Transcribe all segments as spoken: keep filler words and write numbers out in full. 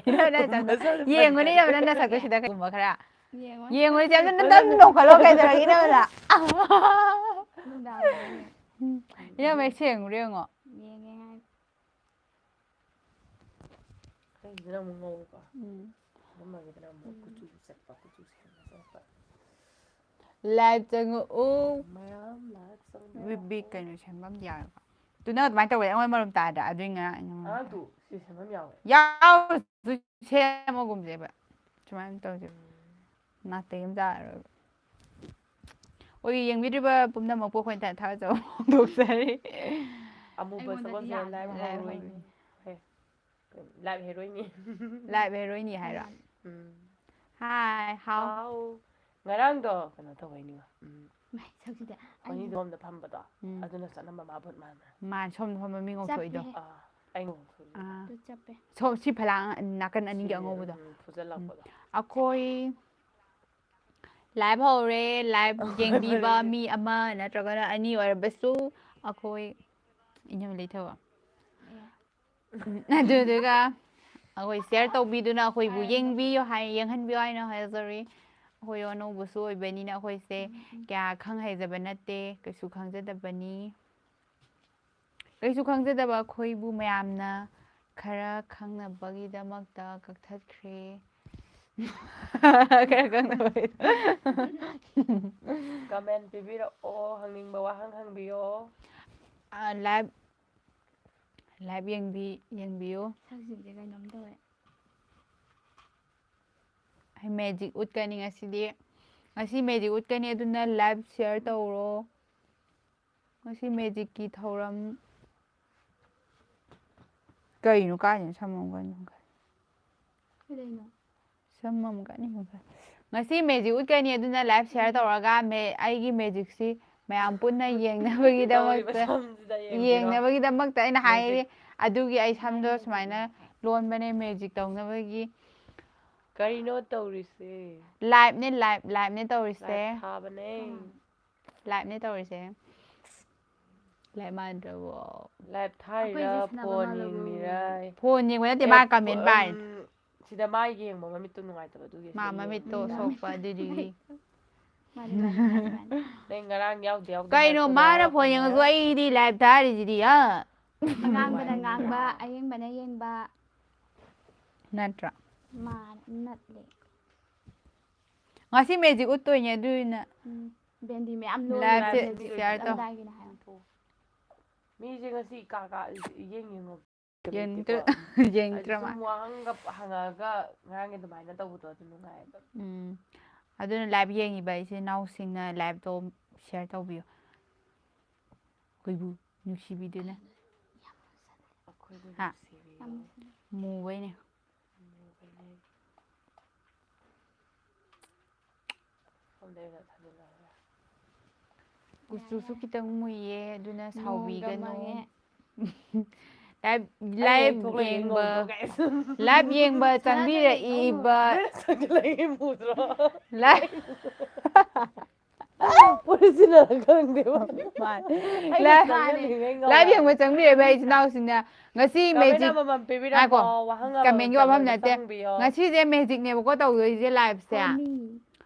ꯏꯅꯝꯃ ꯅꯪ ꯆꯪꯉꯣ꯫ ꯌꯦꯡꯉꯨꯅꯦ ꯏꯅꯝꯃ ꯅꯪ ꯅꯁꯛꯇꯣ ꯁꯤꯗ ꯀꯩꯒꯨꯝꯕ ꯈꯔ꯫ ꯌꯦꯡꯉꯣꯏ꯫ ꯌꯦꯡꯉꯨꯅꯦ ꯆꯦ, ꯑꯝꯇ ꯅꯪ ꯅꯣꯡꯈꯠꯂꯣ ꯀꯩꯗꯧꯔꯒꯦ ꯏꯅꯝꯃ ꯅꯪ? ꯅꯨꯡꯗꯥꯡꯗ ꯌꯦꯡꯉꯦ꯫ ꯏꯅꯝꯃ ꯃꯌꯦꯛ ꯁꯦꯡꯕ꯭ꯔꯥ ꯌꯦꯡꯉꯣ꯫ ꯌꯦꯡꯉꯦ ꯍꯥꯏ꯫ ꯑꯩꯒꯤꯗꯨꯅ ꯑꯃꯨꯛ ꯉꯧꯕ꯫ ꯎꯝ꯫ ꯏꯅꯝꯃꯒꯤꯗꯨꯅ ꯑꯃꯨꯛ ꯎꯝ꯫ ꯀꯨꯆꯨ ꯆꯠꯄ, ꯀꯨꯆꯨ ꯁꯦꯡꯕ ꯆꯠꯄ꯫ ꯂꯥꯏꯚ ꯆꯪꯉꯛꯎ꯫ ꯃꯌꯥꯝ ꯂꯥꯏꯚ ꯆꯪꯉꯛꯑꯣ꯫ ꯕꯤꯕꯤ ꯀꯩꯅꯣ ꯁꯦꯝꯕꯝ ꯌꯥꯎꯋꯦꯕ꯫ ꯇꯨ ꯅꯪ ꯑꯗꯨꯃꯥꯏꯅ ꯇꯧꯕꯗ ꯑꯩꯉꯣꯟꯗ ꯃꯔꯨꯝ ꯇꯥꯗ꯭ꯔꯥ? ꯑꯗꯨꯏ ꯉꯔꯥꯡ ꯑꯉꯥꯡꯗꯨ ꯁꯤ ꯁꯦꯝꯕꯝ ꯌꯥꯎꯋꯦ꯫ ꯌꯥꯎꯔꯁꯨ ꯁꯦꯝꯃꯒꯨꯝꯁꯦꯕ꯫ ꯁꯨꯃꯥꯏꯅ ꯇꯧꯁꯦꯕ꯫ ꯎꯝ꯫ ꯅꯥꯇꯩ ꯑꯃ ꯆꯥꯔꯔꯣꯏꯕ꯫ ꯑꯣꯏ ꯌꯦꯡꯕꯤꯔꯤꯕ ꯄꯨꯝꯅꯃꯛꯄꯨ ꯑꯩꯈꯣꯏꯅ ꯊꯥ-, ꯊꯥꯒꯠꯆꯕ ꯐꯣꯡꯗꯣꯛꯆꯔꯤ꯫ ꯑꯃꯨꯕ ꯑꯩꯉꯣꯟꯗꯗꯤ ꯁꯒꯣꯜꯁꯦ ꯌꯥꯗ꯭ꯔꯦ꯫ ꯂꯥꯏꯚ ꯂꯥꯏꯚ ꯍꯧꯔꯣꯏꯅꯤ꯫ ꯍꯧꯔꯣꯏꯅꯤ꯫ ꯍꯦ꯫ ꯂꯥꯏꯚ ꯍꯦꯔꯣꯏꯅꯤ꯫ ꯂꯥꯏꯚ ꯍꯦꯔꯣꯏꯅꯤ ꯍꯥꯏꯔꯣ? ꯎꯝ꯫ ꯍꯥꯏ, ꯍꯥꯎ꯫ ꯍꯥꯎ꯫ ꯉꯔꯥꯡꯗꯣ ꯀꯩꯅꯣ ꯇꯧꯕꯩꯅꯤꯉꯣ꯫ ꯎꯝ꯫ ꯃꯥꯏ ꯁꯛꯁꯤꯗ꯫ ꯑꯩ ꯑꯅꯤꯗꯣ ꯁꯣꯝꯗ ꯐꯝꯕꯗꯣ꯫ ꯎꯝ꯫ ꯑꯗꯨꯅ ꯆꯠꯅꯝꯕ ꯃꯥ ꯚꯨꯠ ꯃꯥꯟꯕꯅꯦ꯫ ꯃꯥ ꯁꯣꯝꯗ ꯐꯝꯕ ꯃꯤ ꯉꯧꯊꯣꯛꯏꯗꯣ꯫ ꯆꯞꯄꯦꯍꯦ꯫ ꯑꯥ, ꯑꯩ ꯉꯧꯊꯣꯛꯏꯗꯣ꯫ ꯑꯥ꯫ ꯑꯗꯨ ꯆꯞꯄꯦ꯫ ꯁꯣꯝ, ꯁꯤ ꯐꯂꯥꯡ ꯅꯥꯀꯟ ꯑꯅꯤꯒꯤ ꯁꯤ, ꯑꯉꯧꯕꯗꯣ꯫ ꯎꯝ, ꯐꯨꯖꯜꯂꯛꯄꯗꯣ꯫ ꯎꯝ꯫ ꯑꯩꯈꯣꯏ ꯂꯥꯏꯚ ꯍꯧꯔꯦ꯫ ꯂꯥꯏꯚ ꯌꯦꯡꯕꯤꯕ ꯃꯤ ꯑꯃ ꯅꯠꯇ꯭ꯔꯒꯅ ꯑꯅꯤ ꯑꯣꯏꯔꯕꯁꯨ ꯑꯩꯈꯣꯏ ꯏꯅꯝꯃ ꯂꯩꯊꯧ꯫ ꯑꯦ꯫ ꯎꯝ, ꯑꯗꯨꯗꯨꯒ ꯑꯩꯈꯣꯏ ꯁꯤꯌꯔ ꯇꯧꯕꯤꯗꯨꯅ ꯑꯩꯈꯣꯏꯕꯨ ꯌꯦꯡꯕꯤꯌꯨ ꯍꯥꯏ, ꯌꯦꯡꯍꯟꯕꯤꯌꯨ ꯍꯥꯏꯅ ꯍꯥꯏꯖꯔꯤ꯫ ꯑꯩꯈꯣꯏ ꯑꯅꯧꯕꯁꯨ ꯑꯣꯏꯕꯅꯤꯅ ꯑꯩꯈꯣꯏꯁꯦ ꯎꯝ, ꯎꯝ꯫ ꯀꯌꯥ ꯈꯪ ꯍꯩꯖꯕ ꯅꯠꯇꯦ, ꯀꯩꯁꯨ ꯈꯪꯖꯗꯕꯅꯤ꯫ ꯀꯩꯁꯨ ꯈꯪꯖꯗꯕ ꯑꯩꯈꯣꯏꯕꯨ ꯃꯌꯥꯝꯅ ꯈꯔ ꯈꯪꯅꯕꯒꯤꯗꯃꯛꯇ ꯀꯛꯊꯠꯈ꯭ꯔꯦ꯫ ꯈꯔ ꯈꯪꯅꯕꯒꯤ꯫ ꯀꯃꯦꯟ ꯄꯤꯕꯤꯔꯛꯑꯣ, ꯍꯪꯅꯤꯡꯕ ꯋꯥꯍꯪ ꯍꯪꯕꯤꯌꯣ꯫ ꯑ, ꯂꯥꯏꯚ, ꯂꯥꯏꯚ ꯌꯦꯡꯕꯤ-, ꯌꯦꯡꯕꯤꯌꯨ꯫ ꯁꯛꯁꯤꯡꯁꯦ ꯀꯩꯅꯣꯝ ꯇꯧꯋꯦ꯫ ꯑꯩ ꯃꯦꯖꯤꯛ ꯎꯠꯀꯅꯤ ꯉꯁꯤꯗꯤ꯫ ꯉꯁꯤ ꯃꯦꯖꯤꯛ ꯎꯠꯀꯅꯤ, ꯑꯗꯨꯅ ꯂꯥꯏꯚ ꯁꯤꯌꯔ ꯇꯧꯔꯣ꯫ ꯉꯁꯤ ꯃꯦꯖꯤꯛꯀꯤ ꯊꯧꯔꯝ ꯀꯩꯅꯣ? ꯀꯥꯏꯗꯅꯣ? ꯁꯝ ꯑꯃ ꯀꯥꯏꯗꯅꯣ? ꯀꯩꯗꯧꯅꯣ? ꯁꯝ ꯑꯃ ꯀꯥꯏꯗꯅꯣ? ꯉꯁꯤ ꯃꯦꯖꯤꯛ ꯎꯠꯀꯅꯤ, ꯑꯗꯨꯅ ꯂꯥꯏꯚ ꯁꯤꯌꯔ ꯎꯝ꯫ ꯇꯧꯔꯒ ꯃꯦ-, ꯑꯩꯒꯤ ꯃꯦꯖꯤꯛꯁꯤ ꯃꯌꯥꯝ ꯄꯨꯟꯅ ꯌꯦꯡꯅꯕꯒꯤꯗꯃꯛꯇ, ꯇꯧꯔꯤꯕ ꯁꯝꯁꯤꯗ ꯌꯦꯡꯕꯤꯔꯣ꯫ ꯌꯦꯡꯅꯕꯒꯤꯗꯃꯛꯇ ꯑꯩꯅ ꯃꯦꯖꯤꯛ꯫ ꯍꯥꯏꯔꯤ꯫ ꯑꯗꯨꯒꯤ ꯑꯩ ꯁꯝꯗꯣ ꯃꯥꯅꯦ꯫ ꯁꯨꯃꯥꯏꯅ ꯂꯣꯟꯕꯅꯦ ꯃꯦꯖꯤꯛ ꯇꯧꯅꯕꯒꯤ꯫ ꯀꯔꯤꯅꯣ ꯇꯧꯔꯤꯁꯦ? ꯂꯥꯏꯚꯅꯦ, ꯂꯥꯏꯚ, ꯂꯥꯏꯚꯅꯦ ꯇꯧꯔꯤꯁꯦ꯫ ꯂꯥꯏꯚ ꯊꯥꯕꯅꯦ꯫ ꯎꯝ꯫ ꯂꯥꯏꯚꯅꯦ ꯇꯧꯔꯤꯁꯦ꯫ ꯂꯥꯏꯞ ꯃꯥꯟꯗ꯭ꯔꯕꯣ? ꯂꯥꯏꯞ ꯊꯥꯏꯔ ꯑꯩꯈꯣꯏꯁꯦ ꯁꯥꯟꯅꯕ ꯐꯣꯟ ꯃꯥꯜꯂꯕꯣ? ꯌꯦꯡꯉꯤꯔ? ꯐꯣꯟ ꯌꯦꯡꯕ ꯅꯠꯇꯦ, ꯑꯦ, ꯃꯥ ꯀꯃꯦꯟ ꯎꯝ, ꯄꯥꯏꯔꯤꯅꯦ꯫ ꯁꯤꯗ ꯃꯥ ꯌꯦꯡꯕ ꯃꯃꯤꯠꯇꯣ ꯅꯨꯡꯉꯥꯏꯇꯕ ꯑꯗꯨꯒꯤ ꯃꯥ ꯁꯤꯗ ꯃꯃꯤꯠꯇꯣ ꯌꯦꯡꯕꯅꯤꯗ꯫ ꯁꯣꯛꯄ ꯑꯗꯨꯗꯨꯒꯤ꯫ ꯃꯥꯅꯤ, ꯃꯥꯅꯤ, ꯃꯥꯅꯤ, ꯃꯥꯅꯤ꯫ ꯅꯪ ꯉꯔꯥꯡ ꯌꯥꯎꯗꯦ ꯌꯥꯎꯗꯦ ꯀꯩꯅꯣ, ꯍꯥꯏꯔꯛꯄ ꯃꯥꯅ ꯉꯔꯥꯡ ꯐꯣꯟ ꯌꯦꯡꯉꯁꯨ ꯐꯣꯟ ꯑꯩꯗꯤ ꯂꯥꯏꯞ ꯊꯥꯔꯤꯁꯤꯗꯤ, ꯑ? ꯑꯉꯥꯡꯕꯅ ꯉꯥꯡꯕ, ꯑꯌꯦꯡꯕꯅ ꯌꯦꯡꯕ꯫ ꯅꯠꯇ꯭ꯔꯥ? ꯃꯥꯅ ꯅꯠꯂꯦ꯫ ꯉꯁꯤ ꯃꯦꯖꯤꯛ ꯎꯠꯇꯣꯏꯅꯦ, ꯑꯗꯨꯅ ꯎꯝ꯫ ꯕꯦꯟꯗꯤ ꯃꯌꯥꯝ ꯂꯣꯜꯂꯦ꯫ ꯂꯥꯏꯞꯁꯦ ꯃꯦꯖꯤꯛ ꯁꯤꯌꯥꯔ ꯇꯧ꯫ ꯎꯠꯂꯝꯗꯥꯏꯒꯤꯅꯦ ꯍꯥꯏꯌꯣ꯫ ꯃꯤꯁꯦ ꯉꯁꯤ ꯀꯥ ꯀꯥ ꯌꯦꯡ ꯌꯦꯡꯉꯣ꯫ ꯌꯦꯡꯗ꯭ꯔ-, ꯌꯦꯡꯗ꯭ꯔ ꯁꯨꯝ ꯃꯥꯜꯂꯦ꯫ ꯋꯥꯍꯪꯒ ꯍꯪꯉꯒ ꯉꯔꯥꯡꯒꯤ ꯑꯗꯨꯃꯥꯏꯅ ꯇꯧꯕꯗꯣ ꯑꯗꯨ ꯅꯨꯡꯉꯥꯏꯌꯦꯕ꯫ ꯎꯝ꯫ ꯑꯗꯨꯅ ꯂꯥꯏꯞ ꯌꯦꯡꯉꯤꯕ ꯏꯆꯤꯟ ꯏꯅꯥꯎꯁꯤꯡꯅ ꯂꯥꯏꯞꯇꯣ ꯁꯤꯌꯥꯔ ꯇꯧꯕꯤꯌꯨ꯫ ꯑꯩꯈꯣꯏꯕꯨ ꯅꯨꯡꯁꯤꯕꯤꯗꯨꯅ꯫ ꯑꯩꯈꯣꯏꯕꯨ ꯍꯥ? ꯅꯨꯡꯁꯤꯕꯤꯌꯨ꯫ ꯃꯨꯕꯩꯅꯦ꯫ ꯃꯨꯕꯩꯅꯦ꯫ ꯁꯣꯝꯗ ꯑꯩꯅ ꯊꯥꯖꯤꯜꯂꯛꯑꯒꯦ꯫ ꯀꯨꯆꯨꯁꯨ ꯈꯤꯇꯪ ꯃꯨꯏꯌꯦ, ꯑꯗꯨꯅ ꯅꯣꯡꯒ ꯁꯥꯎꯕꯤꯒꯅꯨ꯫ ꯃꯪꯉꯦ꯫ ꯂꯥꯏꯞ, ꯑꯩ ꯂꯥꯏꯞ ꯊꯣꯛꯂꯛꯑꯦ ꯌꯦꯡꯕ, ꯉꯧꯕ ꯀꯥꯏ꯫ ꯂꯥꯏꯞ ꯌꯦꯡꯕ ꯆꯪꯕꯤꯔꯛꯏꯕ, ꯂꯩ ꯃꯨꯗ꯭ꯔꯣ? ꯂꯥꯏꯞ, ꯄꯨꯔꯤꯁꯤꯅ ꯈꯪꯗꯦꯕ꯫ ꯃꯥꯅꯦ꯫ ꯑꯩ ꯂꯥꯏꯞ, ꯉꯥꯡꯉꯤꯉꯩ ꯉꯧꯕ꯫ ꯂꯥꯏꯞ ꯌꯦꯡꯕ ꯆꯪꯕꯤꯔꯛꯏꯕ ꯏꯆꯤꯟ ꯏꯅꯥꯎꯁꯤꯡꯅ ꯉꯁꯤ ꯀꯃꯦꯟ ꯃꯦꯖꯤꯛ, ꯑꯃꯃꯝ ꯉꯥꯏꯈꯣ, ꯄꯤꯕꯤꯔꯝꯃꯣ, ꯋꯥꯍꯪ ꯑꯃꯃꯝ ꯀꯃꯦꯟꯒꯤ ꯋꯥꯐꯝ ꯆꯪꯕꯗ ꯅꯠꯇꯦ꯫ ꯆꯪꯕꯤꯌꯣ꯫ ꯉꯁꯤꯁꯦ ꯃꯦꯖꯤꯛꯅꯦꯕꯀꯣ ꯇꯧꯗꯣꯏꯁꯦ ꯂꯥꯏꯞꯁꯦ꯫ ꯍꯣꯅꯤ꯫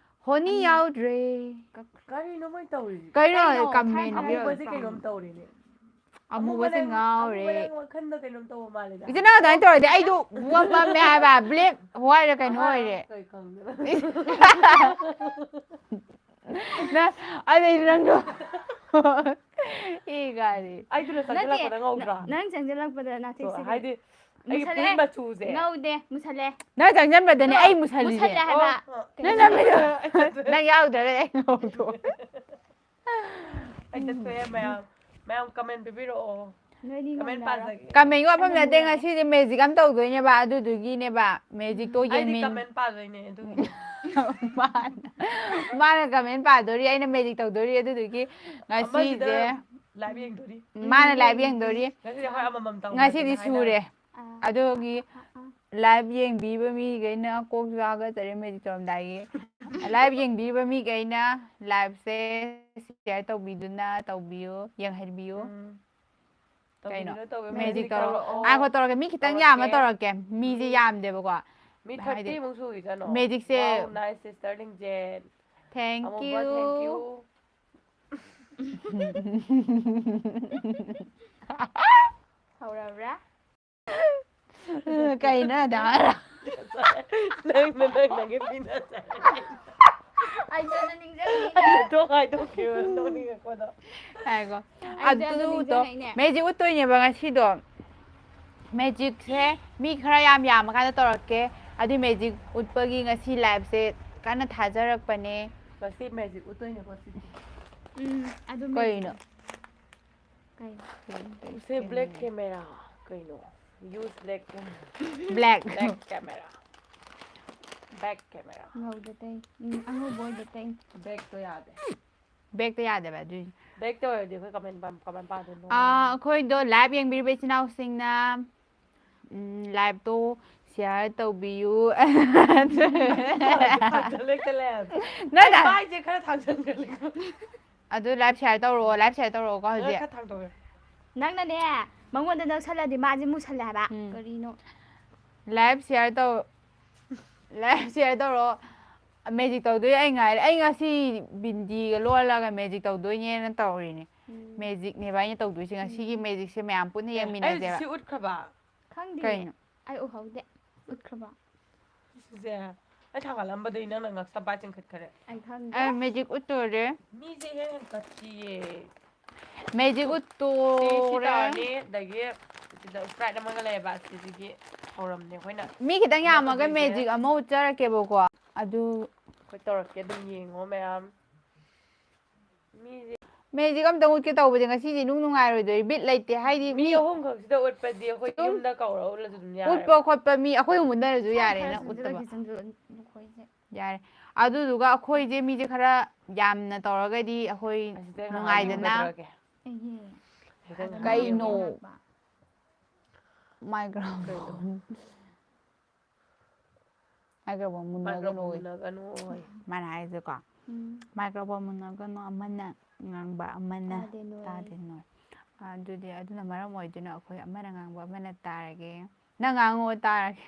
Honey honey. ꯌꯥꯎꯗ꯭ꯔꯦ꯫ ꯀꯔꯤꯅꯣ ꯃꯣꯏ ꯇꯧꯔꯤꯁꯦ? ꯀꯩꯅꯣ ꯀꯩꯅꯣ? ꯀꯃꯦꯟ ꯊꯥꯏꯅ ꯄꯤꯔꯛꯑꯣ꯫ ꯑꯃꯨꯕꯁꯦ ꯀꯩꯅꯣꯝ ꯇꯧꯔꯤꯅꯦ꯫ ꯑꯃꯨꯕꯁꯦ ꯅꯪ-, ꯉꯥꯎꯔꯦ꯫ ꯑꯃꯨꯕ ꯅꯪ ꯋꯥꯈꯜꯗ ꯀꯩꯅꯣꯝ ꯇꯧꯕ ꯃꯥꯜꯂꯦꯗ꯫ ꯏꯆꯤꯟ ꯏꯅꯥꯎ ꯑꯗꯨꯃꯥꯏꯅ ꯇꯧꯔꯗꯤ ꯑꯩꯗꯣ ꯄꯨꯡꯃꯝ ꯃꯝꯃꯦ ꯍꯥꯏꯕ, ꯕ꯭ꯂꯦꯛ ꯋꯥꯏꯔ ꯀꯩꯅꯣ ꯑꯃ ꯑꯣꯏꯔꯦ꯫ ꯀꯩ ꯈꯪꯗꯦ꯫ ꯅꯪ, ꯑꯗꯩ ꯅꯪꯗꯣ꯫ ꯏ ꯀꯥꯔꯤ꯫ ꯑꯩꯗꯨꯅ ꯅꯠꯇꯦ, ꯆꯪꯁꯤꯜꯂꯛꯄꯗ ꯉꯧꯗ꯭ꯔꯥ? ꯅ-, ꯅꯪ ꯆꯪꯁꯤꯜꯂꯛꯄꯗ ꯅꯥꯊꯦꯛ ꯁꯣ, ꯁꯤꯒ ꯍꯥꯏꯗꯤ ꯑꯩꯒꯤ ꯃꯨꯁꯜꯂꯦ꯫ ꯐꯨꯔꯤꯠ ꯃꯆꯨꯁꯦ꯫ ꯉꯧꯗꯦ, ꯃꯨꯁꯜꯂꯦ꯫ ꯅꯪ ꯆꯪꯁꯤꯟꯕꯗꯅꯦ ꯇꯣ, ꯑꯩ ꯃꯨꯁꯜꯂꯤꯁꯦ꯫ ꯃꯨꯁꯜꯂꯦ ꯍꯥꯏꯕ꯫ ꯑꯣ, ꯅꯪ ꯅꯃꯤꯠꯇꯣ-, ꯅꯪ ꯌꯥꯎꯗ꯭ꯔꯒꯗꯤ ꯑꯩ ꯉꯧꯊꯣꯛꯑꯦ꯫ ꯑꯩ ꯆꯠꯊꯣꯛꯑꯦ ꯃꯌꯥꯝ꯫ ꯃꯌꯥꯝ ꯀꯃꯦꯟ ꯄꯤꯕꯤꯔꯛꯑꯣ꯫ ꯅꯣꯏꯗꯤ ꯀꯃꯦꯟ ꯉꯝꯅꯔꯣꯏ꯫ ꯄꯥꯖꯒꯦ꯫ ꯀꯃꯦꯟꯒꯤ ꯋꯥꯐꯝ ꯑꯩꯅ ꯅꯠꯇꯦ, ꯉꯝꯅꯔꯣꯏ꯫ ꯉꯁꯤꯗꯤ ꯃꯦꯖꯤꯛ ꯑꯃ ꯇꯧꯗꯣꯏꯅꯦꯕ, ꯑꯗꯨꯗꯨꯒꯤꯅꯦꯕ꯫ ꯃꯦꯖꯤꯛꯇꯣ ꯑꯩꯗꯤ ꯌꯦꯡꯃꯤꯟ-, ꯀꯃꯦꯟ ꯄꯥꯗꯣꯏꯅꯦ ꯑꯗꯨꯒꯤꯅꯦ꯫ ꯃꯥꯅ, ꯃꯥꯅ ꯀꯃꯦꯟ ꯄꯥꯗꯣꯔꯤ, ꯑꯩꯅ ꯃꯦꯖꯤꯛ ꯇꯧꯗꯣꯔꯤ, ꯑꯗꯨꯗꯨꯒꯤ ꯑꯃꯁꯤꯗ ꯉꯁꯤꯁꯦ live ꯌꯦꯡꯗꯣꯔꯤ꯫ ꯃꯥꯅ live ꯌꯦꯡꯗꯣꯔꯤ꯫ ꯉꯁꯤꯗꯤ ꯑꯩꯈꯣꯏ ꯑꯃꯃꯝ ꯇꯧꯔꯁꯦꯅ ꯉꯁꯤꯗꯤ ꯍꯥꯏꯅꯔꯦ꯫ ꯁꯨꯔꯦ꯫ ꯑꯥ, ꯑꯗꯨꯒꯤ ꯑꯥ, ꯑꯥ꯫ live ꯌꯦꯡꯕꯤꯕ ꯃꯤꯈꯩꯅ ꯀꯣꯛ ꯆꯥꯒ ꯆꯔꯦ ꯃꯦꯖꯤꯛ ꯇꯧꯔꯝꯗꯥꯏꯒꯤ꯫ Live ꯌꯦꯡꯕꯤꯕ ꯃꯤꯈꯩꯅ liveꯁꯦ share ꯇꯧꯕꯤꯗꯨꯅ ꯇꯧꯕꯤꯌꯨ, ꯌꯦꯡꯍꯟꯕꯤꯌꯨ꯫ ꯎꯝ꯫ ꯀꯩꯅꯣ? ꯇꯧꯕꯤꯗꯨꯅ ꯇꯧꯕꯤꯌꯨ꯫ Magic Magic ꯇꯧꯔꯣ꯫ ꯇꯧꯔꯛꯑꯣ꯫ ꯉꯥꯏꯈꯣ, ꯇꯧꯔꯛꯀꯦ꯫ ꯃꯤ ꯈꯤꯇꯪ ꯌꯥꯝꯃ ꯇꯧꯔꯛꯀꯦ꯫ ꯃꯤꯁꯦ ꯃꯤ ꯌꯥꯝꯗꯦꯕꯀꯣ꯫ ꯃꯤ ꯍꯥꯏꯗꯤ thirty ꯃꯨꯛ ꯁꯨꯈꯤꯁꯅꯣ꯫ Magicꯁꯦ Wow, nice sister ꯂꯤꯡꯖꯦꯜ꯫ Thank ꯑꯃꯨꯕ, you꯫ Thank you꯫ ꯍꯧꯔꯕ꯭ꯔꯥ? ꯀꯩꯅꯣ ꯑꯗꯥ ꯍꯥꯏꯔ? ꯅꯪꯅ ꯅꯪ ꯅꯪꯒꯤ ꯄꯤꯅ ꯑꯩꯁꯨ ꯅꯤꯡꯁꯤꯡꯉꯤ꯫ ꯍꯥꯏꯗꯣꯛ ꯍꯥꯏꯗꯣꯛꯈꯤꯕ ꯅꯣꯛꯅꯤꯡꯉꯛꯄꯗꯣ꯫ ꯍꯥꯏꯀꯣ꯫ ꯑꯩꯁꯦ ꯑꯗꯨ ꯑꯗꯨꯗꯣ ꯅꯤꯡꯁꯤꯡꯉꯛꯏꯅꯦ꯫ Magic ꯎꯠꯇꯣꯏꯅꯦꯕ ꯉꯁꯤꯗꯣ꯫ Magicꯁꯦ ꯃꯤ ꯈꯔ ꯌꯥꯝ ꯌꯥꯝꯃꯀꯥꯟꯗ ꯇꯧꯔꯛꯀꯦ꯫ ꯑꯗꯨꯏ Magic ꯎꯠꯄꯒꯤ ꯉꯁꯤ liveꯁꯦ ꯀꯟꯅ ꯊꯥꯖꯔꯛꯄꯅꯦ꯫ ꯉꯁꯤ Magic ꯎꯠꯇꯣꯏꯅꯦꯀꯣ ꯁꯤꯗꯤ꯫ ꯎꯝ, ꯑꯗꯨ ꯀꯩꯅꯣ? ꯀꯩꯅꯣ? ꯁꯦ black camera ꯀꯩꯅꯣ? Use black camera꯫ Black꯫ Black camera꯫ Back camera꯫ ꯉꯧꯗ ꯇꯩ꯫ ꯎꯝ, ꯑꯉꯧꯕ ꯑꯣꯏꯗ ꯇꯩ꯫ Backꯇꯣ ꯌꯥꯗꯦ꯫ Backꯇ ꯌꯥꯗꯦꯕ ꯑꯗꯨꯏꯅꯤ꯫ Backꯇ ꯑꯣꯏꯔꯗꯤ ꯑꯩꯈꯣꯏ ꯀꯃꯥꯏꯅ ꯄꯥ- ꯀꯃꯥꯏꯅ ꯄꯥꯗꯣꯏꯅꯣ? ꯑꯥ, ꯑꯩꯈꯣꯏꯗꯣ live ꯌꯦꯡꯕꯤꯔꯤꯕ ꯏꯆꯤꯟ ꯏꯅꯥꯎꯁꯤꯡꯅ ꯎꯝ, liveꯇꯣ share ꯇꯧꯕꯤꯌꯨ꯫ ꯊꯥꯡꯖꯜꯂꯦ, ꯊꯥꯡꯖꯜꯂꯦ꯫ ꯅꯪ ꯑꯩ ꯃꯥꯏꯁꯦ ꯈꯔ ꯊꯥꯡꯖꯟꯒꯜꯂꯦ꯫ ꯑꯗꯨ live share ꯇꯧꯔꯛꯑꯣ, live share ꯇꯧꯔꯛꯑꯣꯀꯣ ꯍꯧꯖꯤꯛ꯫ ꯈꯔ ꯊꯥꯡꯗꯣꯛꯑꯦ꯫ ꯅꯪꯅꯅꯦ ꯃꯉꯣꯟꯗ ꯅꯛꯁꯜꯂꯗꯤ ꯃꯥꯁꯦ ꯃꯨꯁꯜꯂꯦ ꯍꯥꯏꯕ꯫ ꯎꯝ꯫ ꯀꯔꯤꯅꯣ? Live share ꯇꯧ-, live share ꯇꯧꯔꯛꯑꯣ꯫ Magic ꯇꯧꯗꯣꯏ ꯑꯩ ꯉꯥꯏꯔꯦ꯫ ꯑꯩ ꯉꯁꯤ ꯕꯤꯟꯗꯤꯒ ꯂꯣꯜꯂꯒ magic ꯇꯧꯗꯣꯏꯅꯦꯅ ꯇꯧꯔꯤꯅꯦ꯫ ꯎꯝ꯫ Magicꯅꯦꯕ ꯑꯩꯅ ꯇꯧꯗꯣꯏꯁꯦ꯫ ꯉꯁꯤꯒꯤ magicꯁꯦ ꯃꯌꯥꯝ ꯄꯨꯟꯅ ꯑꯦ, ꯑꯩ ꯌꯦꯡꯃꯤꯟꯅꯁꯦꯕ꯫ ꯁꯤ ꯎꯠꯈ꯭ꯔꯕ? ꯈꯪꯗꯦ꯫ ꯀꯩꯅꯣ? ꯑꯩ ꯎꯍꯧꯗꯦ꯫ ꯎꯠꯈ꯭ꯔꯕ? ꯁꯤꯁꯦ ꯑꯩ ꯊꯥꯡꯒꯠꯂꯝꯕꯗꯒꯤ ꯅꯪꯅ ꯉꯛꯁꯝ ꯄꯥꯏ ꯆꯤꯡꯈꯠꯈ꯭ꯔꯦ꯫ ꯑꯩ ꯈꯪꯗꯦ꯫ ꯑꯩ magic ꯎꯠꯇꯣꯔꯦ꯫ ꯃꯤꯁꯦ ꯏꯍꯦꯟ ꯍꯦꯟꯀꯠꯇꯤꯌꯦ꯫ Magic ꯁꯤ, ꯁꯤ ꯎꯠꯇꯣꯔꯦ꯫ ꯇꯥꯔꯅꯤ, ꯑꯗꯒꯤ ꯁꯤꯗ Sprite ꯑꯃꯒ ꯂꯩꯌꯦꯕ, ꯁꯤꯗꯒꯤ ꯍꯧꯔꯝꯅꯦ ꯑꯩꯈꯣꯏꯅ꯫ ꯃꯤ ꯈꯤꯇꯪ ꯌꯥꯝꯃꯒ ꯇꯧꯗꯣꯏꯁꯦ꯫ Magic ꯑꯃ ꯎꯠꯆꯔꯛꯀꯦꯕꯀꯣ꯫ ꯑꯗꯨ ꯑꯩꯈꯣꯏ ꯇꯧꯔꯛꯀꯦ, ꯑꯗꯨꯝ ꯌꯦꯡꯉꯣ ꯃꯌꯥꯝ꯫ ꯃꯤꯁꯦ Magic ꯑꯝꯇꯪ ꯎꯠꯀꯦ ꯇꯧꯕꯁꯦ ꯉꯁꯤꯗꯤ ꯅꯨꯡ ꯅꯨꯡꯉꯥꯏꯔꯣꯏꯗꯣꯏ, ꯕꯤꯠ ꯂꯩꯇꯦ꯫ ꯍꯥꯏꯗꯤ ꯃꯤ ꯃꯤ ꯑꯍꯨꯝ ꯈꯛꯁꯤꯗ ꯎꯠꯄꯗꯤ ꯑꯩꯈꯣꯏ ꯑꯗꯨꯝ ꯌꯨꯝꯗ ꯀꯧꯔ ꯎꯠꯂꯁꯨ ꯑꯗꯨꯝ ꯎꯠꯄ ꯌꯥꯔꯦ꯫ ꯈꯣꯠꯄ ꯃꯤ ꯑꯩꯈꯣꯏ ꯑꯍꯨꯝ ꯎꯠꯅꯔꯁꯨ ꯌꯥꯔꯦꯅ ꯁ꯭ꯋꯥꯏ ꯎꯠꯇꯕ꯫ ꯁ꯭ꯋꯥꯏꯁꯤꯗ ꯂꯣꯏꯁꯤꯟꯁꯨ ꯑꯩꯈꯣꯏꯁꯦ꯫ ꯌꯥꯔꯦ꯫ ꯑꯗꯨꯗꯨꯒ ꯑꯩꯈꯣꯏꯁꯦ ꯃꯤꯁꯦ ꯈꯔ ꯌꯥꯝꯅ ꯇꯧꯔꯒꯗꯤ ꯑꯩꯈꯣꯏ ꯑꯁꯤꯗ ꯉꯥꯏꯍꯥꯛ ꯅꯨꯡꯉꯥꯏꯗꯅ꯫ ꯌꯦꯡꯊꯣꯛꯑꯒꯦ꯫ ꯑꯩꯒꯤ ꯁꯤꯗ ꯑꯗꯨꯝ ꯀꯩꯅꯣ? ꯌꯦꯡꯉꯛꯄ꯫ Microphone꯫ Microphone ꯃꯨꯟꯅꯒꯅꯣ꯫ Microphone ꯃꯨꯟꯅꯒꯅꯣ ꯍꯣꯏ꯫ ꯃꯥꯅ ꯍꯥꯏꯁꯦꯀꯣ꯫ ꯎꯝ꯫ Microphone ꯃꯨꯟꯅꯒꯅꯣ ꯑꯃꯅ꯫ ꯉꯥꯡꯕ ꯑꯃꯅ ꯇꯥꯗꯦ ꯅꯣꯏ꯫ ꯇꯥꯗꯦ ꯅꯣꯏ꯫ ꯑꯗꯨꯗꯤ ꯑꯗꯨꯅ ꯃꯔꯝ ꯑꯣꯏꯗꯨꯅ ꯑꯩꯈꯣꯏ ꯑꯃꯅ ꯉꯥꯡꯕ ꯑꯃꯅ ꯇꯥꯔꯒꯦ꯫ ꯅꯪ ꯉꯥꯡꯉꯣ ꯇꯥꯔꯒꯦ꯫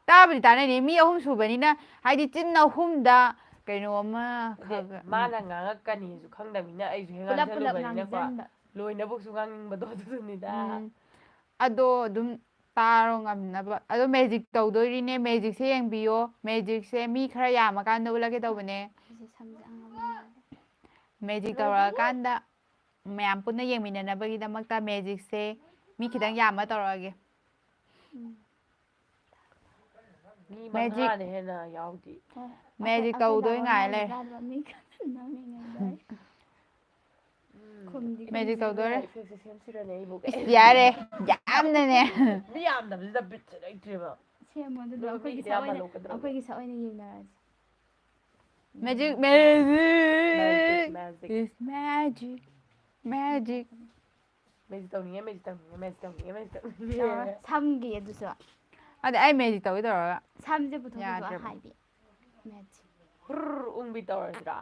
ꯇꯥꯕꯨꯗꯤ ꯇꯥꯅꯅꯤ꯫ ꯃꯤ ꯑꯍꯨꯝ ꯁꯨꯕꯅꯤꯅ, ꯍꯥꯏꯗꯤ ꯆꯤꯟ ꯑꯍꯨꯝꯗ ꯀꯩꯅꯣ ꯑꯃ ꯅꯠꯇꯦ, ꯈꯔ ꯈꯔ, ꯎꯝ꯫ ꯃꯥꯅ ꯉꯥꯡꯉꯛꯀꯅꯤꯁꯨ ꯈꯪꯗꯕꯅꯤꯅ ꯑꯩꯁꯨ ꯍꯦꯛ ꯄꯨꯂꯞ ꯄꯨꯂꯞ ꯉꯥꯡꯁꯜꯂꯨꯕꯅꯤꯅꯀꯣ꯫ ꯉꯥꯡꯖꯟꯕ꯫ ꯂꯣꯏꯅꯕꯨꯛꯁꯨ ꯉꯥꯡꯅꯤꯡꯕꯗꯣ ꯑꯗꯨꯗꯨꯅꯤꯗ꯫ ꯎꯝ꯫ ꯑꯗꯣ ꯑꯗꯨꯝ ꯇꯥꯔꯣ ꯉꯝꯅꯕ꯫ ꯑꯗꯣ ꯃꯦꯖꯤꯛ ꯇꯧꯗꯣꯔꯤꯅꯦ꯫ ꯃꯦꯖꯤꯛꯁꯦ ꯌꯦꯡꯕꯤꯌꯣ꯫ ꯃꯦꯖꯤꯛꯁꯦ ꯃꯤ ꯈꯔ ꯌꯥꯝꯃꯀꯥꯟꯗ ꯎꯠꯂꯛꯀꯦ ꯇꯧꯕꯅꯦ꯫ ꯑꯩꯁꯦ ꯁꯝꯁꯦ ꯑꯉꯥꯡꯕ ꯃꯥꯜꯂꯦ꯫ ꯃꯦꯖꯤꯛ ꯇꯧꯔꯛꯑꯀꯥꯟꯗ ꯃꯌꯥꯝ ꯄꯨꯟꯅ ꯌꯦꯡꯃꯤꯟꯅꯅꯕꯒꯤꯗꯃꯛꯇ ꯃꯦꯖꯤꯛꯁꯦ ꯃꯤ ꯈꯤꯇꯪ ꯌꯥꯝꯃ ꯇꯧꯔꯛꯑꯒꯦ꯫ ꯎꯝ꯫ ꯃꯤ ꯃꯦꯖꯤꯛ꯫ ꯃꯉꯥꯅ ꯍꯦꯟꯅ ꯌꯥꯎꯗꯦ꯫ ꯍꯣꯏ꯫ ꯃꯦꯖꯤꯛ ꯑꯩꯈꯣꯏ ꯇꯧꯗꯣꯏ ꯗꯥ ꯉꯥꯏ ꯉꯥꯡꯕ ꯂꯩꯔꯦ꯫ ꯇꯥꯗꯕ ꯃꯤ ꯈꯔ ꯅꯝꯃꯤꯉꯩꯗ ꯑꯩ ꯎꯝ꯫ ꯈꯨꯝꯗꯤ ꯃꯦꯖꯤꯛ ꯈꯨꯝꯗꯦ꯫ ꯇꯧꯗꯣꯔꯦ꯫ Effectꯁꯦ ꯁꯦꯝꯁꯤꯔꯅꯦ ꯑꯩꯕꯨ꯫ ꯏꯁ, ꯌꯥꯔꯦ꯫ ꯌꯥꯝꯅꯅꯦ꯫ ꯃꯤ ꯌꯥꯝꯗꯕꯁꯤꯗ ꯕꯤꯠꯁꯦ ꯂꯩꯇ꯭ꯔꯦꯕ꯫ ꯁꯦꯝꯃꯣ ꯑꯗꯨꯗꯤ ꯅꯣꯏ ꯑꯩꯈꯣꯏꯒꯤ ꯃꯤꯗꯤ ꯁꯛ ꯌꯥꯝ ꯑꯣꯏꯅ ꯍꯜꯂꯛꯀꯗ꯭ꯔꯣ? ꯑꯩꯈꯣꯏꯒꯤ ꯁꯛ ꯑꯣꯏꯅ ꯌꯦꯡꯅꯔꯁꯤ꯫ Magic Magic, magic magic. is magic. Magic. Magic ꯇꯧꯅꯤꯡꯉꯦ, ꯃꯦꯖꯤꯛ ꯇꯧꯅꯤꯡꯉꯦ, ꯃꯦꯖꯤꯛ ꯇꯧꯅꯤꯡꯉꯦ, ꯃꯦꯖꯤꯛ ꯇꯧꯅꯤꯡꯉꯦ꯫ ꯁꯝꯒꯤ ꯑꯗꯨꯁꯨ꯫ ꯑꯗ ꯑꯩ ꯃꯦꯖꯤꯛ ꯇꯧꯒꯦ ꯇꯧꯔꯒ꯫ ꯁꯝꯁꯦ ꯄꯨꯊꯣꯛꯄꯤꯕ ꯌꯥꯗ꯭ꯔꯦꯕ꯫ ꯍꯥꯏꯕꯤ꯫ ꯃꯦꯖꯤꯛ꯫ ꯍꯨꯔ ꯎꯪꯕꯤ ꯇꯧꯔꯁꯤꯔꯥ?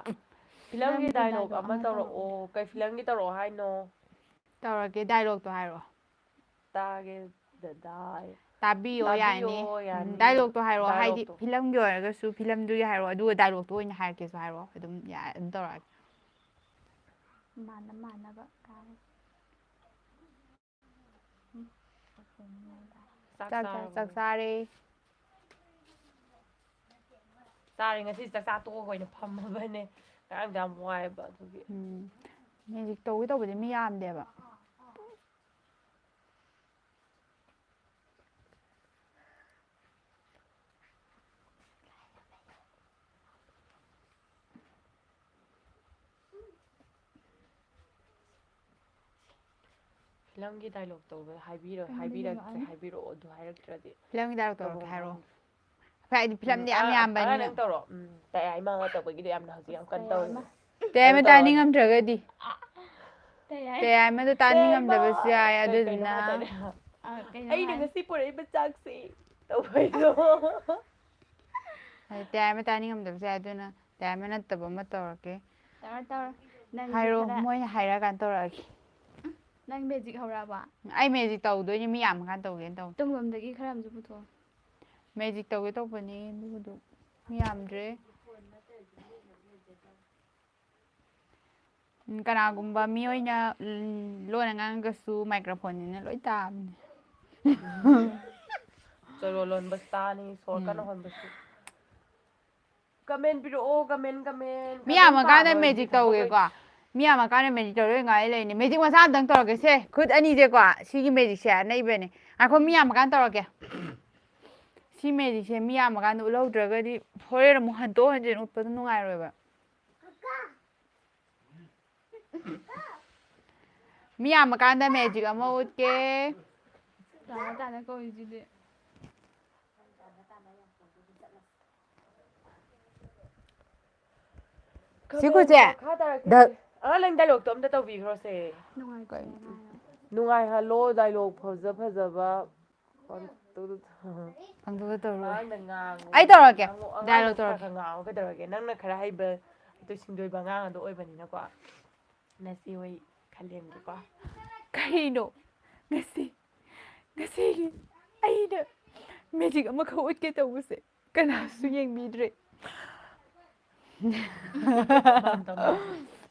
ꯐꯤꯂꯝꯒꯤ ꯐꯤꯂꯝꯒꯤ ꯗꯥꯏꯂꯣꯛ dialogue ꯑꯃ ꯑꯃ ꯇꯧꯔꯛꯑꯣ꯫ ꯀꯩ ꯐꯤꯂꯝꯒꯤ ꯇꯧꯔꯛꯑꯣ ꯍꯥꯏꯅꯣ? ꯇꯧꯔꯛꯀꯦ, ꯗꯥꯏꯂꯣꯛꯇꯣ ꯍꯥꯏꯔꯛꯑꯣ꯫ ꯇꯥꯒꯦ ꯗꯗꯥ꯫ ꯇꯥꯕꯤꯌꯣ, ꯇꯥꯕꯤꯌꯣ, ꯌꯥꯅꯤ꯫ ꯎꯝ, ꯌꯥꯅꯤ꯫ ꯗꯥꯏꯂꯣꯛꯇꯣ ꯍꯥꯏꯔꯛꯑꯣ, ꯍꯥꯏꯗꯤ ꯗꯥꯏꯂꯣꯛꯇꯣ꯫ ꯐꯤꯂꯝꯒꯤ ꯑꯣꯏꯔꯒꯁꯨ ꯐꯤꯂꯝꯗꯨꯒꯤ ꯍꯥꯏꯔꯛꯑꯣ, ꯑꯗꯨꯒ ꯗꯥꯏꯂꯣꯛꯇꯣ ꯑꯣꯏꯅ ꯍꯥꯏꯔꯛꯀꯦꯁꯨ ꯍꯥꯏꯔꯛꯑꯣ, ꯑꯗꯨꯝ ꯌꯥꯏ, ꯑꯗꯨꯝ ꯇꯧꯔꯛꯑꯒꯦ꯫ ꯃꯥꯟꯅ ꯃꯥꯟꯅꯕ ꯀꯥꯏ꯫ ꯆꯥꯛ ꯆꯥ-, ꯆꯥꯛ ꯆꯥꯔꯦ꯫ ꯆꯥꯔꯦ, ꯉꯁꯤ ꯆꯥꯛ ꯆꯥ ꯇꯣꯛꯑꯒ ꯑꯣꯏꯅ ꯐꯝꯃꯕꯅꯦ꯫ ꯉꯔꯥꯡꯗꯣ ꯌꯥꯝ ꯋꯥꯏꯑꯦꯕ ꯑꯗꯨꯒꯤ꯫ ꯎꯝ꯫ ꯃꯦꯖꯤꯛ ꯇꯧꯒꯦ ꯇꯧꯕꯗꯤ ꯃꯤ ꯌꯥꯝꯗꯦꯕ꯫ ꯐꯤꯂꯝꯒꯤ ꯗꯥꯏꯂꯣꯛ ꯇꯧꯕ ꯍꯥꯏꯕꯤꯔꯣ-, ꯍꯥꯏꯕꯤꯔꯛꯇ꯭ꯔꯦ, ꯍꯥꯏꯕꯤꯔꯛꯑꯣ, ꯑꯗꯨ ꯍꯥꯏꯔꯛꯇ꯭ꯔꯗꯤ꯫ ꯐꯤꯂꯝꯒꯤ ꯗꯥꯏꯂꯣꯛ ꯇꯧꯔꯛꯀꯦ ꯍꯥꯏꯔꯣ? ꯐꯔꯦ, ꯑꯩꯗꯤ ꯐꯤꯂꯝꯗꯤ ꯌꯥꯝ ꯌꯥꯝꯕꯅꯤꯅ꯫ ꯅꯪ ꯇꯧꯔꯣ꯫ ꯎꯝ, ꯇꯌꯥꯏꯃ ꯑꯃ ꯇꯧꯕꯒꯤꯗꯣ ꯌꯥꯝꯅ ꯍꯧꯖꯤꯛ ꯌꯥꯝ ꯀꯟꯅ ꯇꯧꯔꯤ꯫ ꯇꯌꯥꯏꯃ ꯇꯧꯔꯣ꯫ ꯇꯥꯅꯤꯡꯉꯝꯗ꯭ꯔꯒꯗꯤ꯫ ꯇꯌꯥꯏꯃꯗꯣ ꯇꯥꯅꯤꯡꯉꯝꯗꯕꯁꯨ ꯌꯥꯏ, ꯀꯩ-, ꯀꯩꯅꯣ ꯑꯗꯨꯗꯨꯅ꯫ ꯍꯥꯏꯇꯥꯔꯦ꯫ ꯑ, ꯀꯩꯅꯣ "ꯑꯩꯅ ꯍꯥꯏ-, ꯉꯁꯤ ꯄꯨꯔꯛꯏꯕ ꯆꯥꯛꯁꯤ" ꯇꯧꯕꯩꯗꯣ꯫ ꯍꯥꯏꯗꯤ ꯇꯌꯥꯏꯃ ꯇꯥꯅꯤꯡꯉꯝꯗꯕꯁꯨ ꯌꯥꯏ, ꯑꯗꯨꯅ ꯇꯌꯥꯏꯃ ꯅꯠꯇꯕ ꯑꯃ ꯇꯧꯔꯛꯀꯦ꯫ ꯇꯧꯔꯣ, ꯇꯧꯔꯣ꯫ ꯅꯪ ꯍꯥꯏꯔꯣ, ꯈꯔ ꯃꯣꯏꯅ ꯍꯥꯏꯔꯛꯑꯀꯥꯟꯗ ꯇꯧꯔꯛꯑꯒꯦ꯫ ꯅꯪ ꯃꯦꯖꯤꯛ ꯍꯧꯔꯛꯑꯕ? ꯑꯩ ꯃꯦꯖꯤꯛ ꯇꯧꯗꯣꯏꯅꯦ, ꯃꯤ ꯌꯥꯝꯃꯀꯥꯟꯗ ꯇꯧꯒꯦꯅ ꯇꯧꯕ꯫ ꯇꯨꯡꯂꯣꯝꯗꯒꯤ ꯈꯔ ꯑꯃꯁꯨ ꯄꯨꯊꯣꯛꯑꯣ꯫ ꯃꯦꯖꯤꯛ ꯇꯧꯒꯦ ꯇꯧꯕꯅꯦ, ꯑꯗꯨꯕꯨꯗꯨ ꯃꯤ ꯌꯥꯝꯗ꯭ꯔꯦ꯫ ꯎꯝ, ꯀꯅꯥꯒꯨꯝꯕ ꯃꯤ ꯑꯣꯏꯅ, ꯎꯝ, ꯂꯣꯟꯅ ꯉꯥꯡꯉꯒꯁꯨ ꯃꯥꯏꯀ꯭ꯔꯣꯐꯣꯟꯅꯤꯅ ꯂꯣꯏ ꯇꯥꯕꯅꯦ꯫ ꯆꯣꯂꯣ ꯂꯣꯟꯕꯁꯨ ꯇꯥꯅꯤ, ꯁꯣꯔ ꯀꯟꯅ ꯎꯝ꯫ ꯍꯣꯟꯕꯁꯨ꯫ ꯀꯃꯦꯟ ꯄꯤꯔꯛꯑꯣ, ꯀꯃꯦꯟ, ꯀꯃꯦꯟ꯫ ꯃꯤ ꯀꯃꯦꯟ ꯌꯥꯝꯃꯀꯥꯟꯗ ꯄꯥꯕ ꯃꯦꯖꯤꯛ ꯏꯊꯟꯇ ꯇꯧꯒꯦꯀꯣ꯫ ꯃꯤ ꯌꯥꯝꯃꯀꯥꯟꯗ ꯃꯦꯖꯤꯛ ꯇꯧꯔꯣꯏ ꯉꯥꯏ ꯂꯩꯅꯦ꯫ ꯃꯦꯖꯤꯛ ꯃꯆꯥ ꯑꯝꯇꯪ ꯇꯧꯔꯛꯀꯦ ꯁꯦ꯫ ꯈꯨꯠ ꯑꯅꯤꯁꯦꯀꯣ꯫ ꯁꯤꯒꯤ ꯃꯦꯖꯤꯛꯁꯦ ꯑꯅꯩꯕꯅꯦ꯫ ꯉꯥꯏꯈꯣ, ꯃꯤ ꯌꯥꯝꯃꯀꯥꯟꯗ ꯇꯧꯔꯛꯀꯦ꯫ ꯁꯤ ꯃꯦꯖꯤꯛꯁꯦ ꯃꯤ ꯌꯥꯝꯃꯀꯥꯟꯗ ꯎꯠꯍꯧꯗ꯭ꯔꯒꯗꯤ ꯍꯣꯔꯦꯟ ꯑꯃꯨꯛ ꯍꯟꯗꯣꯛ ꯍꯟꯖꯤꯟ ꯎꯠꯄꯗꯣ ꯅꯨꯡꯉꯥꯏꯔꯣꯏꯕ꯫ ꯃꯤ ꯌꯥꯝꯃꯀꯥꯟꯗ ꯃꯦꯖꯤꯛ ꯑꯃ ꯎꯠꯀꯦ꯫ ꯇꯥꯅ ꯇꯥꯅ ꯀꯧꯔꯤꯁꯤꯗꯤ꯫ ꯁꯤ ꯈꯨꯠꯁꯦ꯫ ꯃꯈꯥ ꯇꯥꯔꯛꯀꯦ꯫ ꯗ- ꯑꯉꯥꯡ, ꯅꯪ ꯗꯥꯏꯂꯣꯛꯇꯣ ꯑꯝꯇ ꯇꯧꯕꯤꯈ꯭ꯔꯣꯁꯦ꯫ ꯅꯨꯡꯉꯥꯏꯇꯦ ꯀꯩ? ꯍꯥꯏꯔꯣ꯫ ꯅꯨꯡꯉꯥꯏꯍꯜꯂꯣ, ꯗꯥꯏꯂꯣꯛ ꯐꯖ ꯐꯖꯕ꯫ ꯄꯪꯇꯧꯗ ꯇꯧꯔꯣꯏ꯫ ꯑꯉꯥꯡꯗ ꯉꯥꯡꯉꯨ꯫ ꯑꯩ ꯇꯧꯔꯛꯀꯦ꯫ ꯉꯥꯡꯉꯨ, ꯑꯉꯥꯡꯗ ꯗꯥꯏꯂꯣꯛ ꯈꯔ ꯇꯧꯔꯛꯀꯦ꯫ ꯈꯔ ꯉꯥꯡꯉꯨ ꯀꯩꯗꯧꯔꯒꯦ? ꯅꯪꯅ ꯈꯔ ꯍꯩꯕ, ꯑꯗꯨ ꯁꯤꯡꯗꯣꯏꯕ ꯑꯉꯥꯡ ꯑꯗꯨ ꯑꯣꯏꯕꯅꯤꯅꯀꯣ꯫ ꯅꯆꯦ ꯍꯣꯏ ꯈꯜꯂꯦꯝꯒꯦꯀꯣ꯫ ꯀꯩꯅꯣ? ꯉꯁꯤ, ꯉꯁꯤꯒꯤ ꯑꯩꯅ ꯃꯦꯖꯤꯛ ꯑꯃꯈꯛ ꯎꯠꯀꯦ ꯇꯧꯕꯁꯦ ꯀꯅꯥꯁꯨ ꯌꯦꯡꯕꯤꯗ꯭ꯔꯦ꯫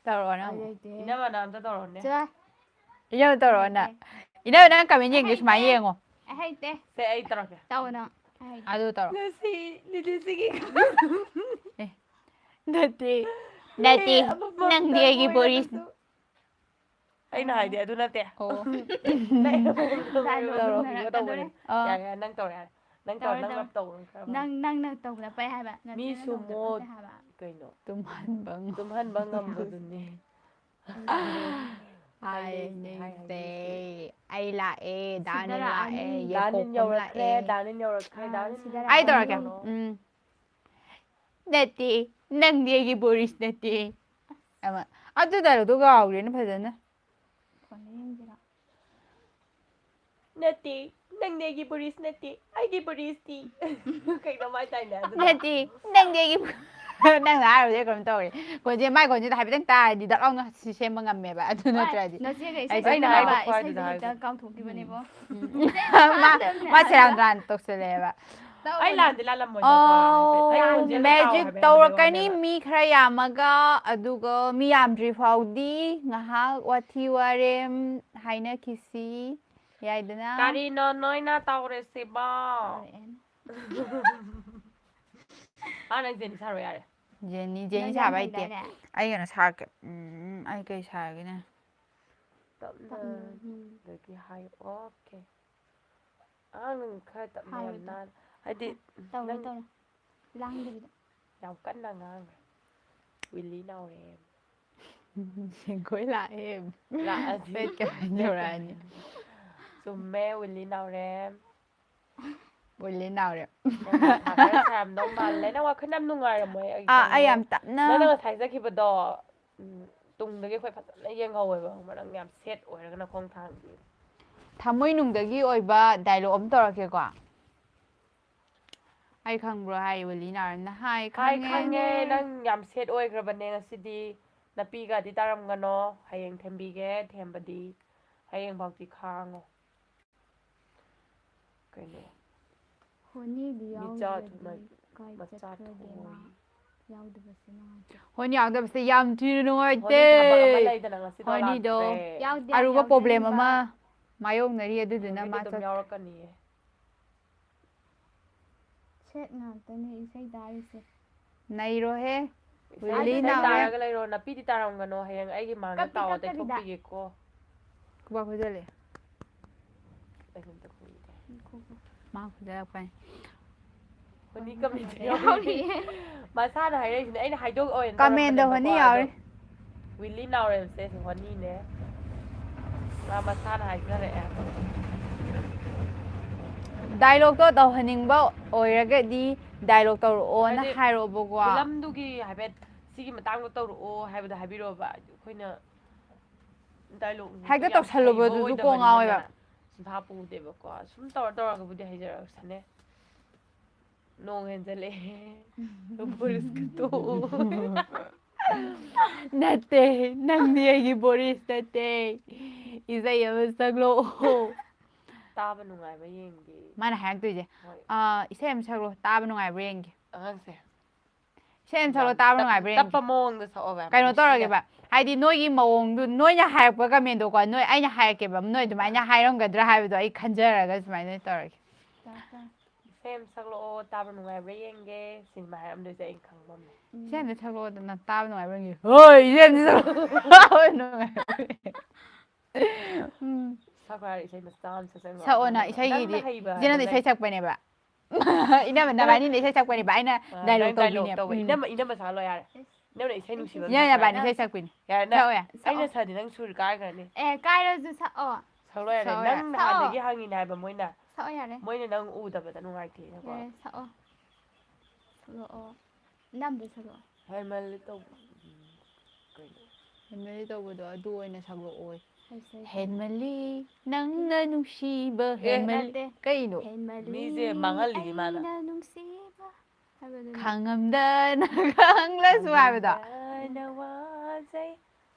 ꯇꯧꯔꯛꯑꯣ ꯅꯪ꯫ ꯎꯄꯥꯏ ꯂꯩꯇꯦ꯫ ꯏꯅꯝꯃꯅ ꯑꯝꯇ ꯇꯧꯔꯛꯑꯣꯅꯦ꯫ ꯆꯠꯂꯣ꯫ ꯏꯅꯝꯃ ꯇꯧꯔꯛꯑꯣ ꯅꯪ꯫ ꯏꯅꯝꯃ ꯅꯪ ꯀꯃꯦꯟ ꯌꯦꯡꯒꯦ ꯁꯨꯃꯥꯏꯅ ꯌꯦꯡꯉꯣ꯫ ꯑꯩ ꯍꯩꯇꯦ꯫ ꯁꯦ, ꯑꯩ ꯇꯧꯔꯛꯀꯦ꯫ ꯇꯧ ꯅꯪ꯫ ꯑꯩ ꯍꯩꯇꯦ꯫ ꯑꯗꯨ ꯇꯧꯔꯣ꯫ ꯉꯁꯤ ꯂꯤꯂꯤꯁꯤꯒꯤ ꯅꯠꯇꯦ꯫ ꯅꯠꯇꯦ꯫ ꯑꯃꯃꯝꯇ ꯅꯪꯗꯤ ꯑꯩꯒꯤ ꯕꯣꯔꯤꯁ꯫ ꯑꯣꯏꯔꯕꯁꯨ꯫ ꯑꯩꯅ ꯍꯥꯏꯗꯤ ꯑꯗꯨ ꯅꯠꯇꯦ꯫ ꯑꯣ꯫ ꯅꯪ ꯗꯥꯏꯂꯣꯛ ꯇꯧꯔꯣ, ꯂꯣꯏꯅꯔꯛꯀꯗꯧꯔꯦ꯫ ꯇꯧꯕꯅꯦ꯫ ꯑꯥ꯫ ꯌꯥꯔꯦ, ꯌꯥꯔꯦ, ꯅꯪ ꯇꯧꯔꯣ, ꯌꯥꯔꯦ꯫ ꯅꯪ ꯇꯧꯔꯣ, ꯇꯧꯔꯦ, ꯅꯪꯅ ꯇꯧꯔꯦ꯫ ꯇꯧꯕꯅ ꯈꯔ ꯐꯔꯦ꯫ ꯅꯪ, ꯅꯪꯅ ꯇꯧꯕꯗ ꯄꯛꯑꯦ ꯍꯥꯏꯕ꯫ ꯅꯠꯇꯦ, ꯃꯤ ꯅꯪ ꯇꯧꯕꯗ ꯁꯨꯃꯣ ꯄꯛꯇꯦ ꯍꯥꯏꯕ꯫ ꯀꯩꯅꯣ? ꯇꯨꯝꯍꯟꯕ ꯉꯝ-, ꯇꯨꯝꯍꯟꯕ ꯉꯝꯕꯗꯨꯅꯤ꯫ ꯍꯥꯏ ꯍꯥꯏ, ꯅꯤꯡꯁꯦ꯫ ꯍꯥꯏ, ꯑꯩ ꯂꯥꯛꯑꯦ, ꯗꯥꯅꯤꯟ ꯁꯤꯗꯔ ꯂꯥꯛꯑꯦ, ꯑꯅꯤ꯫ ꯌꯦꯀꯣꯛꯄꯝ ꯗꯥꯅꯤꯟ ꯌꯧꯔꯛꯈ꯭ꯔꯦ, ꯂꯥꯛꯑꯦ꯫ ꯗꯥꯅꯤꯟ ꯌꯧꯔꯛꯈ꯭ꯔꯦ, ꯑꯥ, ꯗꯥꯅꯤꯟ꯫ ꯁꯤꯗꯔ ꯑꯩ ꯑꯅꯤ꯫ ꯇꯧꯔꯛꯀꯦ꯫ ꯎꯝ꯫ ꯅꯠꯇꯦ, ꯅꯪꯗꯤ ꯑꯩꯒꯤ ꯕꯣꯔꯤꯁ ꯅꯠꯇꯦ꯫ ꯑꯃ, ꯑꯗꯨ ꯗꯥꯏꯂꯣꯛꯇꯣ ꯀꯥꯎꯈ꯭ꯔꯦꯅꯦ ꯐꯖꯅ꯫ ꯐꯣꯟꯗ ꯌꯦꯡꯁꯤꯔꯣ? ꯅꯠꯇꯦ, ꯅꯪꯗꯤ ꯑꯩꯒꯤ ꯕꯨꯔꯤꯁ ꯅꯠꯇꯦ, ꯑꯩꯒꯤ ꯕꯨꯔꯤꯁꯇꯤ꯫ ꯀꯩꯅꯣꯝ ꯍꯥꯏꯗꯥꯏꯅꯦ ꯑꯗꯨꯗꯣ? ꯅꯠꯇꯦ, ꯅꯪꯗꯤ ꯑꯩꯒꯤ ꯅꯪꯅ ꯍꯥꯏꯔꯨꯕꯗꯩ ꯀꯩꯅꯣꯝ ꯇꯧꯔꯦ꯫ ꯈꯣꯟꯖꯦꯜ, ꯃꯥꯏ ꯈꯣꯟꯖꯦꯜꯗꯣ ꯍꯥꯏꯐꯦꯠꯇꯪ ꯇꯥꯔꯗꯤ ꯗꯛ ꯂꯥꯎꯅ ꯁꯤ ꯁꯦꯝꯕ ꯉꯝꯃꯦꯕ꯫ ꯑꯗꯨ ꯅꯠꯇ꯭ꯔꯗꯤ ꯅꯆꯦꯒ ꯑꯩ ꯏꯁꯩ ꯑꯩꯅ ꯍꯥꯏꯕ ꯁꯛꯃꯤꯟꯅꯕ ꯈ꯭ꯋꯥꯏꯗꯨꯗ ꯏꯁꯩꯁꯦ ꯍꯦꯛꯇ ꯍꯥꯏꯒꯦ꯫ ꯀꯥꯎꯊꯣꯛꯈꯤꯕꯅꯦꯕꯣ꯫ ꯃꯥ ꯃꯥ ꯁꯦꯔꯥꯟ ꯇꯨꯔꯥꯟ ꯇꯧꯁꯜꯂꯛꯑꯦꯕ꯫ ꯑꯩ ꯂꯥꯟꯗꯤ ꯂꯥꯜꯂꯝꯃꯣꯏꯗꯀꯣ꯫ ꯑꯣ, ꯑꯩ ꯈꯣꯟꯖꯦꯜꯗ ꯇꯥꯎ ꯃꯦꯖꯤꯛ ꯍꯥꯏꯕ ꯌꯥꯝ ꯇꯧꯔꯛꯀꯅꯤ ꯍꯩꯕꯅꯦꯕ꯫ ꯃꯤ ꯈꯔ ꯌꯥꯝꯃꯒ, ꯑꯗꯨꯒ ꯃꯤ ꯌꯥꯝꯗ꯭ꯔꯤ ꯐꯥꯎꯗꯤ ꯉꯥꯏꯍꯥꯛ ꯋꯥꯊꯤ ꯋꯥꯔꯦꯝ ꯍꯥꯏꯅꯈꯤꯁꯤ꯫ ꯌꯥꯏꯗꯅ? ꯀꯔꯤꯅꯣ ꯅꯣꯏꯅ ꯇꯧꯔꯤꯁꯤꯕꯣ? ꯇꯧꯔꯛꯑꯦꯅꯦ꯫ ꯑꯥ, ꯅꯪ ꯖꯦꯅꯤ ꯁꯥꯔꯣ ꯌꯥꯔꯦ꯫ ꯖꯦꯅꯤ, ꯖꯦꯅꯤ ꯅꯪ ꯁꯥꯕ ꯌꯥꯝ ꯍꯩꯇꯦ꯫ ꯍꯩꯗꯥꯏꯅꯦ? ꯑꯩ ꯀꯩꯅꯣ ꯁꯥꯔꯛꯀꯦ꯫ ꯎꯝ, ꯑꯩ ꯀꯩ ꯁꯥꯔꯒꯦꯅꯦ? ꯇꯞꯅ ꯇꯞꯅ, ꯎꯝ꯫ ꯑꯗꯒꯤ ꯍꯥꯏ, ꯑꯣꯀꯦ꯫ ꯑꯉꯥꯡ ꯈꯔ ꯇꯞꯅ ꯌꯥꯝ ꯍꯥꯏꯔꯣ, ꯇꯞꯅ꯫ ꯅꯥꯟ-, ꯍꯥꯏꯗꯤ ꯇꯧꯔꯣ, ꯅꯪ ꯇꯧꯔꯣ꯫ ꯂꯥꯡꯗꯕꯤꯗ꯫ ꯌꯥꯝ ꯀꯟꯅ ꯉꯥꯡꯉꯦ꯫ ꯋꯤꯂꯤ ꯅꯥꯎꯔꯦꯝ꯫ ꯁꯦꯡꯒꯣꯏ ꯂꯥꯛꯑꯦ꯫ ꯂꯥꯛꯑꯗꯤ꯫ ꯐꯦꯠ ꯀꯃꯥꯏꯅ ꯌꯧꯔꯛꯑꯅꯤ? ꯆꯨꯝꯃꯦ, ꯋꯤꯂꯤ ꯅꯥꯎꯔꯦꯝ꯫ ꯋꯤꯂꯤ ꯅꯥꯎꯔꯦꯝ꯫ ꯅꯪ ꯃꯊꯥ ꯈꯔ ꯁꯥꯔꯝꯗꯧ ꯃꯥꯜꯂꯦ꯫ ꯅꯪ ꯋꯥꯈꯜ ꯌꯥꯝ ꯅꯨꯡꯉꯥꯏꯔꯝꯃꯣꯏ, ꯑꯩ ꯑꯥ, ꯑꯩ ꯈꯪꯉꯦ꯫ ꯌꯥꯝ ꯇꯞꯅ꯫ ꯅꯪꯅ ꯉꯁꯥꯏ ꯆꯠꯈꯤꯕꯗꯣ, ꯎꯝ, ꯇꯨꯡꯗꯒꯤ ꯑꯩꯈꯣꯏ ꯐꯖꯅ ꯌꯦꯡꯍꯧꯋꯦꯕ, ꯈꯪꯕ꯭ꯔꯥ? ꯅꯪ ꯌꯥꯝ ꯁꯦꯠ ꯑꯣꯏꯔꯒ ꯅꯈꯣꯡ ꯊꯥꯡꯒꯤ꯫ ꯊꯃꯣꯏꯅꯨꯡꯗꯒꯤ ꯑꯣꯏꯕ ꯗꯥꯏꯂꯣꯛ ꯑꯃ ꯇꯧꯔꯛꯀꯦꯀꯣ꯫ ꯑꯩ ꯈꯪꯕ꯭ꯔꯣ ꯍꯥꯏ, ꯋꯤꯂꯤ ꯅꯥꯎꯔꯦꯝꯅ ꯍꯥꯏ, ꯍꯥꯏ, ꯈꯪꯉꯦ꯫ ꯈꯪꯉꯦ, ꯅꯪ ꯌꯥꯝ ꯁꯦꯠ ꯑꯣꯏꯈ꯭ꯔꯕꯅꯦ ꯉꯁꯤꯗꯤ꯫ ꯅꯥꯄꯤꯒꯗꯤ ꯇꯥꯔꯝꯒꯅꯣ, ꯍꯌꯦꯡ ꯊꯦꯝꯕꯤꯒꯦ, ꯊꯦꯝꯕꯗꯤ ꯍꯌꯦꯡꯐꯥꯎꯗꯤ ꯈꯥꯡꯉꯣ꯫ ꯀꯩꯅꯣ? ꯍꯣꯅꯤꯗꯤ ꯃꯤꯆꯥ ꯌꯥꯎꯗ꯭ꯔꯗꯤ ꯊꯨꯝꯍꯥꯏ ꯀꯥꯏ ꯃꯆꯥ ꯆꯠꯈ꯭ꯔꯒꯦ ꯃꯥ? ꯊꯣꯛꯑꯣꯏ꯫ ꯌꯥꯎꯗꯕꯁꯦ ꯅꯨꯡꯉꯥꯏꯇꯦ꯫ ꯍꯣꯅꯤ ꯌꯥꯎꯗꯕꯁꯦ ꯌꯥꯝ ꯊꯤꯅ ꯍꯣꯅꯤ ꯅꯨꯡꯉꯥꯏꯇꯦ꯫ ꯊꯕꯛ ꯑꯃ ꯂꯩꯗꯅ ꯉꯁꯤꯗꯣ ꯍꯣꯅꯤꯗꯣ ꯂꯥꯛꯇ꯭ꯔꯦ꯫ ꯌꯥꯎꯗꯤ ꯑꯔꯨꯕ ꯄ꯭ꯔꯣꯕ꯭ꯂꯦꯝ ꯌꯥꯎꯖꯅꯤꯡꯕ꯫ ꯑꯃ ꯃꯥꯌꯣꯛꯅꯔꯤ, ꯑꯗꯨꯗꯨꯅ ꯍꯣꯅꯤꯗꯤ ꯃꯥ ꯑꯗꯨꯝ ꯆꯠ- ꯌꯥꯎꯔꯛꯀꯅꯤꯌꯦ꯫ ꯁꯦꯠ ꯉꯥꯛꯇꯅꯦ ꯏꯁꯩ ꯇꯥꯔꯤꯁꯦ꯫ ꯅꯩꯔꯣꯍꯦ꯫ ꯏꯁꯩ ꯋꯤꯂꯤ ꯏꯁꯩ ꯅꯥꯎꯔꯦꯝ꯫ ꯇꯥꯔꯒ ꯂꯩꯔꯣ, ꯅꯥꯄꯤꯗꯤ ꯇꯥꯔꯝꯒꯅꯣ, ꯍꯌꯦꯡ ꯑꯩꯒꯤ ꯃꯥꯡꯗ ꯀꯞꯇꯤ ꯇꯥꯎ, ꯀꯞꯇꯕꯤꯗ꯫ ꯇꯩꯊꯣꯛꯄꯤꯒꯦꯀꯣ꯫ ꯈꯨꯕꯥꯛ ꯈꯨꯖꯜꯂꯦ꯫ ꯑꯩ ꯑꯝꯇ ꯈꯨꯒꯦ꯫ ꯃꯥ ꯈꯨꯖꯜꯂꯛꯄꯅꯤ꯫ ꯍꯣꯅꯤ ꯀꯃꯦꯟ ꯌꯥꯎꯔꯤꯌꯦ꯫ ꯃꯁꯥꯅ ꯍꯥꯏꯔꯛꯏꯁꯤꯅꯦ, ꯑꯩꯅ ꯍꯥꯏꯗꯣꯛꯑꯣꯏꯅ ꯀꯃꯦꯟꯗ ꯇꯧꯔꯛꯄꯅꯦꯕꯀꯣ, ꯍꯣꯅꯤ ꯑꯗꯣ ꯌꯥꯎꯔꯤ꯫ ꯋꯤꯂꯤ ꯅꯥꯎꯔꯦꯝꯁꯦ ꯍꯣꯅꯤꯅꯦ꯫ ꯃꯥ ꯃꯁꯥꯅ ꯍꯥꯏꯖꯔꯛꯑꯦ꯫ ꯗꯥꯏꯂꯣꯛꯇꯣ ꯇꯧꯍꯟꯅꯤꯡꯕ ꯑꯣꯏꯔꯒꯗꯤ ꯗꯥꯏꯂꯣꯛ ꯇꯧꯔꯛꯑꯣꯅ ꯍꯥꯏꯗꯤ, ꯍꯥꯏꯔꯛꯑꯣꯕꯀꯣ꯫ ꯐꯤꯂꯝꯗꯨꯒꯤ ꯍꯥꯏꯐꯦꯠ ꯁꯤꯒꯤ ꯃꯇꯥꯡꯗ ꯇꯧꯔꯛꯑꯣ ꯍꯥꯏꯕꯗꯣ ꯍꯥꯏꯕꯤꯔꯛꯑꯣꯕ꯫ ꯑꯩꯈꯣꯏꯅ ꯗꯥꯏꯂꯣꯛ ꯍꯦꯛꯇ ꯌꯥꯝ ꯇꯧꯁꯜꯂꯨꯕꯗꯨꯁꯨ ꯍꯩꯕ ꯀꯣꯛ ꯉꯥꯎꯋꯦꯕ꯫ ꯑꯣꯏꯗꯕꯅꯤꯗꯅ꯫ ꯁꯨꯡꯊꯥ ꯄꯨꯗꯦꯕꯀꯣ꯫ ꯁꯨꯝ ꯇꯧꯔ ꯇꯧꯔꯒꯕꯨꯗꯤ ꯍꯩꯖꯔꯛꯁꯅꯦ꯫ ꯅꯣꯡ ꯍꯦꯟꯖꯜꯂꯛꯑꯦ꯫ ꯕꯣꯔꯤꯁꯀ ꯇꯣꯛꯎ꯫ ꯅꯠꯇꯦ, ꯅꯪꯗꯤ ꯑꯩꯒꯤ ꯕꯣꯔꯤꯁ ꯅꯠꯇꯦ꯫ ꯏꯁꯩ ꯑꯃ ꯁꯛꯂꯛꯑꯣ꯫ ꯇꯥꯕ ꯅꯨꯡꯉꯥꯏꯕ ꯌꯦꯡꯒꯦ꯫ ꯃꯥꯅ ꯍꯥꯏꯔꯛꯇꯣꯏꯁꯦ, ꯍꯣꯏ꯫ "ꯑꯥ, ꯏꯁꯩ ꯑꯃ ꯁꯛꯂꯣ, ꯇꯥꯕ ꯅꯨꯡꯉꯥꯏꯕ꯭ꯔꯥ ꯌꯦꯡꯒꯦ꯫" ꯑꯉꯥꯡꯁꯦ꯫ ꯏꯁꯩ ꯑꯃ ꯁꯛꯂꯣ, ꯌꯥꯝ ꯇꯥꯕ ꯇꯞ-, ꯅꯨꯡꯉꯥꯏꯕ꯭ꯔꯥ ꯌꯦꯡꯒꯦ꯫ ꯇꯞꯄ ꯃꯑꯣꯡꯗ ꯁꯛꯑꯣꯕ, ꯌꯥꯝ ꯀꯩꯅꯣ ꯅꯨꯡꯁꯤꯅ꯫ ꯇꯧꯔꯒꯦꯕ, ꯍꯥꯏꯗꯤ ꯅꯣꯏꯒꯤ ꯃꯑꯣꯡꯗꯨ, ꯅꯣꯏꯅ ꯍꯥꯏꯔꯛꯄ ꯀꯃꯦꯟꯗꯣꯀꯣ, ꯅꯣꯏ, ꯑꯩꯅ ꯍꯥꯏꯔꯛꯀꯦꯕ, ꯅꯣꯏ ꯑꯗꯨꯃꯥꯏꯅ ꯑꯥ꯫ ꯍꯥꯏꯔꯝꯒꯗ꯭ꯔꯥ ꯍꯥꯏꯕꯗꯣ ꯑꯩ ꯈꯟꯖꯔꯒ ꯁꯨꯃꯥꯏꯅ ꯇꯧꯔꯒꯦ꯫ ꯇꯥ-, ꯇꯥ꯫ ꯏꯁꯩ ꯑꯃ ꯁꯛꯂꯛꯑꯣ, ꯇꯥꯕ ꯅꯨꯡꯉꯥꯏꯕ꯭ꯔꯥ ꯌꯦꯡꯒꯦ꯫ ꯁꯤꯅꯦꯃꯥ ꯍꯥꯏꯔꯝꯗꯣꯏꯁꯦ ꯑꯩꯅ ꯈꯪꯕ ꯑꯃ ꯂꯩ꯫ ꯎꯝ꯫ ꯏꯁꯩ ꯑꯝꯇ ꯁꯛꯂꯛꯑꯣꯗꯅ, ꯇꯥꯕ ꯅꯨꯡꯉꯥꯏꯕ꯭ꯔꯥ ꯌꯦꯡꯒꯦ꯫ ꯍꯣꯏ, ꯏꯁꯩ ꯑꯝꯇ ꯁꯛꯂꯛꯑꯣ꯫ ꯇꯥꯕ ꯅꯨꯡꯉꯥꯏꯕ꯭ꯔꯥ ꯌꯦꯡꯒꯦ꯫ ꯎꯝ꯫ ꯁꯛꯈ꯭ꯔꯣ ꯍꯥꯏꯔ ꯏꯁꯩ ꯃꯆꯥ ꯑꯃ ꯁꯛꯆꯟꯈ꯭ꯔꯣ꯫ ꯁꯛꯑꯣꯅ, ꯅꯪꯅ, ꯏꯁꯩꯒꯤꯗꯤ ꯅꯪꯅ ꯍꯩꯕ ꯏꯆꯦ ꯅꯪꯅ ꯍꯥꯏꯕ ꯏꯁꯩ ꯂꯩ꯫ ꯁꯛꯄꯅꯦꯕ꯫ ꯏꯅꯝꯃ ꯅꯕꯥꯅꯤꯅ ꯏꯁꯩ ꯁꯛꯄꯅꯦꯕ, ꯑꯩꯅ ꯑꯥ, dialogue ꯅꯪ dialogue ꯇꯧꯕꯤꯅꯦꯕ꯫ ꯇꯧꯕ꯫ ꯎꯝ꯫ ꯏꯅꯝꯃ, ꯏꯅꯝꯃ ꯁꯥ ꯂꯣꯏ ꯌꯥꯔꯦ꯫ ꯏꯁ, ꯏꯅꯝꯃꯅ ꯏꯁꯩ ꯏꯁ, ꯅꯨꯡꯁꯤꯕ ꯑꯃ ꯏꯅꯝꯃ ꯁꯛꯄ ꯅꯕꯥꯅꯤ ꯌꯥꯔꯦ꯫ ꯏꯁꯩ ꯁꯛꯄꯤꯅꯦ꯫ ꯌꯥꯔꯦ, ꯅꯪ, ꯁꯛꯑꯣ ꯌꯥꯔꯦ꯫ ꯑꯩꯅ ꯁꯛꯑꯗꯤ ꯅꯪ ꯁꯨꯔ ꯀꯥꯏꯈ꯭ꯔꯅꯤ꯫ ꯑꯦ, ꯀꯥꯏꯔꯁꯨ ꯁꯛꯑꯣ꯫ ꯁꯛꯂꯣ ꯌꯥꯔꯦ꯫ ꯁꯛꯑꯣ ꯌꯥꯔꯦ꯫ ꯅꯪ ꯁꯛꯑꯣ꯫ ꯅꯍꯥꯟꯗꯒꯤ ꯍꯪꯉꯤꯅꯦ ꯍꯥꯏꯕ ꯃꯣꯏꯅ꯫ ꯁꯛꯑꯣ ꯌꯥꯔꯦ꯫ ꯃꯣꯏꯅ ꯅꯪ ꯎꯗꯕꯗ ꯅꯨꯡꯉꯥꯏꯇꯦꯅꯀꯣ꯫ ꯌꯥꯔꯦ, ꯁꯛꯑꯣ꯫ ꯁꯛꯂꯛꯑꯣ꯫ ꯅꯝꯗ ꯁꯛꯂꯛꯑꯣ꯫ ꯍꯦꯟꯃꯜꯂꯦ ꯇꯧꯕ꯫ ꯎꯝ, ꯀꯩꯅꯣ? ꯍꯦꯟꯃꯜꯂꯦ ꯇꯧꯕꯗꯣ ꯑꯗꯨ ꯑꯣꯏꯅ ꯁꯛꯂꯛꯑꯣ꯫ ꯍꯩꯁꯦ꯫ ꯍꯦꯟꯃꯜꯂꯤ ꯅꯪꯅ ꯅꯨꯡꯁꯤꯕ ꯑꯦ꯫ ꯍꯦꯟꯃꯜꯂꯤ꯫ ꯅꯠꯇꯦ꯫ ꯀꯩꯅꯣ? ꯍꯦꯟꯃꯜꯂꯤ ꯃꯤꯁꯦ ꯃꯥꯡꯍꯜꯂꯤꯅꯤ ꯃꯥꯅ꯫ ꯑꯩꯅ ꯅꯨꯡꯁꯤꯕ ꯍꯥꯏꯕꯗꯨꯅꯤ꯫ ꯈꯪꯉꯝꯗꯅ ꯈꯪꯂꯁꯨ ꯍꯥꯏꯕꯗꯣ꯫ ꯈꯪꯉꯝꯗꯅ ꯋꯥꯖꯩ꯫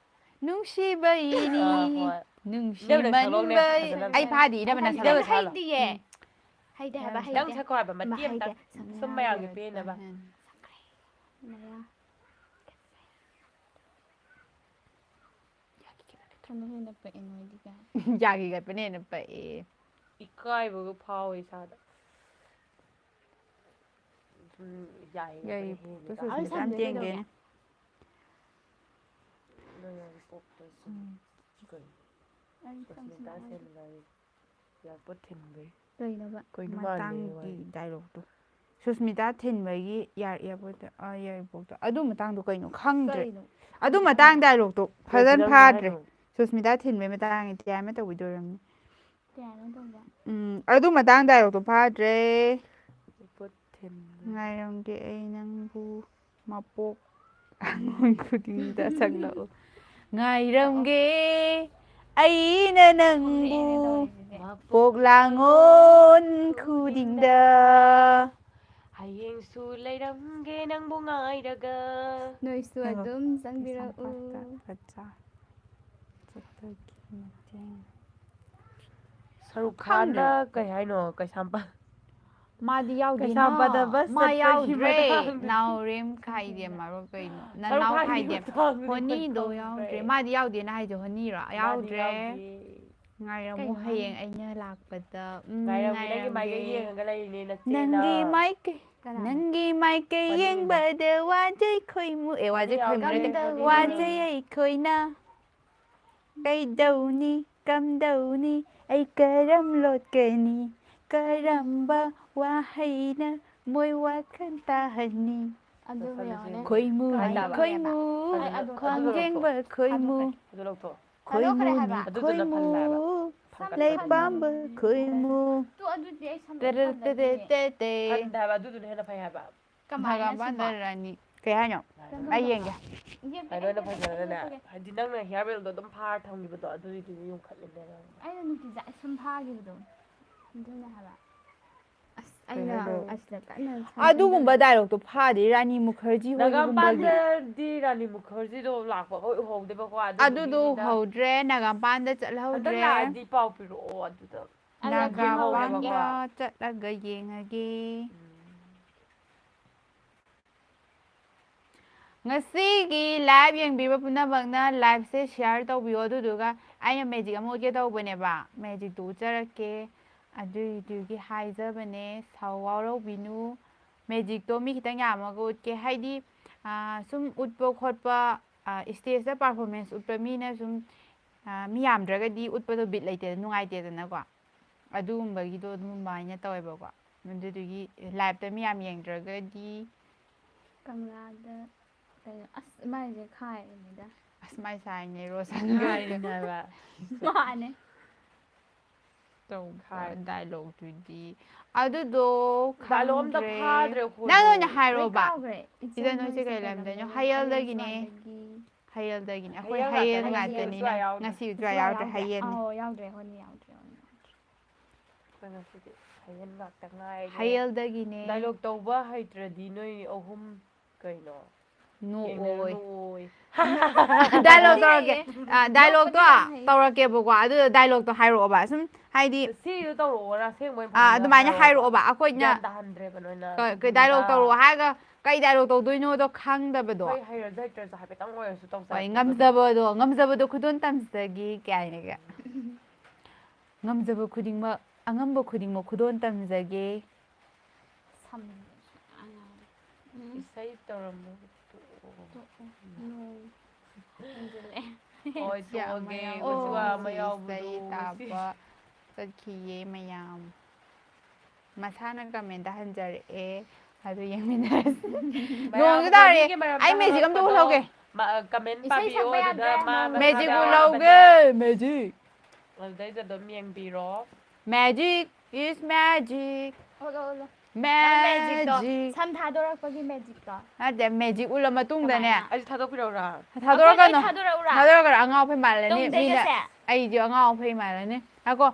ꯅꯨꯡꯁꯤꯕꯩꯅꯤ꯫ ꯑꯥ, ꯍꯣꯏ꯫ ꯅꯨꯡꯁꯤꯃꯟꯕꯩ-, ꯏꯅꯝꯃꯅ ꯁꯛꯂꯛꯑꯣꯅꯦ, ꯐꯖꯅ꯫ ꯑꯩ ꯐꯥꯗꯤ ꯏꯅꯝꯃꯅ ꯏꯅꯝꯃ ꯁꯛꯂꯛꯑꯣ꯫ ꯁꯛꯂꯛꯑꯣ꯫ ꯍꯩꯇꯤꯌꯦ꯫ ꯎꯝ꯫ ꯍꯩꯇꯦ ꯍꯥꯏꯕ, ꯅꯪ ꯍꯩꯇꯦ꯫ ꯁꯛꯈ꯭ꯔꯣ ꯍꯥꯏꯕ, ꯃꯇꯦꯛ ꯃꯥ ꯑꯝꯇ꯫ ꯍꯩꯇꯦ꯫ ꯁꯨꯝ ꯃꯌꯥꯝꯒꯤ ꯄꯦꯟꯅꯕ꯫ ꯁꯛꯈ꯭ꯔꯦ꯫ ꯃꯌꯥ꯫ ꯀꯩꯅꯣ ꯍꯦꯟꯅ ꯄꯛꯑꯦ ꯅꯣꯏꯗꯤ ꯀꯥꯏ꯫ ꯌꯥꯒꯤ ꯀꯠꯄꯅ ꯍꯦꯟꯅ ꯄꯛꯑꯦ꯫ ꯏꯀꯥꯏꯕꯒ ꯐꯥꯎꯋꯦ ꯏꯁꯥꯗ꯫ ꯁꯨꯝ ꯌꯥꯏ ꯌꯥꯏ, ꯍꯦꯜꯂꯦ ꯄꯣꯠꯁꯨ ꯀꯥꯏ꯫ ꯁꯨꯝ ꯌꯥꯝ ꯇꯦꯡꯒꯦ꯫ ꯅꯣꯏ ꯌꯥꯏ ꯄꯣꯛꯇ ꯁꯨꯝ ꯎꯝ꯫ ꯀꯩꯅꯣ? ꯑꯩ ꯁꯨꯁꯃꯤꯇꯥ ꯁꯝꯁꯤꯅ ꯁꯦꯟꯅꯔꯤ꯫ ꯏꯌꯥꯔꯄꯣꯔꯠ ꯊꯤꯟꯕꯩ꯫ ꯀꯩꯅꯣꯕ? ꯀꯩꯅꯣ ꯃꯥꯜꯂꯦ ꯃꯇꯥꯡꯒꯤ ꯋꯥꯔꯤ꯫ Dialogueꯇꯣ꯫ ꯁꯨꯁꯃꯤꯇꯥ ꯊꯤꯟꯕꯒꯤ ꯏꯌꯥꯔ-, ꯏꯌꯥꯔꯄꯣꯔꯠꯇ, ꯑꯥ, ꯏꯌꯥꯔꯄꯣꯔꯠꯇ꯫ ꯑꯗꯨ ꯃꯇꯥꯡꯗꯣ ꯀꯩꯅꯣ ꯈꯪꯗ꯭ꯔꯦ꯫ ꯀꯩꯅꯣ? ꯑꯗꯨ ꯃꯇꯥꯡ dialogueꯇꯣ ꯀꯩ ꯐꯖꯅ ꯐꯤꯂꯝꯅꯣ ꯐꯥꯗ꯭ꯔꯦ꯫ ꯍꯥꯏꯅꯣ? ꯁꯨꯁꯃꯤꯇꯥ ꯊꯤꯟꯕꯩ ꯃꯇꯥꯡꯒꯤ ꯇꯤꯌꯥꯏꯃ ꯇꯧꯕꯤꯗꯣ ꯑꯣꯏꯔꯝꯅꯤ꯫ ꯇꯤꯌꯥꯏꯃ ꯇꯧꯕ? ꯎꯝ, ꯑꯗꯨ ꯃꯇꯥꯡ dialogueꯇꯣ ꯐꯥꯗ꯭ꯔꯦ꯫ ꯏꯌꯥꯔꯄꯣꯔꯠ ꯊꯤꯟꯕ꯫ ꯉꯥꯏꯔꯝꯒꯦ ꯑꯩ ꯅꯪꯕꯨ꯫ ꯃꯄꯣꯛ ꯑꯉꯣꯟ ꯈꯨꯗꯤꯡꯗ ꯁꯛꯂꯛꯎ꯫ ꯉꯥꯏꯔꯝꯒꯦ ꯑꯩꯅ ꯅꯪꯕꯨ ꯄꯣꯛ ꯂꯥꯡꯉꯣꯟ ꯈꯨꯗꯤꯡꯗ꯫ ꯍꯌꯦꯡꯁꯨ ꯂꯩꯔꯝꯒꯦ ꯅꯪꯕꯨ ꯉꯥꯏꯔꯒ꯫ ꯅꯣꯏꯁꯨ ꯑꯗꯨꯝ ꯆꯪꯕꯤꯔꯛꯎ꯫ ꯀꯩꯁꯥꯝꯄꯥꯠꯇ ꯕꯖꯥꯔ ꯆꯠꯄꯒꯤ ꯃꯇꯦꯡ꯫ ꯁꯔꯨꯛ ꯈꯥꯟꯅ ꯀꯩ ꯍꯥꯏꯅꯣ? ꯀꯩꯁꯥꯝꯄꯥꯠ ꯃꯥꯗꯤ ꯌꯥꯎꯗꯦꯅ꯫ ꯀꯩꯁꯥꯝꯄꯥꯠꯇ ꯕꯁ ꯃꯥ ꯆꯠꯄꯒꯤ ꯌꯥꯎꯗ꯭ꯔꯦ꯫ ꯃꯇꯥꯡꯗ꯫ ꯅꯥꯎꯔꯦꯝ ꯈꯥꯏꯗꯦꯝ ꯍꯥꯏꯕ꯭ꯔꯣ ꯀꯩꯅꯣ? ꯁꯔꯨꯛ ꯅꯅꯥꯎ ꯈꯥꯟꯒꯤ ꯈꯥꯏꯗꯦꯝ꯫ ꯃꯇꯥꯡꯗꯨꯗꯤ ꯍꯣꯅꯤꯗꯣ ꯈꯪꯗ꯭ꯔꯦ꯫ ꯌꯥꯎꯗ꯭ꯔꯦ꯫ ꯃꯥꯗꯤ ꯌꯥꯎꯗꯦꯅ ꯍꯥꯏꯁꯦ ꯍꯣꯅꯤꯔꯣ? ꯃꯥꯗꯤ ꯌꯥꯎꯗ꯭ꯔꯦ꯫ ꯌꯥꯎꯗꯦ꯫ ꯉꯥꯏꯔꯝꯃꯨ ꯀꯩꯅꯣ ꯍꯌꯦꯡ ꯑꯩꯅ ꯂꯥꯛꯄꯗ꯫ ꯎꯝ, ꯉꯥꯏꯔꯝꯒꯦ, ꯅꯪꯒꯤ ꯃꯥꯏꯀꯩ ꯉꯥꯏꯔꯝꯒꯦ꯫ ꯌꯦꯡꯉꯒ ꯂꯩꯔꯤꯅꯦ ꯅꯆꯦꯅ꯫ ꯅꯪꯒꯤ ꯃꯥꯏꯀꯩ ꯀꯅꯥꯅꯣ? ꯅꯪꯒꯤ ꯃꯥꯏꯀꯩ ꯃꯅꯤꯡꯗ꯫ ꯌꯦꯡꯕꯗ ꯋꯥꯖꯩ ꯈꯣꯏꯃꯨ ꯑꯦ ꯋꯥꯖꯩ ꯃꯅꯤꯡ ꯈꯣꯏꯃꯨ ꯌꯥꯎꯗꯦ, ꯅꯠꯇꯦ꯫ ꯃꯅꯤꯡ ꯋꯥꯖꯩ ꯌꯥꯎꯗꯦ꯫ ꯑꯩꯈꯣꯏꯅ꯫ ꯀꯩꯗꯧꯅꯤ ꯀꯝꯗꯧꯅꯤ ꯑꯩ ꯀꯔꯝ ꯂꯣꯠꯀꯅꯤ? ꯀꯔꯝꯕ ꯋꯥꯍꯩꯅ ꯃꯣꯏ ꯋꯥꯈꯜ ꯇꯥꯍꯟꯅꯤ? ꯑꯗꯨ ꯌꯦꯡꯉꯣꯅꯦ꯫ ꯈꯣꯏꯃꯨ ꯍꯥꯏ ꯇꯥꯕ꯫ ꯈꯣꯏꯃꯨ ꯑꯩ ꯑꯗꯨ ꯈ꯭ꯋꯥꯡꯖꯦꯡꯕ ꯈꯣꯏꯃꯨ꯫ ꯑꯗꯨ ꯂꯧꯊꯣꯛꯑꯣ꯫ ꯈꯣꯏꯃꯨꯅꯤ ꯍꯥꯏꯕ꯫ ꯑꯗꯨꯗꯨꯅ ꯈꯣꯏꯃꯨ꯫ ꯐꯜꯂꯦ ꯍꯥꯏꯕ꯫ ꯐꯒꯠꯄꯅꯤ꯫ ꯂꯩꯄꯥꯝꯕ ꯈꯣꯏꯃꯨ꯫ ꯇꯨ ꯑꯗꯨꯗꯤ ꯑꯩ ꯁꯝ ꯇꯔꯔ ꯇꯔꯦ ꯐꯖꯗꯤꯌꯦ꯫ ꯇꯦ ꯇꯦ꯫ ꯐꯟꯗꯦ ꯍꯥꯏꯕ, ꯑꯗꯨꯗꯨꯅ ꯍꯦꯟꯅ ꯐꯩ ꯍꯥꯏꯕ꯫ ꯀꯃꯥꯏꯅ ꯍꯪꯒꯥꯝꯄꯥꯟꯗ ꯁꯤꯕꯣ? ꯔꯥꯅꯤ꯫ ꯀꯩ ꯍꯥꯏꯅꯣ? ꯑꯗꯨꯝ ꯑꯩ ꯌꯦꯡꯒꯦ꯫ ꯌꯦꯞꯄꯦ, ꯑꯩ ꯂꯣꯏꯅ ꯌꯦꯞꯄꯦ, ꯐꯖꯔꯒꯅꯦ꯫ ꯌꯦꯞꯄꯒꯦ꯫ ꯍꯥꯏꯗꯤ ꯅꯪꯅ ꯍꯤꯌꯥꯔ ꯕꯦꯜꯗꯣ ꯑꯗꯨꯝ ꯐꯥꯔ ꯊꯝꯈꯤꯕꯗꯣ ꯑꯗꯨꯒꯤꯗꯨꯗꯤ ꯌꯨꯝꯈꯠꯂꯤꯅꯦ ꯅꯪ꯫ ꯑꯩꯅ ꯅꯨꯡꯇꯤꯖꯥꯏ ꯁꯝ ꯐꯥꯈꯤꯕꯗꯣ꯫ ꯑꯗꯨꯅ ꯍꯥꯏꯕ꯫ ꯑꯁ, ꯑꯩꯅ ꯀꯩ ꯍꯥꯏꯅꯣ? ꯑꯁꯤꯗ ꯀꯟꯅ ꯑꯗꯨꯒꯨꯝꯕ ꯁꯥꯖꯤꯟꯗꯅ ꯗꯥꯏꯂꯣꯛꯇꯣ ꯐꯥꯗꯦ ꯔꯥꯅꯤ ꯃꯨꯈꯔꯖꯤ ꯍꯣꯏꯒꯨꯝꯕꯒꯤ꯫ ꯅꯒꯥꯝꯄꯥꯟꯗꯗꯤ ꯔꯥꯅꯤ ꯃꯨꯈꯔꯖꯤꯗꯣ ꯂꯥꯛꯄ ꯍꯣꯏ ꯎꯍꯧꯗꯦꯕꯀꯣ꯫ ꯑꯗꯨꯗꯣ ꯑꯗꯨꯗꯨꯒꯤꯅꯤꯗ꯫ ꯎꯍꯧꯗ꯭ꯔꯦ꯫ ꯅꯒꯥꯝꯄꯥꯟꯗ ꯍꯟꯗꯛ ꯆꯠꯍꯧꯗ꯭ꯔꯦ꯫ ꯂꯥꯛꯑꯗꯤ ꯄꯥꯎ ꯄꯤꯔꯛꯑꯣ ꯑꯗꯨꯗ꯫ ꯑꯗ ꯊꯦꯡꯍꯧꯔꯦꯕꯀꯣ꯫ ꯅꯒꯥꯝꯄꯥꯟꯗ ꯆꯠꯂꯒ ꯌꯦꯡꯉꯒꯦ꯫ ꯎꯝ꯫ ꯉꯁꯤꯒꯤ ꯂꯥꯏꯚ ꯌꯦꯡꯕꯤꯕ ꯄꯨꯝꯅꯃꯛꯅ ꯂꯥꯏꯚꯁꯦ ꯁꯤꯌꯥꯔ ꯇꯧꯕꯤꯌꯣ꯫ ꯑꯗꯨꯗꯨꯒ ꯑꯩꯅ ꯃꯦꯖꯤꯛ ꯑꯃ ꯎꯠꯀꯦ ꯇꯧꯕꯅꯦꯕ꯫ ꯃꯦꯖꯤꯛꯇꯨ ꯎꯠꯆꯔꯛꯀꯦ꯫ ꯑꯗꯨꯏꯗꯨꯒꯤ ꯍꯥꯏꯖꯕꯅꯦ꯫ ꯁꯥꯎ ꯋꯥꯔꯧꯕꯤꯅꯨ꯫ ꯃꯦꯖꯤꯛꯇꯣ ꯃꯤ ꯈꯤꯇꯪ ꯌꯥꯝꯃꯒ ꯎꯠꯀꯦ꯫ ꯍꯥꯏꯗꯤ, ꯑꯥ, ꯁꯨꯝ ꯎꯠꯄ ꯈꯣꯠꯄ, ꯑꯥ, ꯁ꯭ꯇꯦꯖꯇ ꯄꯔꯐꯣꯔꯃꯦꯟꯁ ꯎꯠꯄ ꯃꯤꯅ ꯁꯨꯝ, ꯑꯥ, ꯃꯤ ꯌꯥꯝꯗ꯭ꯔꯒꯗꯤ ꯎꯠꯄꯗꯣ ꯕꯤꯠ ꯂꯩꯇꯦ, ꯅꯨꯡꯉꯥꯏꯇꯦꯗꯅꯀꯣ꯫ ꯑꯗꯨꯒꯨꯝꯕꯒꯤꯗꯣ ꯑꯗꯨꯃꯥꯏꯅ ꯇꯧꯋꯦꯕꯀꯣ꯫ ꯑꯗꯨꯗꯨꯒꯤ ꯂꯥꯏꯞꯇ ꯃꯤ ꯌꯥꯝ ꯌꯦꯡꯗ꯭ꯔꯒꯗꯤ ꯀꯪꯂꯥꯗ ꯀꯩꯅꯣ ꯑꯁ ꯃꯥꯏꯁꯦ ꯈꯥꯏꯔꯤꯅꯤꯗ꯫ ꯑꯁ ꯃꯥꯏ ꯁꯥꯏꯅꯦ ꯔꯣꯁꯟꯒ ꯍꯥꯏꯔꯤꯅꯦ ꯍꯥꯏꯕ꯫ ꯃꯥꯅꯦ꯫ ꯇꯧꯕ ꯈꯥꯏ꯫ ꯗꯥꯏꯂꯣꯛꯇꯨꯗꯤ꯫ ꯑꯗꯨꯗꯣ ꯗꯥꯏꯂꯣꯛ ꯑꯝꯇ ꯈꯪꯗ꯭ꯔꯦ꯫ ꯐꯥꯗ꯭ꯔꯦ ꯑꯩꯈꯣꯏꯗꯣ꯫ ꯅꯪ ꯑꯣꯏꯅ ꯂꯣꯏ ꯍꯥꯏꯔꯣꯕ꯫ ꯀꯥꯎꯈ꯭ꯔꯦ꯫ ꯏꯆꯟ ꯁꯤꯗ ꯅꯣꯏꯁꯦ ꯅꯣꯏꯁꯦ ꯀꯩ ꯀꯩ ꯂꯝꯗꯩꯅꯣ? ꯂꯝꯗꯩꯅꯣ? ꯍꯌꯦꯜꯗꯒꯤꯅꯦ꯫ ꯍꯌꯦꯜ ꯁ꯭ꯋꯥꯏꯗꯒꯤ꯫ ꯍꯌꯦꯜꯗꯒꯤꯅꯦ꯫ ꯑꯩꯈꯣꯏ ꯍꯌꯦꯜ ꯍꯌꯦꯜ ꯉꯥꯛꯇꯅꯦ꯫ ꯉꯥꯛꯇꯅꯦ꯫ ꯉꯁꯤ ꯎꯖ꯭ꯋꯥ ꯉꯁꯤ ꯎꯖ꯭ꯋꯥ ꯌꯥꯎꯗ꯭ꯔꯦ꯫ ꯌꯥꯎꯗ꯭ꯔꯦ꯫ ꯍꯌꯦꯜꯅꯦ꯫ ꯑꯧ ꯌꯥꯎꯗ꯭ꯔꯦ꯫ ꯍꯣꯅꯤ ꯌꯥꯎꯗ꯭ꯔꯦ꯫ ꯍꯣꯅꯤ ꯌꯥꯎꯗ꯭ꯔꯦ꯫ ꯑꯩꯈꯣꯏ ꯉꯁꯤꯗꯤ ꯍꯌꯦꯜ ꯉꯥꯛꯇ ꯉꯥꯏꯔꯦ꯫ ꯍꯌꯦꯜꯗꯒꯤꯅꯦ꯫ ꯗꯥꯏꯂꯣꯛ ꯇꯧꯕ ꯍꯩꯇ꯭ꯔꯗꯤ ꯅꯣꯏ ꯑꯍꯨꯝ ꯀꯩꯅꯣ? ꯅꯣꯛꯑꯣꯏ꯫ ꯌꯦꯡꯅꯔꯣꯏ꯫ ꯗꯥꯏꯂꯣꯛ ꯇꯧꯔꯛꯀꯦ꯫ ꯅꯣꯛꯄꯗꯤ ꯑ, ꯗꯥꯏꯂꯣꯛꯇꯣ ꯌꯥꯝ ꯍꯩ꯫ ꯇꯧꯔꯛꯀꯦꯕꯀꯣ꯫ ꯑꯗꯨ ꯗꯥꯏꯂꯣꯛꯇꯣ ꯍꯥꯏꯔꯛꯑꯣꯕ꯫ ꯁꯨꯝ ꯍꯥꯏꯗꯤ ꯁꯤꯗꯣ ꯇꯧꯔꯛꯑꯣꯔꯥ? ꯑꯁꯦꯡꯕ ꯑꯣꯏꯅ ꯑ, ꯐꯖꯅ ꯑꯗꯨꯃꯥꯏꯅ ꯍꯥꯏꯔꯛꯑꯣꯕ꯫ ꯍꯥꯏꯔꯛꯑꯣꯕ꯫ ꯑꯩꯈꯣꯏꯅ ꯒ꯭ꯌꯥꯟ ꯇꯥꯍꯟꯗ꯭ꯔꯦꯕ ꯅꯣꯏꯅ꯫ ꯀ-, ꯀ-, ꯗꯥꯏꯂꯣꯛ ꯇꯧꯔꯛꯑꯣ ꯍꯥꯏꯔꯒ ꯀꯩ ꯗꯥꯏꯂꯣꯛ ꯇꯧꯗꯣꯏꯅꯣꯗꯣ ꯈꯪꯗꯕꯗꯣ꯫ ꯍꯣꯏ, ꯍꯩꯔꯁꯨ ꯍꯩꯇ꯭ꯔꯁꯨ ꯍꯥꯏꯐꯦꯠꯇꯪ ꯑꯣꯏꯔꯁꯨ ꯇꯧꯖ꯫ ꯍꯣꯏ, ꯉꯝꯖꯕꯗꯣ, ꯉꯝꯖꯕꯗꯣ ꯈꯨꯗꯣꯜ ꯇꯝꯖꯒꯦ ꯀꯥꯏꯅꯒ꯫ ꯉꯝꯖꯕ ꯈꯨꯗꯤꯡꯃꯛ, ꯑꯉꯝꯕ ꯈꯨꯗꯤꯡꯃꯛ ꯈꯨꯗꯣꯜ ꯇꯝꯖꯒꯦ꯫ ꯁꯝ ꯎꯝ꯫ ꯏꯁꯩ ꯇꯧꯔꯝꯕ ꯇꯣꯛꯑꯣ꯫ ꯇꯣꯛꯑꯣ꯫ ꯅꯣꯡ ꯍꯦꯟꯖꯤꯜꯂꯛꯑꯦ꯫ ꯍꯣꯏ, ꯏꯆꯦ ꯑꯃ ꯇꯣꯛꯑꯒꯦ꯫ ꯌꯥꯎꯕꯗꯣ, ꯎꯖꯋꯥ ꯑꯃ ꯁꯤ ꯌꯥꯎꯕꯗꯣ ꯏꯁꯩ ꯉꯁꯤ꯫ ꯇꯥꯕ ꯆꯠꯈꯤꯌꯦ ꯃꯌꯥꯝ꯫ ꯃꯁꯥꯅ ꯀꯃꯦꯟꯗ ꯍꯟꯖꯔꯛꯑꯦ꯫ ꯑꯗꯨ ꯌꯦꯡꯃꯤꯟꯅꯔꯁꯤ꯫ ꯃꯌꯥꯝ ꯅꯣꯡꯁꯨ ꯇꯥꯔꯦ꯫ ꯃꯤꯒꯤ ꯃꯔꯝꯗ ꯑꯩ ꯃꯦꯖꯤꯛ ꯑꯝꯇ ꯍꯪꯉꯛꯄꯗꯣ, ꯎꯠꯍꯧꯒꯦ꯫ ꯃ-, ꯑ, ꯀꯃꯦꯟ ꯏꯁꯩ ꯄꯥꯕꯤꯌꯣ, ꯁꯛꯄ ꯌꯥꯗ꯭ꯔꯦ, ꯑꯗꯨꯗ ꯃꯥ ꯅꯣꯡ ꯃꯁꯥ ꯃꯦꯖꯤꯛ ꯌꯥꯎꯔꯕꯅꯦ꯫ ꯎꯠꯍꯧꯒꯦ, ꯃꯦꯖꯤꯛ꯫ ꯑꯗꯨꯗꯩꯗ ꯑꯗꯨꯝ ꯌꯦꯡꯕꯤꯔꯣ꯫ Magic is magic. ꯑꯣꯜꯂꯣ, ꯑꯣꯜꯂꯣ꯫ ꯅꯪ ꯃꯦꯖꯤꯛꯇꯣ, Magic. ꯁꯝ ꯊꯥꯗꯣꯔꯛꯄꯒꯤ ꯃꯦꯖꯤꯛꯇꯣ꯫ ꯅꯠꯇꯦ, ꯃꯦꯖꯤꯛ ꯎꯠꯂ ꯃꯇꯨꯡꯗꯅꯦ꯫ ꯀꯃꯥꯏꯅ? ꯑꯩꯁꯨ ꯊꯥꯗꯣꯛꯄꯤꯔꯛꯎꯔꯥ? ꯊꯥꯗꯣꯔꯛꯀꯅꯣ꯫ ꯑꯩꯈꯣꯏ ꯂꯣꯏ ꯊꯥꯗꯣꯔꯛꯎꯔꯥ? ꯊꯥꯗꯣꯔꯛꯀꯅꯣ, ꯑꯉꯥꯎ ꯑꯐꯩ ꯃꯥꯜꯂꯅꯤ꯫ ꯃꯤꯅ, ꯇꯧꯖꯩꯒꯁꯦ? ꯑꯩꯗꯤ ꯑꯉꯥꯎ ꯑꯐꯩ ꯃꯥꯜꯂꯅꯤ꯫ ꯉꯥꯏꯈꯣ꯫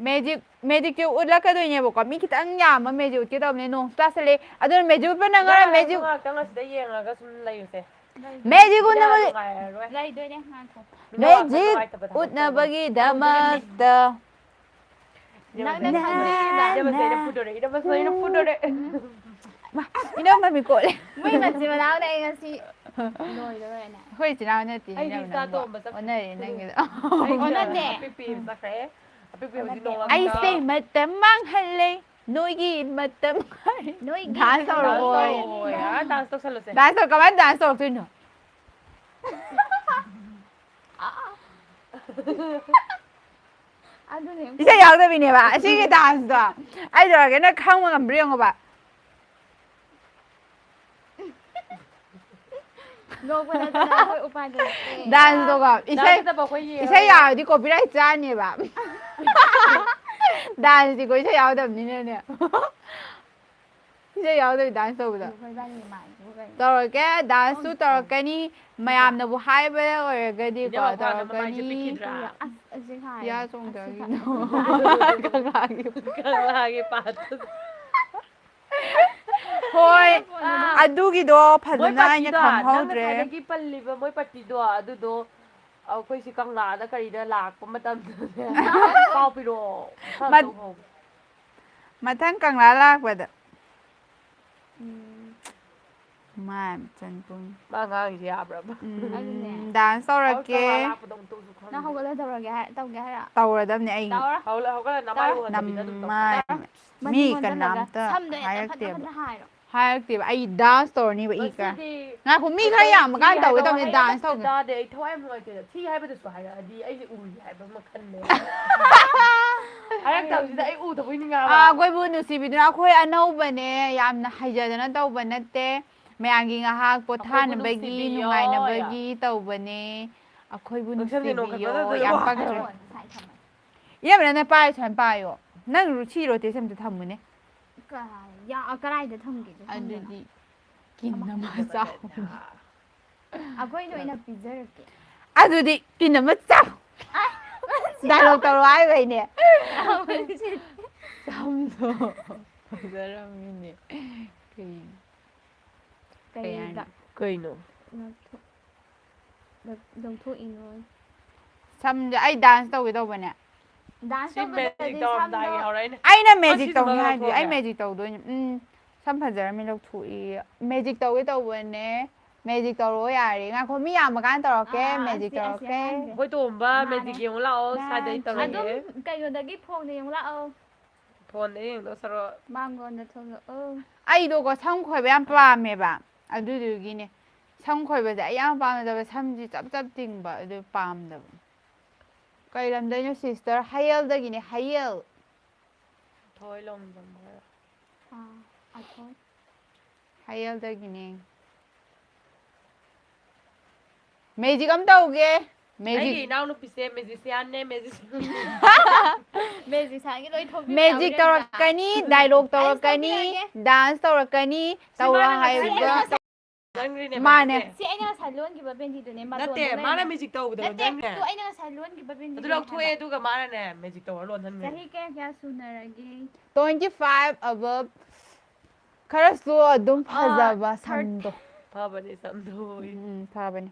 ꯃꯦꯖꯤꯛ, ꯃꯦꯖꯤꯛꯁꯦ ꯎꯠꯂꯛꯀꯗꯣꯏꯅꯦꯕꯀꯣ꯫ ꯃꯤ ꯈꯤꯇꯪ ꯌꯥꯝꯕ ꯃꯦꯖꯤꯛ ꯎꯠꯀꯦ ꯇꯧꯕꯅꯦ꯫ ꯅꯣꯡꯁꯨ ꯇꯥꯁꯜꯂꯛꯑꯦ꯫ ꯑꯗꯨꯅ ꯃꯦꯖꯤꯛ ꯎꯠꯄ ꯅꯪꯉꯔꯣꯏ, ꯌꯥꯔꯦ, ꯃꯦꯖꯤꯛ꯫ ꯉꯥꯏꯍꯥꯛꯇꯪ ꯑꯁꯤꯗ ꯌꯦꯡꯉꯒ ꯁꯨꯝ ꯂꯩꯔꯨꯁꯦ꯫ ꯃꯦꯖꯤꯛ ꯌꯥꯝ ꯎꯠꯅꯕ, ꯅꯨꯡꯉꯥꯏꯔꯔꯣꯏ꯫ ꯂꯩꯗꯣꯏꯅꯦ, ꯉꯥꯏꯈꯣ꯫ ꯃꯤꯅ ꯋꯥꯈꯜ ꯃꯦꯖꯤꯛ ꯅꯨꯡꯉꯥꯏꯇꯕ ꯊꯕꯛ ꯇꯧꯕꯅꯤ꯫ ꯎꯠꯅꯕꯒꯤꯗꯃꯛꯇ꯫ ꯅꯪꯅ ꯅ-, ꯈꯪꯗ꯭ꯔꯤꯕ꯫ ꯏꯅꯝꯃꯁꯦ ꯑꯩꯅ ꯐꯨꯗꯣꯔꯦ, ꯏꯅꯝꯃꯁꯦ ꯑꯩꯅ ꯐꯨꯗꯣꯔꯦ꯫ ꯃꯥ, ꯏꯅꯝꯃ ꯃꯤꯀꯣꯠꯂꯦ꯫ ꯃꯣꯏ ꯃꯆꯤꯟ ꯃꯅꯥꯎꯅ ꯑꯩ ꯉꯁꯤ ꯂꯣꯏꯔꯦ, ꯂꯣꯏꯔꯦ꯫ ꯑꯩꯈꯣꯏ ꯏꯆꯤꯟ ꯏꯅꯥꯎ ꯅꯠꯇꯦ, ꯑꯩꯗꯤ ꯏꯅꯝꯃ ꯏꯆꯥ ꯅꯪꯕꯣ꯫ ꯑꯇꯣꯝꯕ ꯆꯠꯈ꯭ꯔꯦ꯫ ꯑꯣꯟꯅꯔꯦ ꯅꯪꯒꯤꯗꯣ꯫ ꯑꯩꯒꯤ ꯑꯣꯟꯅꯗꯦ꯫ ꯑꯄꯤꯛꯄꯤ ꯑꯃ ꯆꯠꯈ꯭ꯔꯦ꯫ ꯑꯄꯤꯛꯄꯤ ꯍꯧꯖꯤꯛ ꯅꯣꯡ ꯑꯩꯁꯦ ꯃꯇꯝ ꯃꯥꯡꯍꯜꯂꯦ, ꯅꯣꯏꯒꯤ ꯃꯇꯝ꯫ ꯅꯣꯏꯒꯤ Dance ꯃꯇꯝ ꯇꯧꯔꯛꯑꯣ꯫ ꯃꯥꯡꯍꯜꯂꯦ꯫ ꯍꯣꯏ, ꯑꯥ, dance ꯇꯧꯁꯜꯂꯨꯁꯦ꯫ Dance ꯇꯧ-, ꯀꯃꯥꯏꯅ dance ꯇꯧꯔꯛꯇꯣꯏꯅꯣ? ꯑꯗꯨꯅꯦ꯫ ꯏꯁꯩ ꯌꯥꯎꯗꯕꯤꯅꯦꯕ ꯑꯁꯤꯒꯤ danceꯗꯣ꯫ ꯑꯩ ꯇꯧꯔꯒꯦ, ꯅꯪ ꯈꯪꯕ ꯉꯝꯕ꯭ꯔꯥ ꯌꯦꯡꯉꯣꯕ꯫ ꯅꯣꯛꯄ ꯅꯠꯇꯅ ꯑꯩꯈꯣꯏ ꯎꯄꯥꯏ ꯂꯩꯇꯦ꯫ Danceꯗꯣꯀꯣ, ꯏꯁꯩ, Danceꯇꯕꯨ ꯑꯩꯈꯣꯏ ꯌꯦꯡꯉ ꯏꯁꯩ ꯌꯥꯎꯔꯗꯤ copyright ꯆꯥꯅꯦꯕ꯫ Danceꯗꯤꯀꯣ ꯏꯁꯩ ꯌꯥꯎꯗꯕꯅꯤꯅꯅꯦ꯫ ꯁꯤꯗ ꯌꯥꯎꯗꯕꯤ ꯗꯥꯟꯁ ꯇꯧꯕꯗꯣ꯫ ꯑꯩꯈꯣꯏ ꯏꯕꯥꯅꯤ ꯃꯥꯟꯕꯕꯨ ꯀꯩꯅꯣ꯫ ꯇꯧꯔꯛꯀꯦ, ꯗꯥꯟꯁꯁꯨ ꯇꯧꯔꯛꯀꯅꯤ꯫ ꯃꯌꯥꯝꯅꯕꯨ ꯍꯥꯏꯕ ꯑꯣꯏꯔꯒꯗꯤꯀꯣ, ꯏꯅꯦ ꯃꯄꯥꯅ ꯃꯃꯥꯏꯁꯦ ꯇꯧꯔꯛꯀꯅꯤ꯫ ꯄꯤꯛꯈꯤꯗ꯭ꯔꯥ? ꯑꯁ, ꯑꯁꯤ ꯍꯥꯏ꯫ ꯄꯤꯌꯥ ꯆꯣꯡꯊꯈꯤꯅꯣ꯫ ꯀꯪꯂꯥꯒꯤ꯫ ꯀꯪꯂꯥꯒꯤ ꯄꯥꯠꯇꯨꯗ꯫ ꯍꯣꯏ, ꯑꯥ꯫ ꯑꯗꯨꯒꯤꯗꯣ ꯃꯣꯏ ꯐꯖꯅ ꯑꯩꯅ ꯄꯥꯔꯇꯤꯗꯣ, ꯅꯪ ꯈꯪꯍꯧꯗ꯭ꯔꯦ꯫ ꯉꯁꯥꯏꯗꯒꯤ ꯄꯜꯂꯤꯕ ꯃꯣꯏ ꯄꯥꯔꯇꯤꯗꯣ, ꯑꯗꯨꯗꯣ ꯑꯩꯈꯣꯏ ꯁꯤ ꯀꯪꯂꯥꯗ ꯀꯔꯤꯗ ꯂꯥꯛꯄ ꯃꯇꯝꯗꯅꯦ ꯄꯥꯎ ꯄꯤꯔꯛꯑꯣ꯫ ꯈꯔ ꯃꯠ-, ꯇꯧꯍꯧ꯫ ꯃꯊꯪ ꯀꯪꯂꯥ ꯂꯥꯛꯄꯗ꯫ ꯎꯝ꯫ ꯃꯥꯏ ꯃꯆꯟ ꯄꯨꯡ꯫ ꯃꯥ ꯉꯥꯡꯉꯤꯁꯦ ꯌꯥꯕ꯭ꯔꯕ? ꯎꯝ, ꯑꯗꯨꯅꯦ꯫ ꯗꯥꯟꯁ ꯇꯧꯔꯛꯀꯦ꯫ ꯀꯪꯂꯥ ꯂꯥꯛꯄꯗ ꯑꯃꯨꯛ ꯇꯧꯁꯨ ꯈꯪꯗꯦ꯫ ꯅꯪ ꯍꯧꯒꯠꯂ ꯇꯧꯔꯒꯦ ꯍꯥꯏ-, ꯇꯧꯒꯦ ꯍꯥꯏꯔꯣ? ꯇꯧꯔꯗꯕꯅꯦ ꯑꯩ꯫ ꯇꯧꯔꯣ꯫ ꯍꯧꯒꯠꯂ-, ꯍꯧꯒꯠꯂ ꯅꯃꯥꯏ ꯇꯧꯔꯣ꯫ ꯎꯍꯟꯗꯕꯤꯗ ꯑꯗꯨꯝ ꯇꯧ꯫ ꯅꯃꯥꯏ꯫ ꯃꯤ ꯃꯅꯤꯡ ꯑꯣꯟꯁꯤꯜꯂꯒ ꯀꯅꯥꯝꯇ ꯁꯝꯗꯣ ꯍꯦꯛꯇ ꯐꯠ ꯍꯥꯏꯔꯛꯇꯦꯕ꯫ ꯐꯠ ꯍꯥꯏꯔꯣ꯫ ꯍꯥꯏꯔꯛꯇꯦꯕ꯫ ꯑꯩ ꯗꯥꯟꯁ ꯇꯧꯔꯅꯤꯕ ꯏ ꯀꯥ꯫ ꯉꯁꯤꯗꯤ ꯉꯥꯏꯈꯣ, ꯃꯤ ꯈꯔ ꯌꯥꯝꯕ ꯀꯥꯟꯗ ꯇꯧꯒꯦ ꯇꯧꯕꯅꯦ, ꯗꯥꯟꯁ ꯇꯧꯒꯦ꯫ ꯇꯥꯗꯦ, ꯑꯩ ꯊꯋꯥꯏ ꯌꯥꯝ ꯅꯨꯡꯉꯥꯏꯇꯦ꯫ ꯊꯤ ꯍꯥꯏꯕꯗꯁꯨ ꯍꯥꯏꯔꯛꯑꯗꯤ ꯑꯩꯁꯦ ꯎꯔꯤ ꯍꯥꯏꯕ ꯑꯃ ꯈꯟꯕ ꯌꯥꯏ꯫ ꯍꯥꯏꯔꯛꯇꯕꯁꯤꯗ ꯑꯩ ꯎꯗꯕꯣꯏ ꯅꯤꯡꯉꯛꯑꯕ꯫ ꯑꯥ, ꯑꯩꯈꯣꯏꯕꯨ ꯅꯨꯡꯁꯤꯕꯤꯗꯨꯅ ꯑꯩꯈꯣꯏ ꯑꯅꯧꯕꯅꯦ, ꯌꯥꯝꯅ ꯍꯩꯖꯗꯅ ꯇꯧꯕ ꯅꯠꯇꯦ꯫ ꯃꯌꯥꯝꯒꯤ ꯉꯥꯏꯍꯥꯛ ꯑꯩꯈꯣꯏꯕꯨ ꯄꯣꯊꯥꯅꯕꯒꯤ, ꯅꯨꯡꯁꯤꯕꯤꯌꯣ꯫ ꯅꯨꯡꯉꯥꯏꯅꯕꯒꯤ ꯇꯧꯕꯅꯦ꯫ ꯑꯩꯈꯣꯏꯕꯨ ꯅꯨꯡꯁꯤꯕꯤꯌꯣ꯫ ꯌꯥꯝ ꯄꯛꯇ꯭ꯔꯣ? ꯏꯌꯥꯝꯕ, ꯅꯪꯅ ꯄꯥꯏꯔ ꯁꯨꯃꯥꯏꯅ ꯄꯥꯏꯌꯣ꯫ ꯅꯪ ꯔꯨ-, ꯁꯤ ꯔꯣꯇꯦꯁ ꯑꯝꯇ ꯊꯝꯃꯨꯅꯦ꯫ ꯀ-, ꯌꯥ-, ꯀꯔꯥꯏꯗ ꯊꯝꯒꯦꯁꯦ ꯈꯪꯗꯦꯅ꯫ ꯑꯗꯨꯗꯤ ꯀꯤꯟ ꯑꯃ ꯆꯥꯎ꯫ ꯑꯩꯈꯣꯏꯅ ꯑꯣꯏꯅ ꯄꯤꯖꯔꯛꯀꯦ꯫ ꯑꯗꯨꯗꯤ ꯀꯤꯟ ꯑꯃ ꯆꯥꯎ꯫ ꯑ, ꯗꯥꯏꯂꯣꯛ ꯇꯧꯔꯣ ꯍꯥꯏꯕꯩꯅꯦ꯫ ꯑ, ꯁꯝꯗꯣ ꯐꯖꯔꯝꯃꯤꯅꯦ꯫ ꯀꯩ, ꯀꯩ ꯍꯥꯏꯅꯣ? ꯀꯩꯗ? ꯀꯩꯅꯣ? ꯂꯧꯊꯣꯛ-, ꯂꯧ-, ꯂꯧꯊꯣꯛꯏꯅꯣ? ꯁꯝꯁꯦ ꯑꯩ ꯗꯥꯟꯁ ꯇꯧꯒꯦ ꯇꯧꯕꯅꯦ꯫ ꯗꯥꯟꯁ ꯁꯤ ꯇꯧꯕꯗꯗꯤ ꯃꯦꯖꯤꯛ ꯇꯧꯔꯝꯗꯥꯏꯒꯤ ꯁꯝꯗꯣ ꯍꯧꯔꯛꯏꯅꯦ꯫ ꯑꯩꯅ ꯑ, ꯃꯦꯖꯤꯛ ꯁꯤꯁꯨ ꯇꯧꯅꯤ ꯃꯔꯣꯟ ꯍꯥꯏꯗꯨꯗꯤ꯫ ꯑꯩ ꯊꯣꯛꯑꯒꯦ꯫ ꯃꯦꯖꯤꯛ ꯇꯧꯗꯣꯏꯅꯦ꯫ ꯎꯝ, ꯁꯝ ꯐꯖꯔꯝꯃꯦ ꯂꯧꯊꯣꯛꯏ꯫ ꯃꯦꯖꯤꯛ ꯇꯧꯒꯦ ꯇꯧꯕꯅꯦ꯫ ꯃꯦꯖꯤꯛ ꯇꯧꯔꯛꯑꯣ ꯌꯥꯔꯦ꯫ ꯉꯥꯏꯈꯣ, ꯃꯤ ꯌꯥꯝꯃꯀꯥꯟꯗ ꯇꯧꯔꯛꯀꯦ, ꯑꯥ, ꯃꯦꯖꯤꯛ ꯑꯁꯤ, ꯑꯁꯤ ꯇꯧꯔꯛꯀꯦ꯫ ꯑꯉꯥꯡꯁꯦ꯫ ꯑꯩꯈꯣꯏ ꯇꯣꯝꯕ ꯃꯥꯅꯦ꯫ ꯃꯦꯖꯤꯛ ꯌꯦꯡꯉꯨ ꯂꯥꯛꯑꯣ, ꯃꯥꯅꯦ꯫ ꯁ꯭ꯋꯥꯏꯗ ꯑꯩ ꯇꯧꯔꯛꯀꯦ꯫ ꯑꯗꯨꯝ ꯀꯩꯅꯣꯗꯒꯤ ꯐꯣꯟꯗ ꯌꯦꯡꯉꯨ ꯂꯥꯛꯑꯣ꯫ ꯐꯣꯟꯗ ꯌꯦꯡꯗꯧ ꯁꯔꯨꯛ꯫ ꯃꯥꯡꯒꯣꯟꯗ ꯊꯣꯛꯂꯛꯑꯣ꯫ ꯑꯩꯗꯣꯀꯣ, ꯁꯝ ꯈꯣꯏꯕ ꯌꯥꯝ ꯄꯥꯝꯃꯦꯕ꯫ ꯑꯗꯨꯗꯨꯒꯤꯅꯦ꯫ ꯁꯝ ꯈꯣꯏꯕꯁꯦ ꯑꯩ ꯌꯥꯝ ꯄꯥꯝꯖꯕ, ꯁꯝꯁꯤ ꯆꯞ ꯆꯞ ꯇꯤꯡꯕ, ꯑꯗꯨ ꯄꯥꯝꯗꯕ꯫ ꯀꯩ ꯂꯝꯗꯩꯅꯣ sister? ꯍꯌꯦꯜꯗꯒꯤꯅꯦ, ꯍꯌꯦꯜ꯫ ꯊꯣꯏ ꯂꯣꯡꯖꯝ ꯍꯥꯏꯔꯣ? ꯑꯥ, ꯑꯊꯣꯏ꯫ ꯍꯌꯦꯜꯗꯒꯤꯅꯦ꯫ ꯃꯦꯖꯤꯛ ꯑꯃ ꯇꯧꯒꯦ꯫ ꯃꯦꯖꯤꯛ꯫ ꯑꯩꯒꯤ ꯏꯅꯥꯎꯅꯨꯄꯤꯁꯦ magicianꯅꯦ, magician꯫ ꯃꯦꯖꯤꯁꯤꯌꯥꯟꯒꯤ ꯂꯣꯏ ꯊꯣꯛꯄꯤꯔꯣ꯫ ꯃꯦꯖꯤꯛ ꯇꯧꯔꯛꯀꯅꯤ, ꯗꯥꯏꯂꯣꯛ ꯇꯧꯔꯛꯀꯅꯤ, ꯗꯥꯟꯁ ꯇꯧꯔꯛꯀꯅꯤ, ꯇꯧꯔꯣ ꯍꯥꯏꯕ꯫ ꯅꯪꯒꯤꯅꯦ ꯃꯥꯅꯦ꯫ ꯁꯤ ꯑꯩꯅ ꯉꯁꯥꯏ ꯂꯣꯟꯈꯤꯕ ꯕꯦꯟꯗꯤꯗꯨꯅꯦ ꯅꯠꯇꯦ ꯃꯥꯅ ꯃꯦꯖꯤꯛ ꯇꯧꯕꯗꯣ ꯅꯠꯇꯦ ꯅꯪꯅꯦ ꯑꯗꯨ ꯑꯩꯅ ꯉꯁꯥꯏ ꯂꯣꯟꯈꯤꯕ ꯕꯦꯟꯗꯤꯗꯨꯅꯦ ꯑꯗꯨ ꯂꯧꯊꯣꯛꯑꯦ ꯍꯥꯏꯕ꯫ ꯑꯗꯨꯒ ꯃꯥꯅꯅꯦ ꯃꯦꯖꯤꯛ ꯇꯧꯔ ꯂꯣꯟꯍꯟꯈ꯭ꯔꯦ ꯆꯍꯤ ꯀꯌꯥ ꯀꯌꯥ ꯁꯨꯅꯔꯒꯦ? Twenty five above꯫ ꯈꯔꯁꯨ ꯑꯗꯨꯝ ꯐꯖꯕ ꯁꯝꯗꯣ꯫ ꯐꯕꯅꯦ ꯁꯝꯗꯣ ꯎꯝ, ꯐꯕꯅꯦ꯫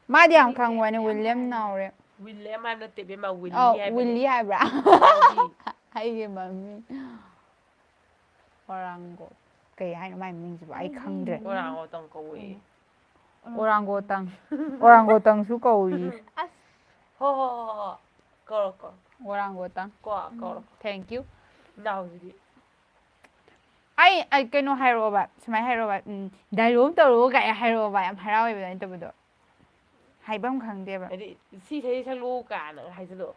ꯃꯥꯗꯤ ꯌꯥꯝ ꯈꯪꯕꯅꯦ, ꯋꯤꯂꯤꯌꯝ ꯅꯥꯎꯔꯦ꯫ ꯋꯤꯂꯤꯌꯝ ꯍꯥꯏꯕ ꯅꯠꯇꯦ ꯏꯕꯦꯝꯃ ꯋꯤꯂꯤ ꯑꯧ, ꯍꯥꯏꯕꯅꯦ ꯋꯤꯂꯤ ꯍꯥꯏꯕ꯭ꯔꯥ? ꯑꯩꯒꯤ ꯃꯃꯤꯡ ꯑꯣꯔꯥꯡꯒꯣ꯫ ꯀꯩ ꯍꯥꯏꯅꯣ ꯃꯥꯏ ꯃꯃꯤꯡꯁꯤꯕꯣ? ꯑꯩ ꯈꯪꯗ꯭ꯔꯦ꯫ ꯑꯣꯔꯥꯡ ꯑꯣꯇꯪ ꯀꯧꯋꯦ ꯑꯣꯔꯥꯡꯒꯣꯇꯪ꯫ ꯑꯣꯔꯥꯡꯒꯣꯇꯪꯁꯨ ꯀꯧꯏ꯫ ꯑꯁ ꯍꯣ ꯍꯣ ꯍꯣ ꯍꯣ ꯀꯧꯔꯣ ꯀꯧꯔꯣ ꯑꯣꯔꯥꯡꯒꯣꯇꯪ꯫ ꯀꯣ ꯀꯧꯔꯣ Thank you꯫ ꯏꯅꯥꯎꯁꯤꯗꯤ ꯑꯩ ꯑꯩ ꯀꯩꯅꯣ ꯍꯥꯏꯔꯛꯑꯣꯕ꯫ ꯁꯨꯃꯥꯏꯅ ꯍꯥꯏꯔꯛꯑꯣꯕ꯫ ꯎꯝ, ꯗꯥꯏꯂꯣꯛ ꯇꯧꯔꯛꯑꯣ ꯀꯥꯏ ꯍꯥꯏꯔꯛꯑꯣꯕ꯫ ꯌꯥꯝ ꯍꯔꯥꯎꯋꯦꯕ ꯑꯗꯨꯃꯥꯏꯅ ꯇꯧꯕꯗꯣ꯫ ꯍꯥꯏꯐꯝ ꯈꯪꯗꯦꯕ꯫ ꯍꯥꯏꯗꯤ ꯁꯤ ꯏꯁꯩ ꯁꯛꯂꯛꯑꯣ ꯀꯥꯏꯅ ꯍꯥꯏꯖꯜꯂꯣ꯫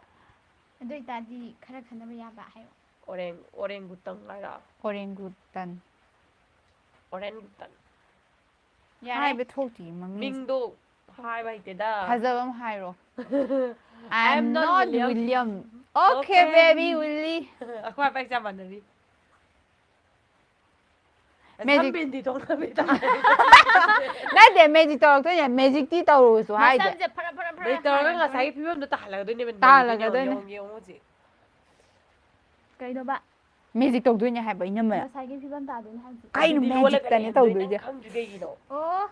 ꯑꯗꯨ ꯑꯣꯏꯇꯥꯔꯗꯤ ꯈꯔ ꯈꯟꯅꯕ ꯌꯥꯕ ꯍꯥꯏꯔꯣ꯫ ꯑꯣꯔꯦꯡ ꯑꯣꯔꯦꯡꯒꯨꯇꯪ ꯍꯥꯏꯔꯣ꯫ ꯑꯣꯔꯦꯡꯒꯨꯇꯟ꯫ ꯑꯣꯔꯦꯡꯒꯨꯇꯟ꯫ ꯌꯥꯔꯦ꯫ ꯍꯥꯏꯕ ꯊꯣꯛꯇꯤꯌꯦ ꯃꯃꯤꯡ꯫ ꯃꯤꯡꯗꯣ ꯍꯥꯏꯕ ꯍꯩꯇꯦꯗ꯫ ꯐꯖꯕ ꯑꯃ ꯍꯥꯏꯔꯣ꯫ I am not William. William. Okay, Okay. Baby Willy. ꯑꯩꯈꯣꯏ ꯑꯄꯥ ꯑꯦꯛꯖꯥꯝ ꯃꯥꯟꯅꯔꯤ꯫ Magic. ꯁꯝꯕꯦꯟꯗꯤ ꯊꯣꯛꯅꯕꯤ ꯅꯠꯇꯦ, ꯃꯦꯖꯤꯛ ꯇꯧꯔꯛꯇꯣꯏꯅꯦ꯫ ꯃꯦꯖꯤꯛꯇꯤ ꯇꯧꯔꯨꯁꯨ ꯍꯥꯏꯗꯦ꯫ ꯃꯁꯝꯁꯦ ꯐꯔ ꯐꯔ ꯐꯔ ꯃꯦꯖꯤꯛ ꯇꯧꯔꯒ ꯍꯥꯏꯔꯒ ꯉꯁꯥꯏꯒꯤ ꯐꯤꯕꯝꯗꯣ ꯇꯥꯍꯜꯂꯛꯀꯗꯣꯏꯅꯦꯕ꯫ ꯇꯥꯍꯜꯂꯛꯀꯗꯣꯏꯅꯦ꯫ ꯌꯦꯡꯉꯣ ꯌꯦꯡꯉꯣ ꯍꯧꯖꯤꯛ꯫ ꯀꯩꯅꯣꯕ? ꯃꯦꯖꯤꯛ ꯇꯧꯗꯣꯏꯅꯦ ꯍꯥꯏꯕ ꯏꯅꯝꯃ꯫ ꯉꯁꯥꯏꯒꯤ ꯐꯤꯕꯝ ꯇꯥꯗꯣꯏꯅꯦ ꯍꯥꯏꯁꯦ꯫ ꯀꯩꯅꯣ ꯑꯗꯨꯗꯤ magicꯇꯅꯦ ꯂꯣꯜꯂꯒ ꯂꯩꯔꯝꯗꯣꯏ ꯇꯧꯗꯣꯏꯁꯦ꯫ ꯅꯪ ꯈꯪꯗ꯭ꯔꯤ ꯀꯩꯒꯤꯅꯣ? ꯑꯣ꯫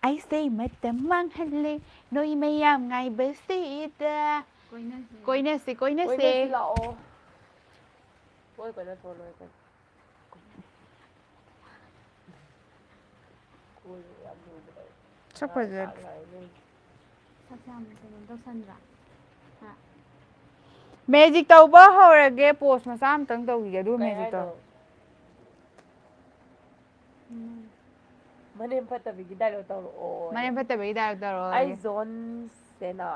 ꯑꯩꯁꯦ ꯃꯇꯝ ꯃꯥꯡꯍꯜꯂꯦ ꯅꯣꯏ ꯃꯌꯥꯝ ꯉꯥꯏꯕꯁꯤꯗ꯫ ꯀꯣꯏꯅꯁꯦ꯫ ꯀꯣꯏꯅꯁꯦ, ꯀꯣꯏꯅꯁꯦ꯫ ꯀꯣꯏꯅꯁꯤ ꯂꯥꯛꯑꯣ꯫ ꯍꯣꯏ ꯀꯣꯏꯅ ꯊꯣꯛꯑꯣ ꯅꯣꯏ ꯀꯣꯏꯅ꯫ ꯀꯣꯏꯕ ꯌꯥꯝ ꯂꯨꯕꯅꯦ꯫ ꯁꯛ ꯐꯖꯗ꯭ꯔꯦ꯫ ꯁꯛꯁꯦ ꯌꯥꯝ ꯀꯩꯅꯣ ꯇꯧꯁꯟꯗ꯭ꯔꯥ? ꯍꯥ? ꯃꯦꯖꯤꯛ ꯇꯧꯕ ꯍꯧꯔꯒꯦ꯫ Pose ꯃꯆꯥ ꯑꯃꯇꯪ ꯇꯧꯈꯤꯒꯦ ꯑꯗꯨꯒ ꯀꯩ ꯃꯦꯖꯤꯛ ꯇꯧ꯫ ꯍꯥꯏꯅꯣ? ꯃꯅꯦꯝ ꯐꯠꯇꯕꯤꯒꯤ ꯗꯥꯏꯂꯣꯛ ꯇꯧꯔꯛꯑꯣ꯫ ꯃꯅꯦꯝ ꯐꯠꯇꯕꯒꯤ ꯗꯥꯏꯂꯣꯛ ꯇꯧꯔꯛꯑꯣ꯫ ꯑꯩ ꯖꯣꯟ ꯁꯦꯅꯥ꯫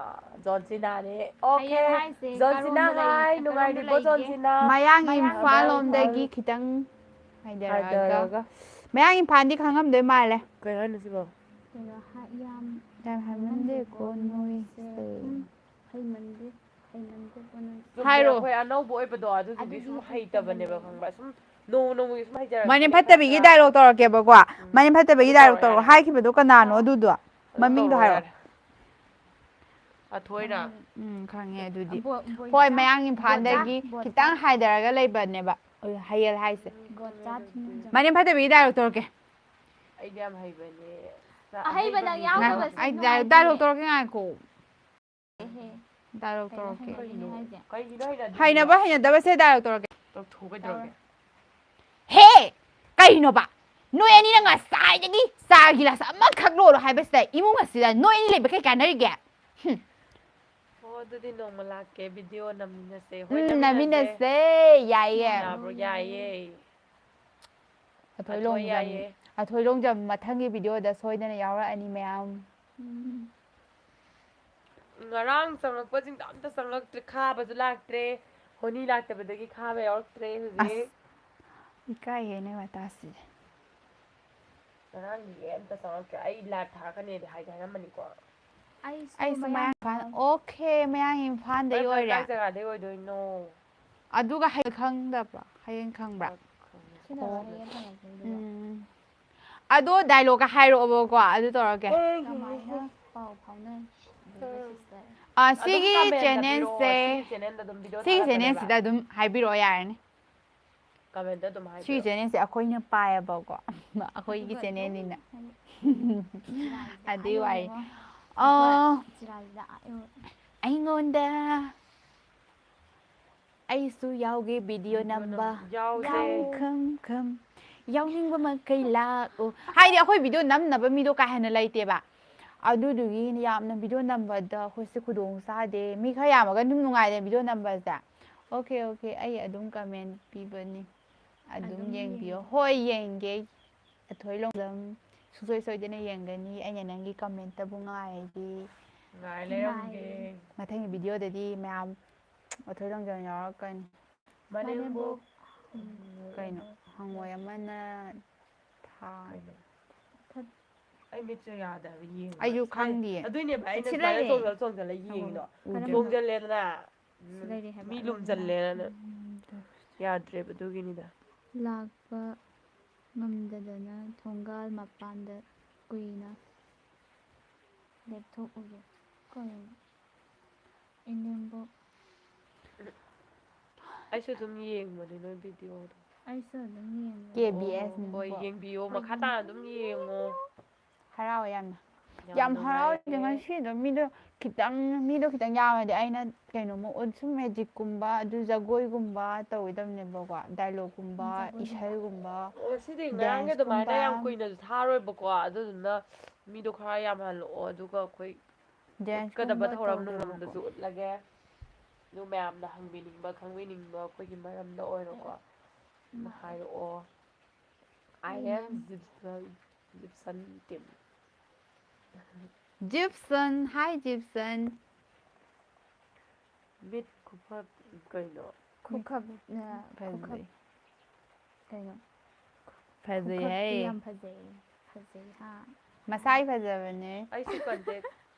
ꯖꯣꯟ ꯁꯤꯅꯥꯅꯦ꯫ ꯍꯌꯦꯡ Okay. ꯍꯥꯏꯁꯦ ꯖꯣꯟ ꯀꯔꯣꯝꯗ ꯁꯤꯅꯥ ꯂꯩꯒꯦ? ꯍꯥꯏ, ꯀꯔꯣꯝꯗ ꯅꯨꯡꯉꯥꯏꯔꯤꯕꯣ ꯂꯩꯒꯦ? ꯖꯣꯟ ꯁꯤꯅꯥ? ꯃꯌꯥꯡ ꯃꯌꯥꯡ ꯏꯝꯐꯥꯜ ꯍꯥꯏ꯫ ꯂꯣꯝꯗꯒꯤ ꯈꯤꯇꯪ ꯍꯥꯏꯊꯔꯛꯑꯒ꯫ ꯍꯥꯏꯊꯔꯛꯑꯒ꯫ ꯃꯌꯥꯡ ꯏꯝꯐꯥꯜꯗꯤ ꯈꯪꯉꯝꯗꯣꯏ ꯃꯥꯜꯂꯦ꯫ ꯀꯩ ꯍꯥꯏꯅꯣ ꯁꯤꯕꯣ? ꯀꯩꯅꯣ ꯍꯥꯏ-, ꯌꯥꯝ ꯌꯥꯝ ꯍꯥꯏꯃꯟꯗꯦꯀꯣ ꯅꯣꯏꯁꯦ꯫ ꯎꯝ, ꯍꯩꯃꯟꯗꯦ꯫ ꯍꯥꯏꯔꯣ꯫ ꯑꯩꯈꯣꯏ ꯑꯅꯧꯕ ꯑꯣꯏꯕꯗꯣ ꯑꯗꯨꯗꯨꯒꯤ ꯁꯨꯝ ꯍꯩꯇꯕꯅꯦꯕ, ꯈꯪꯕ꯭ꯔꯥ? ꯁꯨꯝ ꯅꯣꯡꯃ ꯅꯣꯡꯃꯒꯤ ꯁꯨꯝ ꯍꯩꯖꯔꯛꯄꯅꯦ꯫ ꯃꯅꯦꯝ ꯐꯠꯇꯕꯤꯒꯤ ꯗꯥꯏꯂꯣꯛ ꯇꯧꯔꯛꯀꯦꯕꯀꯣ꯫ ꯃꯅꯦꯝ ꯐꯠꯇꯕꯤꯒꯤ ꯗꯥꯏꯂꯣꯛ ꯇꯧꯔꯛꯑꯣ꯫ ꯍꯥꯏꯈꯤꯕꯗꯣ ꯀꯅꯥꯅꯣ ꯑꯗꯨꯗꯣ? ꯃꯃꯤꯡꯗꯣ ꯍꯥꯏꯔꯛꯑꯣ꯫ ꯑꯊꯣꯏꯔꯥ? ꯎꯝ, ꯈꯪꯉꯦ ꯑꯗꯨꯗꯤ꯫ ꯍꯣꯏ, ꯃꯌꯥꯡ ꯏꯝꯐꯥꯜꯗꯒꯤ ꯈꯤꯇꯪ ꯍꯥꯏꯊꯔꯒ ꯂꯩꯕꯅꯦꯕ꯫ ꯍꯌꯦꯜ ꯍꯥꯏꯁꯦ꯫ ꯃꯅꯦꯝ ꯐꯠꯇꯕꯤꯒꯤ ꯗꯥꯏꯂꯣꯛ ꯇꯧꯔꯛꯀꯦ꯫ ꯑꯩꯗꯤ ꯌꯥꯝ ꯍꯩꯕꯅꯦ꯫ ꯑꯍꯩꯕ ꯅꯪ ꯌꯥꯎꯗꯕꯁꯦ ꯉꯥꯏꯈꯣ, ꯑꯩ ꯅꯨꯡꯉꯥꯏꯇꯦ꯫ ꯗꯥꯏꯂꯣꯛ ꯇꯧꯔꯛꯀꯦ, ꯉꯥꯏꯈꯣ꯫ ꯗꯥꯏꯂꯣꯛ ꯇꯧꯔꯛꯀꯦ꯫ ꯀꯩꯅꯣ? ꯀꯩꯒꯤꯅꯣ ꯍꯩꯅꯗ꯭ꯔꯤꯁꯦ? ꯍꯩꯅꯕ ꯍꯩꯅꯗꯕꯁꯦ ꯗꯥꯏꯂꯣꯛ ꯇꯧꯔꯛꯀꯦ꯫ ꯇꯧꯊꯣꯛꯑꯣ ꯀꯩꯗꯧꯔꯒꯦ? ꯍꯦ! ꯀꯩꯅꯣꯕ? ꯅꯣꯏ ꯑꯅꯤꯅ ꯉꯁꯥꯏꯗꯒꯤ ꯆꯥ ꯒꯤꯂꯥꯁ ꯑꯃꯈꯛ ꯂꯣꯜꯂꯣ ꯍꯥꯏꯕꯁꯤꯗ ꯏꯃꯨꯡ ꯑꯁꯤꯗ ꯅꯣꯏ ꯑꯅꯤ ꯂꯩꯕ ꯀꯩ ꯀꯥꯟꯅꯔꯤꯒꯦ? ꯍꯨꯝ꯫ ꯑꯣ, ꯑꯗꯨꯗꯤ ꯅꯣꯡꯃ ꯂꯥꯛꯀꯦ, ꯚꯤꯗꯤꯑꯣ ꯅꯝꯃꯤꯟꯅꯁꯦ꯫ ꯍꯣꯏ, ꯎꯝ, ꯅꯝꯃꯤꯟꯅꯁꯦ꯫ ꯅꯝꯃꯤꯟꯅꯁꯦ, ꯌꯥꯏꯌꯦ꯫ ꯌꯥꯕ꯭ꯔꯣ? ꯌꯥꯏꯌꯦ꯫ ꯑꯊꯣꯏ ꯑꯊꯣꯏ ꯂꯣꯡꯖꯝ, ꯌꯥꯏꯌꯦ꯫ ꯑꯊꯣꯏ ꯂꯣꯡꯖꯝ ꯃꯊꯪꯒꯤ ꯚꯤꯗꯤꯑꯣꯗ ꯁꯣꯏꯗꯅ ꯌꯥꯎꯔꯛꯑꯅꯤ ꯃꯌꯥꯝ꯫ ꯎꯝ꯫ ꯉꯔꯥꯡ ꯆꯪꯉꯛꯄꯁꯤꯡꯗꯣ ꯑꯝꯇ ꯆꯪꯉꯛꯇ꯭ꯔꯦ, ꯈꯥꯕꯁꯨ ꯂꯥꯛꯇ꯭ꯔꯦ꯫ ꯍꯣꯅꯤ ꯂꯥꯛꯇꯕꯗꯒꯤ ꯈꯥꯕ ꯌꯥꯎꯔꯛꯇ꯭ꯔꯦ ꯍꯧꯖꯤꯛ꯫ ꯑꯁ, ꯏꯀꯥꯏꯍꯦ ꯅꯣꯏ ꯋꯥꯇꯥꯁꯤꯗꯤ꯫ ꯉꯔꯥꯡꯗꯤ ꯑꯝꯇ ꯆꯪꯉꯛꯇ꯭ꯔꯦ꯫ ꯑꯩ ꯂꯥꯏꯚ ꯊꯥꯔꯛꯀꯅꯤꯗꯤ ꯍꯥꯏꯗꯤ ꯍꯥꯏꯔꯝꯕꯅꯤꯀꯣ꯫ ꯑꯩꯁꯨ ꯑꯩꯁꯨ ꯃꯌꯥꯡ ꯃꯌꯥꯡ ꯏꯝꯐꯥꯜ, ꯏꯝꯐꯥꯜ꯫ ꯑꯣꯀꯦ, ꯃꯌꯥꯡ ꯏꯝꯐꯥꯜꯗꯩ ꯅꯪ ꯑꯣꯏꯔꯦ꯫ ꯀꯥꯏ ꯖꯒꯥꯗꯩ ꯑꯣꯏꯗꯣꯏꯅꯣ? ꯑꯗꯨꯒ ꯍꯌꯦꯡ ꯈꯪꯗꯕ꯭ꯔꯣ? ꯍꯌꯦꯡ ꯈꯪꯕ꯭ꯔꯥ? ꯈꯪꯉꯦ꯫ ꯁꯤꯅ ꯑꯣ꯫ ꯍꯌꯦꯡ ꯐꯪꯉꯛꯇꯣꯏꯗꯨꯕ꯫ ꯎꯝ꯫ ꯑꯗꯣ ꯗꯥꯏꯂꯣꯛꯀ ꯍꯥꯏꯔꯛꯑꯣꯕꯀꯣ, ꯑꯗꯨ ꯇꯧꯔꯛꯀꯦ꯫ ꯀꯃꯥꯏꯅ ꯄꯥꯎ ꯐꯥꯎꯅꯗꯣꯏꯕ, sister? ꯑ, ꯑꯗꯨꯝ ꯁꯤꯒꯤ comment ꯆꯦꯅꯦꯜꯁꯦ, ꯄꯤꯔꯛꯑꯣ, ꯁꯤꯒꯤ ꯆꯦꯅꯦꯜꯗ ꯑꯗꯨꯝ ꯚꯤꯗꯤꯑꯣ ꯁꯤꯒꯤ ꯊꯥꯒꯠꯄꯅꯦꯕ꯫ ꯆꯦꯅꯦꯜꯁꯤꯗ ꯑꯗꯨꯝ ꯍꯥꯏꯕꯤꯔꯛꯑꯣ ꯌꯥꯔꯅꯤ꯫ Commentꯇ ꯑꯗꯨꯝ ꯁꯤꯒꯤ ꯍꯥꯏꯕꯤꯔꯛꯑꯣ꯫ ꯆꯦꯅꯦꯜꯁꯦ ꯑꯩꯈꯣꯏꯅ ꯄꯥꯏꯌꯦꯕꯀꯣ, ꯑꯩꯈꯣꯏꯒꯤ ꯑꯗꯨꯒ ꯑꯗꯨꯝ ꯆꯦꯅꯦꯜꯅꯤꯅ꯫ ꯍꯥꯏꯗꯤ ꯆꯤꯔꯥꯏꯁꯤꯗ ꯑꯗꯨꯏ ꯑꯥ ꯋꯥꯔꯤ꯫ ꯌꯧꯔꯦꯉꯣ꯫ ꯑꯣ꯫ ꯆꯤꯔꯥꯏꯁꯤꯗ ꯑꯥ ꯌꯧꯔꯦ꯫ ꯑꯩꯉꯣꯟꯗ ꯑꯩꯁꯨ ꯌꯥꯎꯒꯦ ꯚꯤꯗꯤꯑꯣ ꯚꯤꯗꯤꯑꯣ ꯅꯝꯕ꯫ ꯅꯝ-, ꯌꯥꯎꯁꯦ꯫ ꯌꯥꯎ ꯈꯝ ꯈꯝ꯫ ꯌꯥꯎꯅꯤꯡꯕ ꯃꯈꯩ ꯂꯥꯛꯎ꯫ ꯍꯥꯏꯗꯤ ꯑꯩꯈꯣꯏ ꯚꯤꯗꯤꯑꯣ ꯅꯝꯅꯕ ꯃꯤꯗꯣ ꯀꯥ ꯍꯦꯟꯅ ꯂꯩꯇꯦꯕ꯫ ꯑꯗꯨꯗꯨꯒꯤ ꯌꯥꯝꯅ ꯚꯤꯗꯤꯑꯣ ꯅꯝꯕꯗ ꯑꯩꯈꯣꯏꯁꯦ ꯈꯨꯗꯣꯡ ꯆꯥꯗꯦ꯫ ꯃꯤ ꯈꯔ ꯌꯥꯝꯃꯒ ꯑꯗꯨꯝ ꯅꯨꯡꯉꯥꯏꯗꯅ ꯚꯤꯗꯤꯑꯣ ꯅꯝꯕꯁꯦ꯫ ꯑꯣꯀꯦ, ꯑꯣꯀꯦ, ꯑꯩ ꯑꯗꯨꯝ comment ꯄꯤꯕꯅꯤ꯫ ꯑꯗꯨꯝ ꯑꯗꯨꯝ ꯌꯦꯡꯕꯤꯌꯣ꯫ ꯌꯦꯡꯉꯣ꯫ ꯍꯣꯏ, ꯌꯦꯡꯒꯦ꯫ ꯑꯊꯣꯏ ꯂꯣꯡꯖꯝ ꯁꯨꯡꯁꯣꯏ ꯁꯣꯏꯗꯅ ꯌꯦꯡꯒꯅꯤ꯫ ꯑꯩꯅ ꯅꯪꯒꯤ commentꯇꯕꯨ ꯉꯥꯏꯔꯤ꯫ ꯉꯥꯏ ꯂꯩꯔꯝꯒꯦ꯫ ꯃꯊꯪꯒꯤ ꯚꯤꯗꯤꯑꯣꯗꯗꯤ ꯃꯌꯥꯝ ꯑꯊꯣꯏ ꯂꯣꯡꯖꯝ ꯌꯥꯎꯔꯛꯀꯅꯤ꯫ ꯃꯅꯦꯝꯕꯣꯛ꯫ ꯃꯅꯦꯝꯕꯣꯛ꯫ ꯎꯝ꯫ ꯀꯩꯅꯣ? ꯍꯪꯉꯣꯏ ꯑꯃꯅ ꯊꯥ-, ꯀꯩꯅꯣ? ꯊꯠ-, ꯑꯩ ꯃꯤꯠꯁꯦ ꯌꯥꯗꯦ ꯍꯥꯏꯕ ꯌꯦꯡꯕ꯫ ꯑꯩꯁꯨ ꯈꯪꯗꯤꯌꯦ꯫ ꯑꯗꯨꯏꯅꯦꯕ ꯑꯩꯅ ꯁꯤ ꯁꯨꯃꯥꯏꯅ ꯂꯩꯔꯦ꯫ ꯆꯣꯡꯖꯜ ꯆꯣꯡꯖꯜꯂ ꯌꯦꯡꯉꯤꯗꯣ꯫ ꯀꯔꯝꯕ? ꯆꯣꯡꯖꯜꯂꯦꯗꯅ꯫ ꯁꯤ ꯂꯩꯔꯦ ꯍꯥꯏꯕ꯫ ꯃꯤ ꯂꯨꯝꯖꯜꯂꯦꯅ ꯎꯝ, ꯌꯥꯗ꯭ꯔꯦꯕ ꯑꯗꯨꯒꯤꯅꯤꯗ꯫ ꯂꯥꯛꯄ ꯉꯝꯗꯗꯅ ꯊꯣꯡꯒꯥꯜ ꯃꯄꯥꯟꯗ ꯀꯨꯏꯅ ꯂꯦꯞꯊꯣꯛꯎꯔꯦ꯫ ꯀꯩꯅꯣ? ꯏꯅꯦꯝꯕꯣꯛ꯫ ꯑꯩꯁꯨ ꯑꯗꯨꯝ ꯌꯦꯡꯕꯅꯦ ꯅꯣꯏ ꯚꯤꯗꯤꯑꯣꯗꯣ꯫ ꯑꯩꯁꯨ ꯑꯗꯨꯝ ꯌꯦꯡꯉꯦ꯫ ꯀꯦ ꯕꯤ ꯑꯦꯁ ꯑꯣ, ꯍꯣꯏ, ꯌꯦꯡꯕꯤꯌꯣ꯫ ꯃꯈꯥ ꯇꯥꯅ ꯑꯗꯨꯝ ꯌꯦꯡꯉꯣ꯫ ꯍꯔꯥꯎꯋꯦ ꯌꯥꯝꯅ꯫ ꯌꯥꯝ ꯌꯥꯝ ꯍꯔꯥꯎꯋꯦ꯫ ꯅꯨꯡꯉꯥꯏꯔꯦ꯫ ꯉꯁꯤꯗꯣ ꯃꯤꯗꯣ ꯈꯤꯇꯪ, ꯃꯤꯗꯣ ꯈꯤꯇꯪ ꯌꯥꯝꯃꯗꯤ ꯑꯩꯅ ꯀꯩꯅꯣꯝꯃ ꯎꯠ-, ꯁꯨꯝ ꯃꯦꯖꯤꯛꯀꯨꯝꯕ, ꯑꯗꯨ ꯖꯒꯣꯏꯒꯨꯝꯕ ꯇꯧꯒꯗꯕꯅꯦꯕꯀꯣ, ꯗꯥꯏꯂꯣꯒꯀꯨꯝꯕ, ꯖꯒꯣꯏꯒꯨꯝꯕ꯫ ꯏꯁꯩꯒꯨꯝꯕ, ꯉꯁꯤꯗꯤ ꯉꯔꯥꯡꯒꯤ ꯑꯗꯨꯃꯥꯏꯅ ꯗꯦꯟꯁꯀꯨꯝꯕ꯫ ꯌꯥꯝ ꯀꯨꯏꯅꯁꯨ ꯊꯥꯔꯣꯏꯕꯀꯣ꯫ ꯑꯗꯨꯗꯨꯅ ꯃꯤꯗꯣ ꯈꯔ ꯌꯥꯝꯍꯜꯂꯛꯑꯣ, ꯑꯗꯨꯒ ꯑꯩꯈꯣꯏ ꯎꯠꯀꯗꯕ ꯗꯦꯟꯁꯀꯨꯝꯕ ꯊꯧꯔꯝ ꯇꯧꯗꯅꯀꯣ꯫ ꯅꯨꯡꯂꯝꯗꯁꯨ ꯎꯠꯂꯒꯦ꯫ ꯑꯗꯨ ꯃꯌꯥꯝꯅ ꯍꯪꯕꯤꯅꯤꯡꯕ, ꯈꯪꯕꯤꯅꯤꯡꯕ ꯑꯩꯈꯣꯏꯒꯤ ꯃꯔꯝꯗ ꯑꯣꯏꯔꯣꯀꯣ, ꯑꯗꯨꯝ ꯍꯥꯏꯔꯛꯑꯣ꯫ I am Gibson, Gibson team. ꯖꯤꯞꯁꯟ, hi ꯖꯤꯞꯁꯟ꯫ ꯃꯤꯠ ꯈꯨꯐ ꯀꯩꯅꯣ? ꯈꯨꯈꯞ, ꯑ, ꯈꯨꯈꯞ, ꯐꯖꯩ꯫ ꯀꯩꯅꯣ? ꯐꯖꯩ ꯈꯨꯈꯞꯇꯤ ꯍꯥꯏ꯫ ꯌꯥꯝ ꯐꯖꯩ꯫ ꯐꯖꯩ, ꯍꯥ? ꯃꯁꯥꯒꯤ ꯐꯖꯕꯅꯦ꯫ ꯑꯩꯁꯨ ꯀꯟꯇꯦꯛ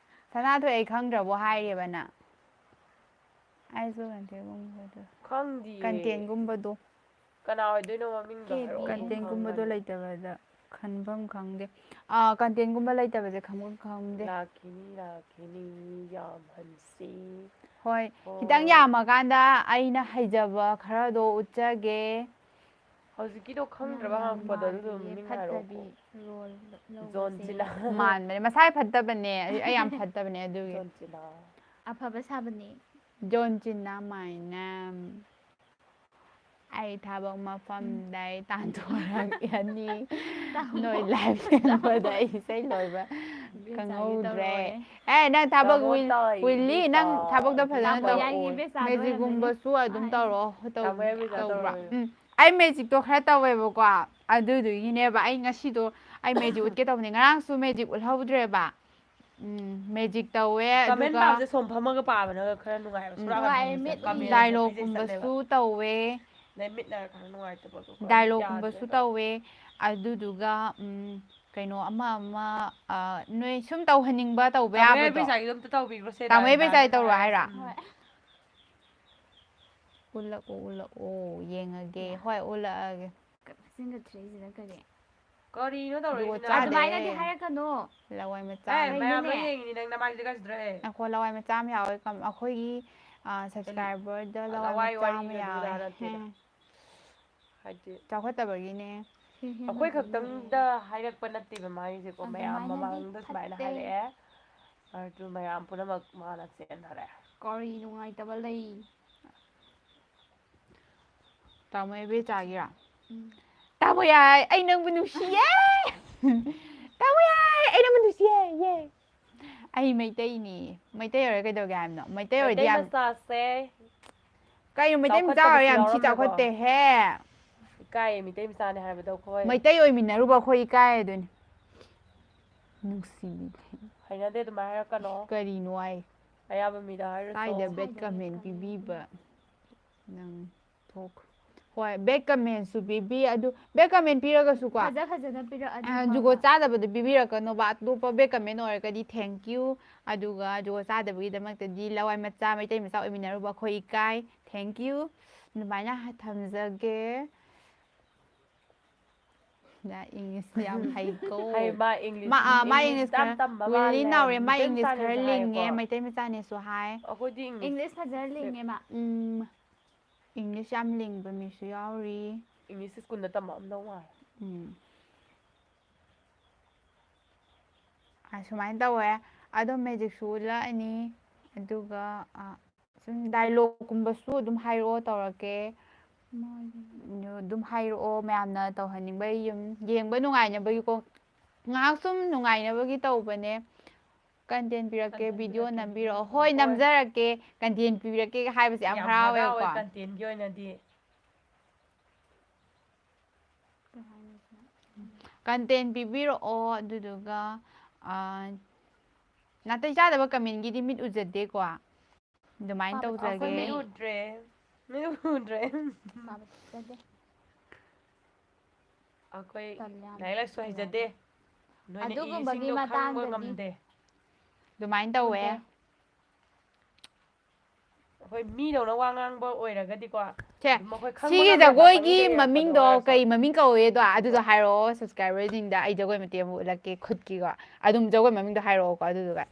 ꯁꯅꯥꯊꯣꯏ, ꯑꯩ ꯈꯪꯗ꯭ꯔꯕꯣ ꯍꯥꯏꯔꯦꯕ ꯅꯪ? ꯑꯩꯁꯨ ꯀꯟꯇꯦꯛꯒꯨꯝꯕꯗꯣ꯫ ꯈꯪꯗꯤꯌꯦ꯫ ꯀꯟꯇꯦꯟꯒꯨꯝꯕꯗꯣ꯫ ꯀꯅꯥ ꯑꯣꯏꯗꯣꯏꯅꯣ ꯃꯃꯤꯡꯗꯣ ꯀꯦ ꯕꯤ ꯍꯥꯏꯔꯛꯑꯣ꯫ ꯀꯟꯇꯦꯟꯒꯨꯝꯕꯗꯣ ꯈꯪꯉꯅꯤ꯫ ꯂꯩꯇꯕꯗ ꯈꯟꯐꯝ ꯈꯪꯗꯦ꯫ ꯑꯥ, ꯀꯟꯇꯦꯟꯒꯨꯝꯕ ꯂꯩꯇꯕꯁꯦ ꯈꯪꯐꯝ ꯈꯪꯗꯦ꯫ ꯂꯥꯛꯈꯤꯅꯤ, ꯂꯥꯛꯈꯤꯅꯤ, ꯌꯥꯝꯍꯟꯁꯤ꯫ ꯍꯣꯏ, ꯍꯣꯏ꯫ ꯈꯤꯇꯪ ꯌꯥꯝꯃꯀꯥꯟꯗ ꯑꯩꯅ ꯍꯩꯖꯕ ꯈꯔꯗꯣ ꯎꯠꯆꯒꯦ꯫ ꯍꯧꯖꯤꯛꯀꯤꯗꯣ ꯈꯪꯗ꯭ꯔꯕ ꯌꯥꯝ ꯍꯪꯉꯛꯄꯗꯣ ꯑꯗꯨ ꯃꯥꯜꯂꯤꯌꯦ, ꯑꯗꯨꯝ ꯃꯃꯤꯡ ꯐꯠꯇꯕꯤ ꯍꯥꯏꯔꯛꯑꯣꯀꯣ꯫ ꯔꯣꯜ ꯂꯧꯕꯁꯦ꯫ ꯖꯣꯟꯁꯤꯅ꯫ ꯃꯥꯟꯕꯅꯦ, ꯃꯁꯥꯏ ꯐꯠꯇꯕꯅꯦ꯫ ꯑꯩ, ꯑꯩ ꯌꯥꯝ ꯐꯠꯇꯕꯅꯦ ꯑꯗꯨꯒꯤ꯫ ꯖꯣꯟꯁꯤꯅ꯫ ꯑꯐꯕ ꯁꯥꯕꯅꯦ꯫ ꯖꯣꯟ ꯆꯤꯅꯥ my name꯫ ꯑꯩ ꯊꯕꯛ ꯃꯐꯝꯗꯩ ꯇꯥꯟꯊꯣꯔꯛꯑꯅꯤ꯫ ꯅꯣꯏ ꯂꯥꯏꯚ ꯌꯦꯡꯕꯗ ꯑꯩ ꯏꯁꯩ ꯂꯣꯏꯕ ꯏꯕꯦꯆꯥꯒꯤ ꯈꯪꯍꯧꯗ꯭ꯔꯦ꯫ ꯇꯧꯔꯛꯑꯣꯏ꯫ ꯑꯦ, ꯅꯪ ꯊꯕꯛ ꯇꯥꯃꯣ ꯋꯤꯜ-, ꯇꯧꯔꯛꯑꯣꯏ, ꯋꯤꯜꯂꯤ, ꯅꯪ ꯏꯕꯦꯆꯥ꯫ ꯊꯕꯛꯇꯣ ꯐꯖꯅ ꯇꯥꯃꯣ ꯇꯧ꯫ ꯌꯥꯏ, ꯏꯕꯦꯆꯥꯗꯣ ꯃꯦꯖꯤꯛꯒꯨꯝꯕꯁꯨ ꯑꯗꯨꯝ ꯑꯣꯏꯔꯝꯒꯅꯤ꯫ ꯇꯧꯔꯣ, ꯇꯧ-, ꯇꯥꯃꯣ ꯌꯥꯏ, ꯏꯕꯦꯆꯥ ꯇꯧꯕ꯭ꯔꯥ? ꯇꯧꯔꯛꯑꯣꯏ꯫ ꯎꯝ꯫ ꯑꯩ ꯃꯦꯖꯤꯛꯇꯣ ꯈꯔ ꯇꯧꯋꯦꯕꯀꯣ, ꯑꯗꯨꯗꯨꯒꯤꯅꯦꯕ ꯑꯩ ꯉꯁꯤꯗꯣ ꯑꯩ ꯃꯦꯖꯤꯛ ꯎꯠꯀꯦ ꯇꯧꯕꯅꯦ꯫ ꯉꯔꯥꯡꯁꯨ ꯃꯦꯖꯤꯛ ꯎꯠꯍꯧꯗ꯭ꯔꯦꯕ꯫ ꯎꯝ, ꯃꯦꯖꯤꯛ ꯇꯧꯋꯦ, ꯀꯃꯦꯟ ꯑꯗꯨꯒ ꯄꯥꯕꯁꯦ ꯁꯣꯝ ꯐꯝꯃꯒ ꯄꯥꯕꯅ ꯈꯔ ꯅꯨꯡꯉꯥꯏꯕ꯫ ꯎꯝ꯫ ꯁꯣꯔꯥꯠ ꯅꯨꯡꯉꯥꯏꯌꯦ, ꯍꯥꯏꯕꯁꯦ ꯃꯤꯠ ꯀꯃꯦꯟ ꯗꯥꯏꯂꯣꯒ ꯃꯦꯁꯦꯖ ꯆꯠꯂꯦꯕ꯫ ꯀꯨꯝꯕꯁꯨ ꯇꯧꯋꯦ꯫ ꯑꯗꯩ ꯃꯤꯠꯅ ꯈꯔ ꯅꯨꯡꯉꯥꯏꯇꯕꯗꯣ ꯈꯔ ꯗꯥꯏꯂꯣꯒ ꯀꯨꯝꯕꯁꯨ ꯌꯥꯗ꯭ꯔꯦꯕ꯫ ꯇꯧꯋꯦ꯫ ꯑꯗꯨꯗꯨꯒ, ꯎꯝ, ꯀꯩꯅꯣ ꯑꯃ ꯑꯃ, ꯑ, ꯅꯣꯏ ꯁꯨꯝ ꯇꯧꯍꯟꯅꯤꯡꯕ ꯇꯧꯕ ꯇꯥꯃꯣ ꯌꯥꯕꯗꯣ꯫ ꯄꯩꯁꯥꯒꯤꯗꯣ ꯑꯝꯇ ꯇꯧꯕꯤꯈ꯭ꯔꯣꯁꯦ꯫ ꯇꯥꯃꯣ ꯗꯥꯏꯔꯦꯛ ꯄꯩꯁꯥꯒꯤ ꯗꯥꯏꯔꯦꯛ ꯇꯧꯔꯣ ꯍꯥꯏꯔꯦ꯫ ꯍꯥꯏꯔꯣ? ꯎꯝ꯫ ꯍꯣꯏ꯫ ꯎꯠꯂꯛꯑꯣ, ꯎꯠꯂꯛꯑꯣ, ꯌꯦꯡꯉꯒꯦ꯫ ꯌꯥ꯫ ꯍꯣꯏ, ꯎꯠꯂꯛꯑꯒꯦ꯫ ꯆꯤꯟꯒ ꯊꯤꯔꯛꯏꯁꯤꯅ ꯀꯔꯤ? ꯀꯔꯤꯅꯣ ꯇꯧꯔꯤꯁꯤꯅ? ꯆꯥꯗꯦ꯫ ꯑꯗꯨꯃꯥꯏꯅꯗꯤ ꯍꯥꯏꯔꯛꯀꯅꯣ꯫ ꯂꯋꯥꯏ ꯃꯆꯥ꯫ ꯑꯦ, ꯃꯌꯥꯝ ꯀꯩꯅꯣꯅꯦ? ꯂꯣꯏ ꯌꯦꯡꯉꯤꯅꯤ, ꯅꯪ ꯅꯃꯥꯏꯗꯨꯗꯤ ꯀꯥꯏ ꯆꯠꯇ꯭ꯔꯦ? ꯉꯥꯏꯈꯣ, ꯂꯋꯥꯏ ꯃꯆꯥ ꯑꯃ ꯌꯥꯎꯋꯦ꯫ ꯀꯝ-, ꯑꯩꯈꯣꯏꯒꯤ, ꯑ, subscriberꯗ ꯂꯋꯥꯏ ꯂꯋꯥꯏ ꯃꯆꯥ ꯋꯥꯔꯤ ꯑꯃ ꯑꯗꯨ ꯌꯥꯎꯋꯦ꯫ ꯑꯗꯥ ꯅꯠꯇꯦꯗ꯫ ꯎꯝ꯫ ꯍꯥꯏꯗꯤ ꯆꯥꯎꯈꯠꯇꯕꯒꯤꯅꯦ꯫ ꯍꯦ, ꯍꯦ, ꯑꯩꯈꯣꯏ ꯅꯣꯛꯀꯅꯨ꯫ ꯈꯛꯇꯪꯗ ꯍꯥꯏꯔꯛꯄ ꯅꯠꯇꯦꯕ ꯃꯥꯒꯤꯁꯦꯀꯣ, ꯃꯌꯥꯝ ꯑꯗꯨꯃꯥꯏꯅꯗꯤ ꯃꯃꯥꯡꯗ ꯁꯨꯃꯥꯏꯅ ꯐꯠꯇꯦ꯫ ꯍꯥꯏꯔꯛꯑꯦ꯫ ꯑꯗꯨ ꯃꯌꯥꯝ ꯄꯨꯝꯅꯃꯛ ꯃꯥꯅ ꯆꯦꯟꯊꯔꯦ꯫ ꯀꯔꯤ ꯅꯨꯡꯉꯥꯏꯇꯕ ꯂꯩ? ꯇꯥꯃꯣ ꯏꯕꯦꯆꯥꯒꯤꯔꯥ? ꯎꯝ꯫ ꯇꯥꯃꯣ ꯌꯥꯏ, ꯑꯩ ꯅꯪꯕꯨ ꯅꯨꯡꯁꯤꯌꯦ꯫ ꯇꯥꯃꯣ ꯌꯥꯏ, ꯑꯩ ꯅꯪꯕꯨ ꯅꯨꯡꯁꯤꯌꯦ꯫ ꯌꯦ꯫ ꯑꯩ ꯃꯩꯇꯩꯅꯤ꯫ ꯃꯩꯇꯩ ꯑꯣꯏꯔ ꯀꯩꯗꯧꯒꯦ ꯍꯥꯏꯕꯅꯣ? ꯃꯩꯇꯩ ꯑꯣꯏꯔꯗꯤ ꯃꯩꯇꯩ ꯌꯥꯝ, ꯃꯆꯥꯁꯦ ꯀꯩꯅꯣ, ꯃꯩꯇꯩ ꯃꯆꯥ ꯑꯣꯏꯔ ꯆꯥꯎꯈꯠꯇꯕꯁꯨ ꯌꯥꯝ ꯊꯤ ꯌꯥꯎꯔꯝꯃꯦꯀꯣ꯫ ꯆꯥꯎꯈꯠꯇꯦꯍꯦ꯫ ꯏꯀꯥꯏꯌꯦ, ꯃꯩꯇꯩ ꯃꯆꯥꯅꯦ ꯍꯥꯏꯕꯗꯣ ꯑꯩꯈꯣꯏ꯫ ꯃꯩꯇꯩ ꯑꯣꯏꯃꯤꯟꯅꯔꯨꯕ ꯑꯩꯈꯣꯏ ꯏꯀꯥꯏ ꯑꯗꯨꯅꯤ꯫ ꯅꯨꯡꯁꯤꯕꯤ꯫ ꯍꯩꯅꯗꯦ, ꯑꯗꯨꯃꯥꯏꯅ ꯍꯥꯏꯔꯛꯀꯅꯣ꯫ ꯀꯔꯤꯅꯣ ꯍꯥꯏ? ꯑꯌꯥꯕ ꯃꯤꯗ ꯍꯥꯏꯔꯁꯨ꯫ ꯁ꯭ꯋꯥꯏꯗ bad ꯁ꯭ꯋꯥꯏꯗ comment bad comment ꯄꯤꯕꯤꯕ ꯅꯪ ꯊꯣꯛꯈ꯭ꯔꯣ꯫ ꯍꯣꯏ, bad commentꯁꯨ ꯄꯤꯕꯤ꯫ ꯑꯗꯨ bad comment ꯄꯤꯔꯒꯁꯨꯀꯣ, ꯐꯖ ꯐꯖꯅ ꯄꯤꯔꯛꯑꯗꯤ ꯑ, ꯐꯕ꯫ ꯖꯨꯒꯣꯠ ꯆꯥꯗꯕꯗꯤ ꯄꯤꯕꯤꯔꯛꯀꯅꯣꯕ꯫ ꯑꯇꯣꯞꯄ bad comment ꯑꯣꯏꯔꯒꯗꯤ thank you꯫ ꯑꯗꯨꯒ ꯖꯨꯒꯣꯠ ꯆꯥꯗꯕꯒꯤꯗꯃꯛꯇꯗꯤ ꯂꯋꯥꯏ ꯃꯆꯥ, ꯃꯩꯇꯩ ꯃꯆꯥ ꯑꯣꯏꯃꯤꯟꯅꯔꯨꯕ ꯑꯩꯈꯣꯏ ꯏꯀꯥꯏ꯫ Thank you꯫ ꯑꯗꯨꯃꯥꯏꯅ ꯊꯝꯖꯒꯦ꯫ ꯅ English ꯌꯥꯝ ꯍꯩꯀꯣ꯫ ꯍꯩ, ꯃꯥ English, ꯃꯥ, ꯑ, ꯃꯥ English English ꯇꯝ ꯈꯔ ꯇꯝꯕ ꯋꯤꯜꯂꯤ ꯃꯥꯜꯂꯦ꯫ ꯅꯥꯎꯔꯦꯝ, ꯃꯥ ꯃꯩꯇꯩ English ꯃꯆꯥꯅꯦꯁꯨ ꯈꯔ ꯂꯤꯡꯉꯦ, ꯍꯥꯏꯌꯦꯀꯣ꯫ ꯃꯩꯇꯩ ꯃꯆꯥꯅꯦꯁꯨ ꯍꯥꯏ꯫ ꯑꯩꯈꯣꯏꯗꯤ English English ꯐꯖꯅ ꯂꯤꯡꯉꯦ ꯃꯥ꯫ ꯎꯝ, English ꯌꯥꯝ ꯂꯤꯡꯕ ꯃꯤꯁꯨ ꯌꯥꯎꯔꯤ꯫ English ꯁ꯭ꯀꯨꯜꯗ ꯇꯝꯃꯛꯑꯝꯗꯧ ꯃꯥꯜꯂꯦ꯫ ꯎꯝ꯫ ꯑꯁꯨꯃꯥꯏꯅ ꯇꯧꯋꯦ꯫ ꯑꯗꯣ magicꯁꯨ ꯎꯠꯂꯛꯑꯅꯤ꯫ ꯑꯗꯨꯒ, ꯑ, ꯁꯨꯝ dialogueꯀꯨꯝꯕꯁꯨ ꯑꯗꯨꯝ ꯍꯥꯏꯔꯛꯑꯣ, ꯇꯧꯔꯛꯀꯦ꯫ ꯃꯥꯒꯤ ꯑꯗꯨ ꯑꯗꯨꯝ ꯍꯥꯏꯔꯛꯑꯣ, ꯃꯌꯥꯝꯅ ꯇꯧꯍꯟꯅꯤꯡꯕ, ꯌꯨꯝ ꯌꯦꯡꯕ ꯅꯨꯡꯉꯥꯏꯅꯕꯒꯤꯀꯣ꯫ ꯉꯥꯏꯍꯥꯛ ꯁꯨꯝ ꯅꯨꯡꯉꯥꯏꯅꯕꯒꯤ ꯇꯧꯕꯅꯦ꯫ Content ꯄꯤꯔꯛꯀꯦ, Content video ꯄꯤꯔꯛꯀꯦ, ꯅꯝꯕꯤꯔꯛꯑꯣ꯫ video ꯍꯣꯏ, ꯍꯣꯏ꯫ ꯅꯝꯖꯔꯛꯀꯦ꯫ Content ꯄꯤꯔꯛꯀꯦ ꯍꯥꯏꯕꯁꯦ ꯌꯥꯝ ꯍꯔꯥꯎꯋꯦꯀꯣ꯫ ꯍꯔꯥꯎꯋꯦ contentꯀꯤ ꯑꯣꯏꯅꯗꯤ꯫ ꯀꯩ ꯍꯥꯏꯅꯣ ꯁꯤꯅ? Content ꯄꯤꯕꯤꯔꯛꯑꯣ, ꯑꯗꯨꯗꯨꯒ, ꯑ, ꯅꯥꯇꯩ ꯆꯥꯗꯕ commentꯀꯤꯗꯤ ꯃꯤꯠ ꯎꯖꯗꯦꯀꯣ꯫ ꯑꯗꯨꯃꯥꯏꯅ ꯄꯥꯕ ꯇꯧꯖꯒꯦ꯫ ꯑꯩꯈꯣꯏ ꯃꯤꯠ ꯎꯗ꯭ꯔꯦ꯫ ꯃꯤꯠ ꯎꯗ꯭ꯔꯦ꯫ ꯄꯥꯕ ꯆꯠꯆꯗꯦ꯫ ꯑꯩꯈꯣꯏ ꯇꯜꯂꯦ ꯌꯥꯝꯅ꯫ ꯂꯥꯏꯔꯤꯛ ꯂꯥꯏꯁꯨ ꯍꯩꯖꯗꯦ꯫ ꯅꯣꯏꯅ ꯑꯗꯨꯒꯨꯝꯕꯒꯤ ꯏꯁꯤꯡꯗꯣ ꯈꯪꯕ ꯃꯇꯥꯡꯗꯗꯤ ꯉꯝꯗꯦ꯫ ꯑꯗꯨꯃꯥꯏꯅ ꯇꯧꯋꯦ꯫ ꯑꯩꯈꯣꯏ ꯃꯤꯗꯧꯅ ꯋꯥ ꯉꯥꯡꯕ ꯑꯣꯏꯔꯒꯗꯤꯀꯣ, ꯁꯦ, ꯑꯗꯨꯝ ꯑꯩꯈꯣꯏ ꯈꯪꯕ ꯁꯤꯒꯤ ꯉꯝꯃꯦꯕ, ꯖꯒꯣꯏꯒꯤ ꯄꯪꯂꯩ ꯂꯩꯔꯛꯄꯗꯣ ꯃꯃꯤꯡꯗꯣ ꯑꯣꯏꯔꯁꯨ꯫ ꯀꯩ ꯃꯃꯤꯡ ꯀꯧꯋꯦꯗꯣ ꯑꯗꯨꯗꯣ ꯍꯥꯏꯔꯛꯑꯣ꯫ ꯁꯕꯁꯀ꯭ꯔꯥꯏꯕꯔꯁꯤꯡꯗ ꯑꯩ ꯖꯒꯣꯏ ꯃꯇꯦꯛ ꯑꯃ ꯎꯠꯂꯛꯀꯦ ꯈꯨꯠꯀꯤꯀꯣ꯫ ꯑꯗꯨꯝ ꯖꯒꯣꯏ ꯃꯃꯤꯡꯗꯣ ꯍꯥꯏꯔꯛꯑꯣꯀꯣ ꯑꯗꯨꯗꯨꯒ꯫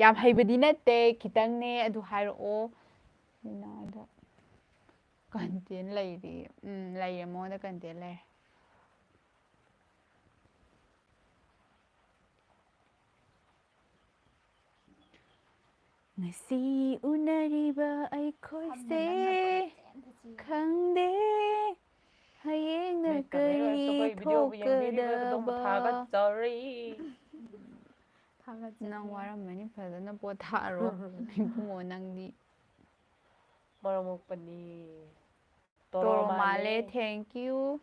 ꯌꯥꯝ ꯍꯩꯕꯗꯤ ꯅꯠꯇꯦ, ꯈꯤꯇꯪꯅꯦ꯫ ꯑꯗꯨ ꯍꯥꯏꯔꯛꯑꯣ꯫ ꯀꯟꯇꯦꯟ ꯂꯩꯔꯤ꯫ ꯎꯝ, ꯂꯩꯔꯦ, ꯃꯉꯣꯟꯗ ꯀꯟꯇꯦꯟ ꯂꯩꯔꯦ꯫ ꯉꯁꯤ ꯎꯅꯔꯤꯕ ꯑꯩꯈꯣꯏꯁꯦ ꯈꯪꯗꯦ ꯍꯌꯦꯡꯅ ꯀꯔꯤ ꯊꯣꯛꯀꯗꯕ꯫ ꯅꯪ ꯋꯥꯔꯝꯃꯅꯤ, ꯐꯖꯅ ꯄꯣꯊꯥꯔꯣ ꯏꯕꯨꯡꯉꯣ ꯅꯪꯗꯤ꯫ ꯃꯔꯝ ꯃꯣꯛꯄꯅꯤ꯫ ꯇꯣꯔꯣ ꯃꯥꯜꯂꯦ, thank you꯫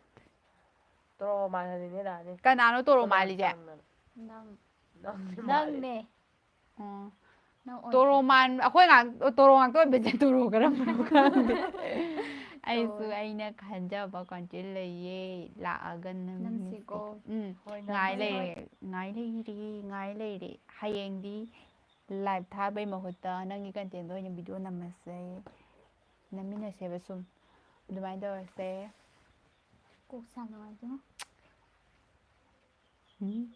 ꯇꯣꯔꯣ ꯃꯥꯜꯍꯜꯂꯤꯅꯦ ꯗꯥꯅꯦ꯫ ꯀꯅꯥꯅꯣ ꯇꯣꯔꯣ ꯃꯥꯜꯂꯤꯁꯦ? ꯅꯪ ꯅꯪꯅꯦ ꯃꯥꯜꯂꯤ꯫ ꯅꯪꯅꯦ ꯑꯣ꯫ ꯅꯪ ꯇꯣꯔꯣ ꯑꯣꯏꯗ꯭ꯔꯦ꯫ ꯃꯥꯟ ꯑꯩꯈꯣꯏ ꯉꯥꯛ ꯇꯣꯔꯣ ꯉꯥꯛꯇ ꯑꯣꯏꯕꯁꯦ ꯇꯣꯔꯣ ꯀꯔꯝꯕꯅꯣ ꯈꯪꯗꯦ꯫ ꯑꯩꯁꯨ ꯇꯣꯔꯣ꯫ ꯑꯩꯅ ꯈꯟꯖꯕ ꯀꯟꯇꯦꯟ ꯂꯩꯌꯦ, ꯂꯥꯛꯑꯒ ꯅꯪ ꯅꯪꯁꯤꯀꯣ꯫ ꯎꯝ ꯍꯣꯏ, ꯉꯥꯏ ꯅꯪꯁꯤ ꯂꯩꯔꯦ, ꯉꯥꯏ ꯂꯩꯔꯦ, ꯉꯥꯏ ꯂꯩꯔꯦ꯫ ꯍꯌꯦꯡꯗꯤ ꯂꯥꯏꯚ ꯊꯥꯕꯩ ꯃꯍꯨꯠꯇ ꯅꯪꯒꯤ ꯀꯟꯇꯦꯟꯗꯣ ꯑꯣꯏꯅ ꯚꯤꯗꯤꯑꯣ ꯅꯝꯃꯁꯦ, ꯅꯝꯃꯤꯟꯅꯁꯦꯕ ꯁꯨꯝ꯫ ꯑꯗꯨꯃꯥꯏꯅ ꯇꯧꯔꯁꯦ꯫ ꯀꯣꯛ ꯁꯥ ꯅꯨꯡꯉꯥꯏꯇꯦꯉꯣ꯫ ꯎꯝ꯫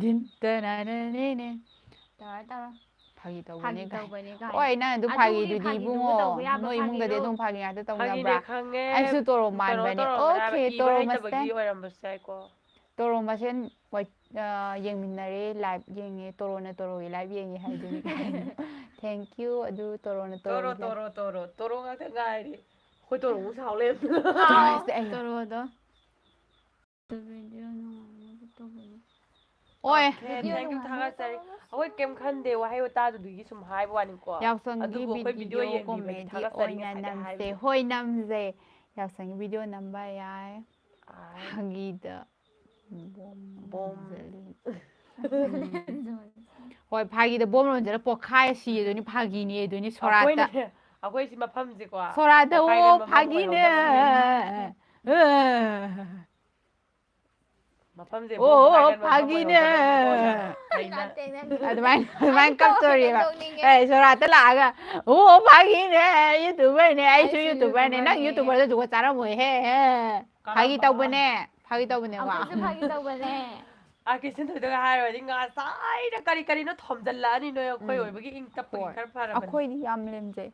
ꯗꯤꯟ ꯇꯅꯥꯅꯅꯦꯅꯦ꯫ ꯇꯧꯔ ꯇꯧꯔ꯫ ꯐꯥꯒꯤ ꯇꯧꯕꯅꯦ ꯐꯥꯒꯤ ꯀꯥꯏ꯫ ꯇꯧꯕꯅꯦ ꯀꯥꯏꯅ꯫ ꯍꯣꯏ, ꯅꯪ ꯑꯗꯨ ꯑꯗꯨꯒꯤ ꯐꯥꯒꯤꯗꯨꯗꯤ ꯐꯥꯒꯤꯗꯨꯕꯨ ꯏꯕꯨꯡꯉꯣ, ꯇꯧꯕ ꯌꯥꯕ ꯅꯣꯏ ꯏꯃꯨꯡꯗꯗꯤ ꯐꯥꯒꯤꯔꯣ? ꯑꯗꯨꯝ ꯐꯥꯒꯤ ꯉꯥꯛꯇ ꯐꯥꯒꯤꯅꯦ ꯇꯧꯅꯕ꯭ꯔꯥ? ꯈꯪꯉꯦ꯫ ꯑꯩꯁꯨ ꯇꯣꯔꯣ ꯇꯣꯔꯣ ꯃꯥꯟꯕꯅꯦ꯫ ꯇꯧꯔ Okay, ꯃꯌꯥꯝ ꯇꯣꯔꯣ ꯏꯕ ꯃꯁꯇꯥꯟ꯫ ꯍꯩꯇꯕꯒꯤ ꯑꯣꯏꯔꯝꯕꯁꯨ ꯌꯥꯏꯀꯣ꯫ ꯇꯣꯔꯣ ꯃꯁꯦꯟ ꯋꯥꯏ-, ꯑ, ꯌꯦꯡꯃꯤꯟꯅꯔꯦ, ꯂꯥꯏꯚ ꯌꯦꯡꯉꯦ, ꯇꯣꯔꯣꯅ ꯇꯣꯔꯣꯒꯤ ꯂꯥꯏꯚ ꯌꯦꯡꯉꯦ ꯍꯥꯏꯗꯨꯅꯤ ꯀꯥꯏꯅ꯫ Thank you, ꯑꯗꯨ ꯇꯣꯔꯣꯅ ꯇꯣꯔꯣ ꯇꯣꯔꯣꯒꯤ live꯫ ꯇꯣꯔꯣ ꯇꯣꯔꯣ ꯇꯣꯔꯣ ꯉꯥꯛꯇ ꯉꯥꯏꯔꯦ꯫ ꯑꯩꯈꯣꯏ ꯇꯣꯔꯣ ꯑꯃꯨꯛ ꯁꯥꯎ ꯂꯩꯔꯝꯗꯅ꯫ ꯇꯣꯔꯣꯁꯦ ꯑꯩ꯫ ꯇꯣꯔꯣꯗꯣ꯫ ꯚꯤꯗꯤꯑꯣ ꯅꯨꯡꯉꯥꯏꯅꯕ ꯇꯧꯕꯅꯦ꯫ ꯑꯣꯏ꯫ Okay, thank you, ꯊꯥꯒꯠꯆꯔꯤ꯫ ꯑꯩꯈꯣꯏ ꯀꯩꯝ ꯈꯟꯗꯦ, ꯋꯥꯍꯩ ꯋꯥꯇꯥꯗꯨꯗꯒꯤ ꯁꯨꯝ ꯍꯥꯏꯕ ꯋꯥꯅꯤꯀꯣ꯫ ꯌꯥꯎꯁꯪꯒꯤ ꯑꯗꯨꯕꯨ ꯑꯩꯈꯣꯏ ꯚꯤꯗꯤꯑꯣ ꯚꯤꯗꯤꯑꯣ ꯌꯦꯡꯕꯤꯕꯒꯤ ꯀꯣꯃꯦꯗꯤ ꯊꯥꯒꯠꯆꯔꯤ ꯑꯣꯏꯅ ꯉꯁꯥꯏꯗꯩ ꯅꯝꯁꯦ꯫ ꯍꯥꯏꯕꯗꯤ꯫ ꯍꯣꯏ, ꯅꯝꯁꯦ꯫ ꯌꯥꯎꯁꯪꯒꯤ ꯚꯤꯗꯤꯑꯣ ꯅꯝꯕ ꯌꯥꯏ꯫ ꯑꯥꯏ꯫ ꯐꯥꯒꯤꯗ꯫ ꯕꯣꯝ ꯕꯣꯝ꯫ ꯂꯣꯟꯖꯜꯂꯤ꯫ ꯍꯣꯏ, ꯐꯥꯒꯤꯗ ꯕꯣꯝ ꯂꯣꯟꯖꯜꯂ ꯄꯣꯛꯈꯥꯏ ꯁꯤꯗꯣꯏꯅꯤ, ꯐꯥꯒꯤꯅꯦ ꯑꯗꯨꯅꯤ ꯁꯣꯔꯥꯠꯇ꯫ ꯑꯩꯈꯣꯏꯅ ꯑꯩꯈꯣꯏ ꯁꯤ ꯃꯐꯝꯁꯦꯀꯣ, ꯁꯣꯔꯥꯠꯇ ꯄꯣꯈꯥꯏꯒꯟꯕ ꯑꯣ ꯃꯐꯝ ꯐꯥꯒꯤꯅꯦ꯫ ꯑꯣꯏꯍꯧꯗꯕꯅꯤꯅ, ꯃꯐꯝꯁꯦ ꯑꯣ ꯄꯣꯈꯥꯏꯒꯟꯕ ꯃꯐꯝ ꯐꯥꯒꯤꯅꯦ꯫ ꯑꯣꯏꯍꯧꯗꯕꯅꯤꯅ, ꯑꯩꯅ ꯅꯠꯇꯦ, ꯅꯪ ꯑꯗꯨꯃꯥꯏꯅ ꯑꯗꯨꯃꯥꯏꯅ ꯑꯩ ꯇꯧꯈꯤꯕ ꯀꯞꯇꯣꯔꯤꯕ꯫ ꯅꯣꯛꯅꯤꯡꯉꯦ꯫ ꯑꯦ ꯁꯣꯔꯥꯠꯇ ꯂꯥꯛꯑꯒ ꯑꯣ ꯐꯥꯒꯤꯅꯦ, YouTuberꯅꯦ, ꯑꯩꯁꯨ ꯑꯩꯁꯨ YouTuberꯅꯦ꯫ ꯅꯪ YouTuberꯅꯦ꯫ YouTuberꯗ ꯑꯗꯨꯒ ꯆꯥꯔꯝꯃꯣꯏꯍꯦ꯫ ꯍꯦ꯫ ꯐꯥꯒꯤ ꯀꯔꯝꯕ? ꯇꯧꯕꯅꯦ, ꯐꯥꯒꯤ ꯇꯧꯕꯅꯦ ꯋꯥ꯫ ꯑꯩꯈꯣꯏꯁꯨ ꯐꯥꯒꯤ ꯇꯧꯕꯅꯦ꯫ ꯑꯥꯔ ꯀꯦ ꯁꯤꯟꯊꯣꯏꯗꯒ ꯍꯥꯏꯔꯨꯔꯗꯤ ꯉꯁꯥꯏꯅ ꯀꯔꯤ ꯀꯔꯤꯅꯣ ꯊꯣꯝꯖꯤꯜꯂꯛꯑꯅꯤ ꯅꯣꯏ, ꯑꯩꯈꯣꯏ ꯎꯝ꯫ ꯑꯣꯏꯕꯒꯤ ꯏꯪ ꯇꯞꯄꯒꯤ ꯍꯣꯏ꯫ ꯈꯔ ꯐꯔꯕꯅꯤ꯫ ꯑꯩꯈꯣꯏꯗꯤ ꯌꯥꯝ ꯂꯦꯝꯖꯩ꯫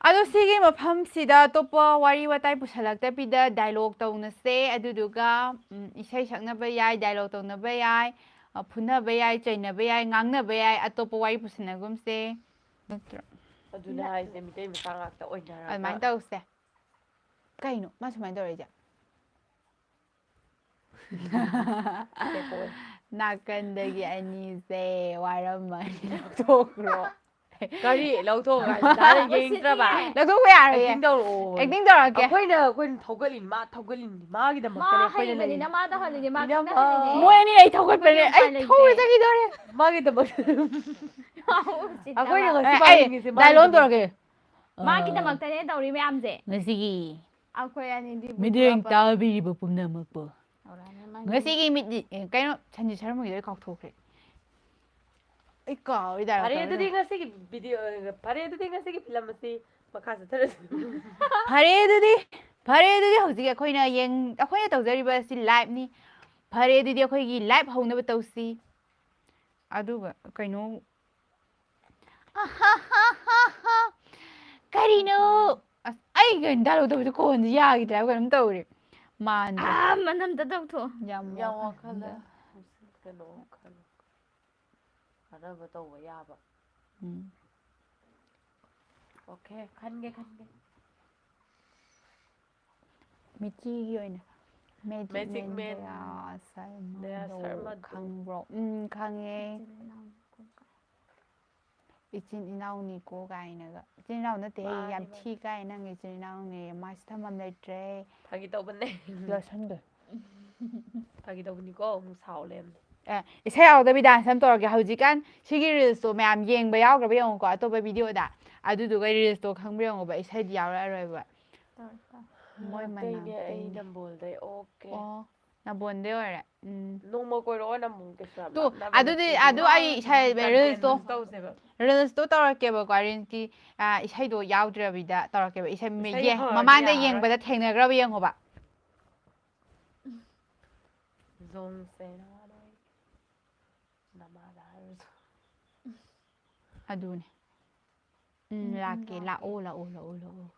ꯑꯗꯣ ꯁꯤꯒꯤ ꯃꯐꯝꯁꯤꯗ ꯑꯇꯣꯞꯄ ꯋꯥꯔꯤ ꯋꯥꯇꯥꯏ ꯄꯨꯁꯜꯂꯛꯇꯕꯤꯗ dialogue ꯇꯧꯅꯁꯦ꯫ ꯑꯗꯨꯗꯨꯒ ꯎꯝ, ꯏꯁꯩ ꯁꯛꯅꯕ ꯌꯥꯏ, dialogue ꯇꯧꯅꯕ ꯌꯥꯏ, ꯑ, ꯐꯨꯅꯕ ꯌꯥꯏ, ꯆꯩꯅꯕ ꯌꯥꯏ, ꯉꯥꯡꯅꯕ ꯌꯥꯏ, ꯑꯇꯣꯞꯄ ꯋꯥꯔꯤ ꯄꯨꯁꯟꯅꯒꯨꯝꯁꯦ꯫ ꯅꯠꯇ꯭ꯔꯣ? ꯑꯗꯨꯅ ꯍꯥꯏꯁꯦ, ꯃꯤꯇꯩ ꯃꯆꯥ ꯉꯥꯛꯇ ꯑꯣꯏꯅꯔꯒ꯫ ꯑꯗꯨꯃꯥꯏꯅ ꯇꯧꯁꯦ꯫ ꯀꯩꯅꯣ ꯃꯥ ꯁꯨꯃꯥꯏꯅ ꯇꯧꯔꯛꯏꯁꯦ? ꯆꯦꯄꯣꯏ꯫ ꯅꯥꯀꯟꯗꯒꯤ ꯑꯅꯤꯁꯦ ꯋꯥꯔꯝꯃꯅꯤ, ꯂꯧꯊꯣꯛꯈ꯭ꯔꯣ꯫ ꯀꯔꯤ ꯂꯧꯊꯣꯛꯑꯒ ꯍꯥꯏꯁꯦ? ꯅꯍꯥꯟ ꯌꯦꯡꯗ꯭ꯔꯕ? ꯂꯧꯊꯣꯛꯄ ꯌꯥꯔꯣꯏꯌꯦ꯫ Acting ꯇꯧꯔꯛꯑꯣ꯫ Acting ꯇꯧꯔꯛꯀꯦ꯫ ꯑꯩꯈꯣꯏꯅ, ꯑꯩꯈꯣꯏꯅ ꯊꯧꯒꯠꯂꯤꯅꯤ, ꯃꯥ ꯊꯧꯒꯠꯂꯤꯅꯤ, ꯃꯥꯒꯤꯗꯃꯛꯇꯅꯦ ꯃꯥ ꯑꯩꯈꯣꯏꯅ ꯍꯩꯕꯅꯤꯅ ꯂꯩꯔꯤꯅꯤ꯫ ꯃꯥ ꯇꯧꯍꯜꯂꯤꯅꯦ, ꯃꯥ ꯏꯅꯝꯃ꯫ ꯈꯪꯍꯜꯂꯤꯅꯦ꯫ ꯃꯣꯏ ꯑꯅꯤ ꯑꯩ ꯊꯧꯒꯠꯄꯅꯦ, ꯑꯩꯈꯣꯏꯗꯤ ꯑꯩ ꯎꯄꯥꯏ ꯂꯩꯇꯦ꯫ ꯊꯧꯔ ꯆꯠꯈꯤꯗꯧꯔꯦ꯫ ꯃꯥꯒꯤꯗꯃꯛ꯫ ꯎꯁꯤꯠꯇꯕ꯫ ꯑꯩꯈꯣꯏꯅ ꯉꯁꯤ ꯑꯦ, ꯃꯥ ꯑꯩ ꯌꯦꯡꯉꯤꯁꯦ dialogue ꯃꯥꯒꯤꯗꯃꯛ꯫ ꯇꯧꯔꯛꯀꯦ꯫ ꯃꯥꯒꯤꯗꯃꯛꯇꯅꯦ ꯇꯧꯔꯤ ꯃꯌꯥꯝꯁꯦ꯫ ꯉꯁꯤꯒꯤ ꯑꯩꯈꯣꯏ ꯑꯅꯤꯗꯤ ꯃꯤꯠꯌꯦꯡ ꯄꯨꯊꯣꯔꯛꯄ꯫ ꯇꯥꯕꯤꯔꯤꯕ ꯄꯨꯝꯅꯃꯛꯄꯨ꯫ ꯇꯧꯔꯛꯑꯅꯤ ꯃꯥꯒꯤ꯫ ꯉꯁꯤꯒꯤ ꯃꯤꯠ, ꯑꯦ, ꯀꯩꯅꯣ, ꯁꯟꯖꯤꯠ ꯁꯔꯃꯒꯤꯗꯣ ꯑꯩ ꯀꯥꯎꯊꯣꯛꯈ꯭ꯔꯦ꯫ ꯑꯩ ꯀꯥꯎꯔꯦ dialogue ꯐꯔꯦ, ꯇꯧꯔꯦ꯫ ꯑꯗꯨꯗꯤ ꯉꯁꯤꯒꯤ video, ꯐꯔꯦ, ꯑꯗꯨꯗꯤ ꯉꯁꯤꯒꯤ film ꯑꯁꯤ ꯃꯈꯥ ꯆꯠꯊꯔꯁꯤ꯫ ꯐꯔꯦ ꯑꯗꯨꯗꯤ, ꯐꯔꯦ ꯑꯗꯨꯗꯤ ꯍꯧꯖꯤꯛ ꯑꯩꯈꯣꯏꯅ ꯌꯦꯡ-, ꯑꯩꯈꯣꯏꯅ ꯇꯧꯖꯔꯤꯕ ꯑꯁꯤ liveꯅꯤ꯫ ꯐꯔꯦ ꯑꯗꯨꯗꯤ ꯑꯩꯈꯣꯏꯒꯤ live ꯍꯧꯅꯕ ꯇꯧꯁꯤ꯫ ꯑꯗꯨꯒ ꯀꯩꯅꯣ, ꯀꯔꯤꯅꯣ? ꯑꯁ, ꯑꯩ ꯀꯩꯅꯣ dialogue ꯇꯧꯕꯁꯦ ꯈꯣꯟꯁꯦ ꯌꯥꯈꯤꯗ꯭ꯔꯦ ꯍꯥꯏꯕ ꯀꯩꯅꯣꯝ ꯇꯧꯔꯦ꯫ ꯃꯥꯟꯗꯦ꯫ ꯑꯥ, ꯃꯅꯝꯗ ꯇꯧꯊꯣꯛꯑꯣ꯫ ꯌꯥꯝ ꯌꯥꯝ ꯋꯥꯈꯜꯗ꯫ ꯋꯥꯈꯜꯗ ꯀꯩꯅꯣ ꯈꯜꯂꯣ꯫ ꯀꯥꯟꯅꯕ ꯇꯧꯕ ꯌꯥꯕ꯫ ꯎꯝ꯫ Okay, ꯈꯟꯒꯦ, ꯈꯟꯒꯦ꯫ ꯃꯤꯆꯤꯒꯤ ꯑꯣꯏꯅ Magic Magic Man Man꯫ ꯗꯌꯥ ꯁꯔꯃꯗꯣ ꯗꯌꯥ ꯁꯔꯃꯗꯣ꯫ ꯈꯪꯕ꯭ꯔꯣ? ꯎꯝ, ꯈꯪꯉꯦ꯫ ꯏꯆꯤꯟ ꯏꯅꯥꯎꯅꯤꯀꯣ ꯀꯥꯏꯅꯒ꯫ ꯏꯆꯤꯟ ꯏꯅꯥꯎ ꯅꯠꯇꯦꯍꯦ, ꯃꯥꯅꯦ, ꯌꯥꯝ ꯃꯥꯅꯦ꯫ ꯊꯤ ꯀꯥꯏ, ꯅꯪ ꯏꯆꯤꯟ ꯏꯅꯥꯎꯅꯦ, ꯃꯥꯁꯤ ꯊꯝꯐꯝ ꯂꯩꯇ꯭ꯔꯦ꯫ ꯐꯥꯒꯤ ꯇꯧꯕꯅꯦ꯫ ꯂꯣꯏꯁꯟꯈ꯭ꯔꯦ꯫ ꯐꯥꯒꯤ ꯇꯧꯕꯅꯤꯀꯣ, ꯑꯃꯨꯛ ꯁꯥꯎ ꯂꯩꯔꯝꯅꯦ꯫ ꯑꯦ, ꯏꯁꯩ ꯌꯥꯎꯗꯕꯤ ꯗꯥꯟꯁ ꯑꯃ ꯇꯧꯔꯛꯀꯦ꯫ ꯍꯧꯖꯤꯛꯀꯥꯟ ꯁꯤꯒꯤ ꯔꯤꯜꯁꯇꯣ ꯃꯌꯥꯝ ꯌꯦꯡꯕ ꯌꯥꯎꯈ꯭ꯔꯕ ꯌꯦꯡꯉꯨꯀꯣ, ꯑꯇꯣꯞꯄ ꯚꯤꯗꯤꯑꯣꯗ꯫ ꯑꯗꯨꯗꯨꯒ ꯔꯤꯜꯁꯇꯣ ꯈꯪꯕ꯭ꯔꯥ ꯌꯦꯡꯉꯣꯕ, ꯏꯁꯩꯗꯤ ꯌꯥꯎꯔꯛꯑꯔꯣꯏꯕ꯫ ꯇꯧꯔꯛꯀꯦ꯫ ꯃꯣꯏ ꯅꯠꯇꯦꯅꯦ, ꯑꯩ ꯃꯅꯥꯛꯇꯩꯅꯦ꯫ ꯅꯝꯕꯣꯜꯗꯩ꯫ ꯑꯣꯀꯦ꯫ ꯑꯣ, ꯅꯝꯕꯣꯜꯗꯩ ꯑꯣꯏꯔꯦ꯫ ꯎꯝ꯫ ꯅꯣꯡꯃ ꯀꯣꯏꯔꯛꯑꯣ ꯅꯝꯕꯣꯜ, ꯀꯩꯁꯨ ꯌꯥꯝ ꯇꯨ, ꯂꯥꯞꯅꯕ ꯑꯗꯨꯗꯤ, ꯅꯠꯇꯦ꯫ ꯑꯗꯨ ꯑꯩ ꯏꯁꯩ ꯔꯤꯜꯁꯇꯣ, ꯇꯧꯁꯦꯕ꯫ ꯔꯤꯜꯁꯇꯣ ꯇꯧꯔꯛꯀꯦꯕꯀꯣ, ꯔꯤꯜꯁꯀꯤ, ꯑ, ꯏꯁꯩꯗꯣ ꯌꯥꯎꯗ꯭ꯔꯕꯤꯗ ꯇꯧꯔꯛꯀꯦꯕ꯫ ꯏꯁꯩ ꯃꯦ-, ꯏꯁꯩ ꯌꯦ-, ꯍꯧꯔꯗꯤ ꯃꯃꯥꯡꯗ ꯌꯥꯔꯔꯣꯏ꯫ ꯌꯦꯡꯕꯗ ꯊꯦꯡꯅꯈ꯭ꯔꯕ ꯌꯦꯡꯉꯣꯕ꯫ ꯖꯣꯡꯁꯦ ꯅꯍꯥꯟꯋꯥꯏ ꯅꯃꯥꯗ ꯍꯥꯏꯔꯨꯁꯨ꯫ ꯑꯗꯨꯅꯦ꯫ ꯎꯝ, ꯎꯝ, ꯎꯝ, ꯂꯥꯛꯀꯦ꯫ ꯂꯥꯛꯀꯦ꯫ ꯂꯥꯛꯑꯣ, ꯂꯥꯛꯑꯣ, ꯂꯥꯛꯑꯣ, ꯂꯥꯛꯑꯣ꯫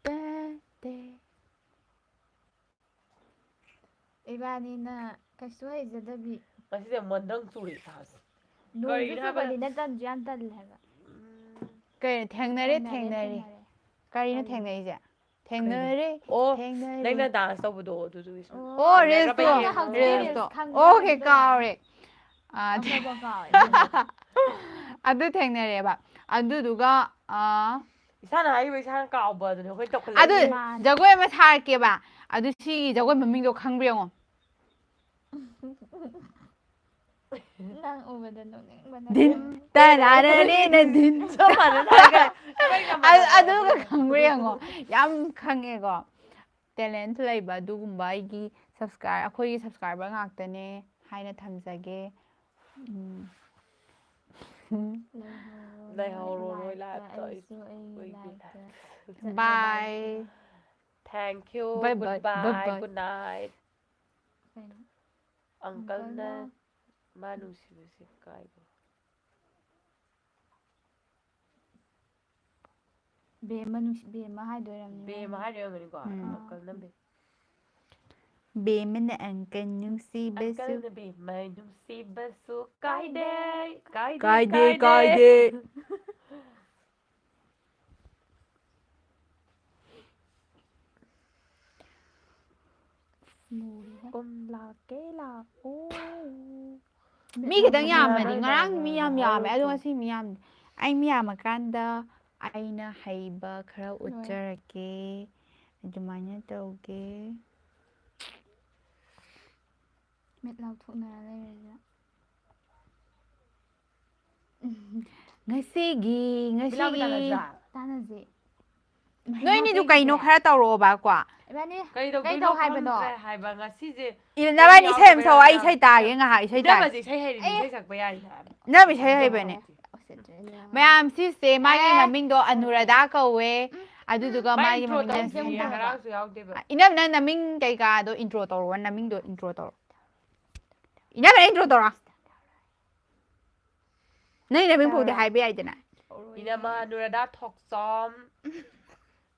ꯇꯦ, ꯇꯦ꯫ ꯏꯕꯥꯅꯤꯅ ꯀꯩꯁꯨ ꯍꯩꯖꯗꯕꯤ꯫ ꯉꯁꯤꯁꯦ ꯃꯟꯗꯪ ꯆꯨꯔꯤ ꯏꯁꯥꯁꯦ꯫ ꯅꯣꯡꯁꯨ ꯀꯔꯤꯒꯤꯅꯣ ꯍꯥꯏꯕꯗ ꯆꯨꯕꯅꯤꯅ ꯇꯟꯁꯨ ꯌꯥꯝ ꯇꯜꯂꯦ ꯍꯥꯏꯕ꯫ ꯎꯝ꯫ ꯀꯩꯅꯣ? ꯊꯦꯡꯅꯔꯦ, ꯊꯦꯡꯅꯔꯦ, ꯊꯦꯡꯅꯔꯦ꯫ ꯊꯦꯡꯅꯔꯦ꯫ ꯀꯔꯤꯅꯣ ꯀꯔꯤꯅꯣ? ꯊꯦꯡꯅꯩꯁꯦ? ꯊꯦꯡꯅꯔꯦ, ꯑꯣ, ꯊꯦꯡꯅꯔꯦ꯫ ꯅꯪꯅ ꯗꯥꯟꯁ ꯇꯧꯕꯗꯣ ꯑꯗꯨꯗꯨꯒꯤ ꯁꯨꯝ ꯑꯣ, ꯊꯦꯡꯅꯈ꯭ꯔꯕ ꯔꯤꯜꯁꯇꯣ, ꯌꯦꯡꯉꯣ꯫ ꯍꯧꯖꯤꯛꯇꯤ ꯔꯤꯜꯁ ꯔꯤꯜꯁꯇꯣ꯫ ꯈꯪꯗ꯭ꯔꯦ, ꯑꯣꯀꯦ, ꯈꯪꯗ꯭ꯔꯦ꯫ ꯀꯥꯎꯔꯦ꯫ ꯑꯥ, ꯑꯃꯨꯛꯐꯥꯎ ꯀꯥꯎꯔꯦ꯫ ꯑꯗꯨ ꯊꯦꯡꯅꯔꯦꯕ꯫ ꯑꯗꯨꯗꯨꯒ, ꯑꯥ, ꯏꯁꯥꯅ ꯍꯥꯏꯔꯤꯕ ꯏꯁꯥꯅ ꯀꯥꯎꯕ ꯑꯗꯨꯅꯦ ꯑꯩꯈꯣꯏꯅ ꯑꯗꯨ ꯇꯧꯈꯠꯂꯛꯏꯁꯦ꯫ ꯃꯥꯅꯦ꯫ ꯖꯒꯣꯏ ꯑꯃ ꯁꯥꯔꯛꯀꯦꯕ꯫ ꯑꯗꯨ ꯁꯤꯒꯤ ꯖꯒꯣꯏ ꯃꯃꯤꯡꯗꯣ ꯈꯪꯕ꯭ꯔꯥ ꯌꯦꯡꯉꯣ꯫ ꯅꯪ ꯎꯕꯗ ꯅꯣꯛꯅꯤꯡꯕꯅ ꯙꯤꯟ, ꯂꯣꯏꯔꯦ꯫ ꯇꯔꯥꯔꯥꯔꯦꯅ ꯙꯤꯟ꯫ ꯆꯞ ꯃꯥꯟꯅꯅ ꯍꯥꯏꯔꯒ ꯀꯩꯒ ꯑꯗꯨ, ꯃꯥꯟꯅꯗꯕꯅꯣ? ꯑꯗꯨꯒ ꯈꯪꯕ꯭ꯔꯥ ꯌꯦꯡꯉꯣ꯫ ꯌꯥꯝ ꯈꯪꯉꯦꯀꯣ꯫ ꯇꯦꯂꯦꯟꯠ ꯂꯩꯕ ꯑꯗꯨꯒꯨꯝꯕ ꯑꯩꯒꯤ subscri-, ꯑꯩꯈꯣꯏꯒꯤ subscriber ꯉꯥꯛꯇꯅꯦ ꯍꯥꯏꯅ ꯊꯝꯖꯒꯦ꯫ ꯎꯝ꯫ ꯂꯩꯍꯧꯔꯣ ꯅꯣꯏ ꯂꯥꯏꯐꯇ, ꯂꯥꯏꯐꯇ, ꯑꯩꯁꯨ ꯑꯩꯁꯨ ꯑꯩ ꯑꯩꯒꯤ ꯂꯥꯏꯐꯇ ꯂꯥꯏꯐꯇ꯫ ꯆꯠꯂꯦ꯫ Bye꯫ Thank you꯫ Bye bye, bye bye, bye꯫ Good night꯫ ꯀꯩꯅꯣ? ꯑꯪꯀꯜꯅ ꯑꯪꯀꯜꯅ ꯃꯥ ꯅꯨꯡꯁꯤꯕꯁꯦ ꯀꯥꯏꯕ? ꯕꯦꯝꯃ ꯅꯨꯡꯁꯤ-, ꯕꯦꯝꯃ ꯍꯥꯏꯗꯣꯏꯔꯝꯅꯤ ꯕꯦꯝꯃ ꯃꯥꯅ꯫ ꯍꯥꯏꯔꯤ ꯑꯣꯏꯔꯝꯒꯅꯤꯀꯣ? ꯎꯝ꯫ ꯑꯪꯀꯜꯅ ꯕꯦꯝ-, ꯕꯦꯝꯃꯅ ꯑꯪꯀꯜ ꯅꯨꯡꯁꯤꯕꯁꯨ꯫ ꯑꯪꯀꯜꯅ ꯕꯦꯝꯃ ꯅꯨꯡꯁꯤꯕꯁꯨ ꯀꯥꯏꯗꯦ, ꯀꯥꯏꯗꯦ, ꯀꯥꯏꯗꯦ, ꯀꯥꯏꯗꯦ꯫ ꯀꯥꯏꯗꯦ꯫ ꯃꯨꯔꯦꯍꯦ꯫ ꯎꯝ, ꯂꯥꯛꯀꯦ, ꯂꯥꯛꯑꯣ꯫ ꯃꯤ ꯈꯤꯇꯪ ꯌꯥꯝꯃꯗꯤ, ꯉꯔꯥꯡ ꯃꯤ ꯌꯥꯝ ꯌꯥꯝꯃꯦ, ꯑꯗꯣ ꯉꯁꯤ ꯃꯤ ꯌꯥꯝꯗꯦ꯫ ꯑꯩ ꯃꯤ ꯌꯥꯝꯃꯀꯥꯟꯗ ꯑꯩꯅ ꯍꯩꯕ ꯈꯔ ꯍꯣꯏ꯫ ꯎꯠꯆꯔꯛꯀꯦ꯫ ꯑꯗꯨꯃꯥꯏꯅ ꯇꯧꯒꯦ꯫ ꯃꯤꯠ ꯂꯥꯎꯊꯣꯛꯅꯔ ꯂꯩꯔꯁꯤꯔ? ꯉꯁꯤꯒꯤ ꯕꯤꯂꯥ ꯉꯁꯤꯒꯤ ꯕꯤꯂꯥ ꯅꯠꯇ꯭ꯔꯥ? ꯇꯥꯟꯅꯁꯦ꯫ ꯅꯣꯏꯅꯤꯗꯨ ꯀꯩꯅꯣ ꯈꯔ ꯇꯧꯔꯛꯑꯣꯕꯀꯣ꯫ ꯏꯕꯥꯅꯤ ꯀꯩꯗꯧꯗꯣꯏꯅꯣ ꯀꯩꯗꯧ ꯍꯥꯏꯕꯅꯣ? ꯈꯪꯗ꯭ꯔꯦ ꯍꯥꯏꯕ ꯉꯁꯤꯁꯦ꯫ ꯏ- ꯅꯕꯥꯅꯤ ꯏꯁꯩ ꯑꯃ ꯌꯥꯎꯗꯕ ꯁꯛꯑꯣ, ꯑꯩ ꯌꯥꯗꯕ꯫ ꯏꯁꯩ ꯇꯥꯒꯦ ꯉꯥꯏꯍꯥꯛ, ꯏꯁꯩ ꯇꯥꯒꯦ꯫ ꯏꯅꯝꯃꯁꯦ ꯏꯁꯩ ꯍꯩꯔꯤꯅꯤ, ꯑꯦ꯫ ꯏꯁꯩ ꯁꯛꯄ ꯌꯥꯔꯤ ꯍꯥꯏꯕ꯫ ꯅꯪ ꯏꯁꯩ ꯍꯩꯕꯅꯦ꯫ ꯃꯌꯥꯝ ꯁꯤꯁꯦ ꯃꯥꯒꯤ ꯑꯦ꯫ ꯃꯃꯤꯡꯗꯣ ꯑꯅꯨꯔꯥꯙꯥ ꯀꯧꯋꯦ꯫ ꯑꯗꯨꯗꯨꯒ ꯃꯥꯏ ꯃꯥꯒꯤ intro ꯃꯃꯤꯡ ꯇꯧꯁꯤꯌꯦ, ꯅꯪ ꯉꯔꯥꯡꯁꯨ ꯌꯥꯎꯗꯦꯕ꯫ ꯏꯅꯝ, ꯅꯪ ꯅꯃꯤꯡ ꯀꯩꯀꯥꯗꯣ intro ꯇꯧꯔꯣ, ꯅꯃꯤꯡꯗꯣ intro ꯇꯧꯔꯣ꯫ ꯏꯅꯝ, ꯅꯪ intro ꯇꯧꯔꯣ꯫ ꯅꯪ ꯅꯃꯤꯡ ꯐꯥꯎꯗꯤ ꯍꯥꯏꯕ ꯌꯥꯏꯗꯅ꯫ ꯏꯅꯝꯃ ꯑꯅꯨꯔꯥꯙꯥ ꯊꯣꯛꯆꯣꯝ꯫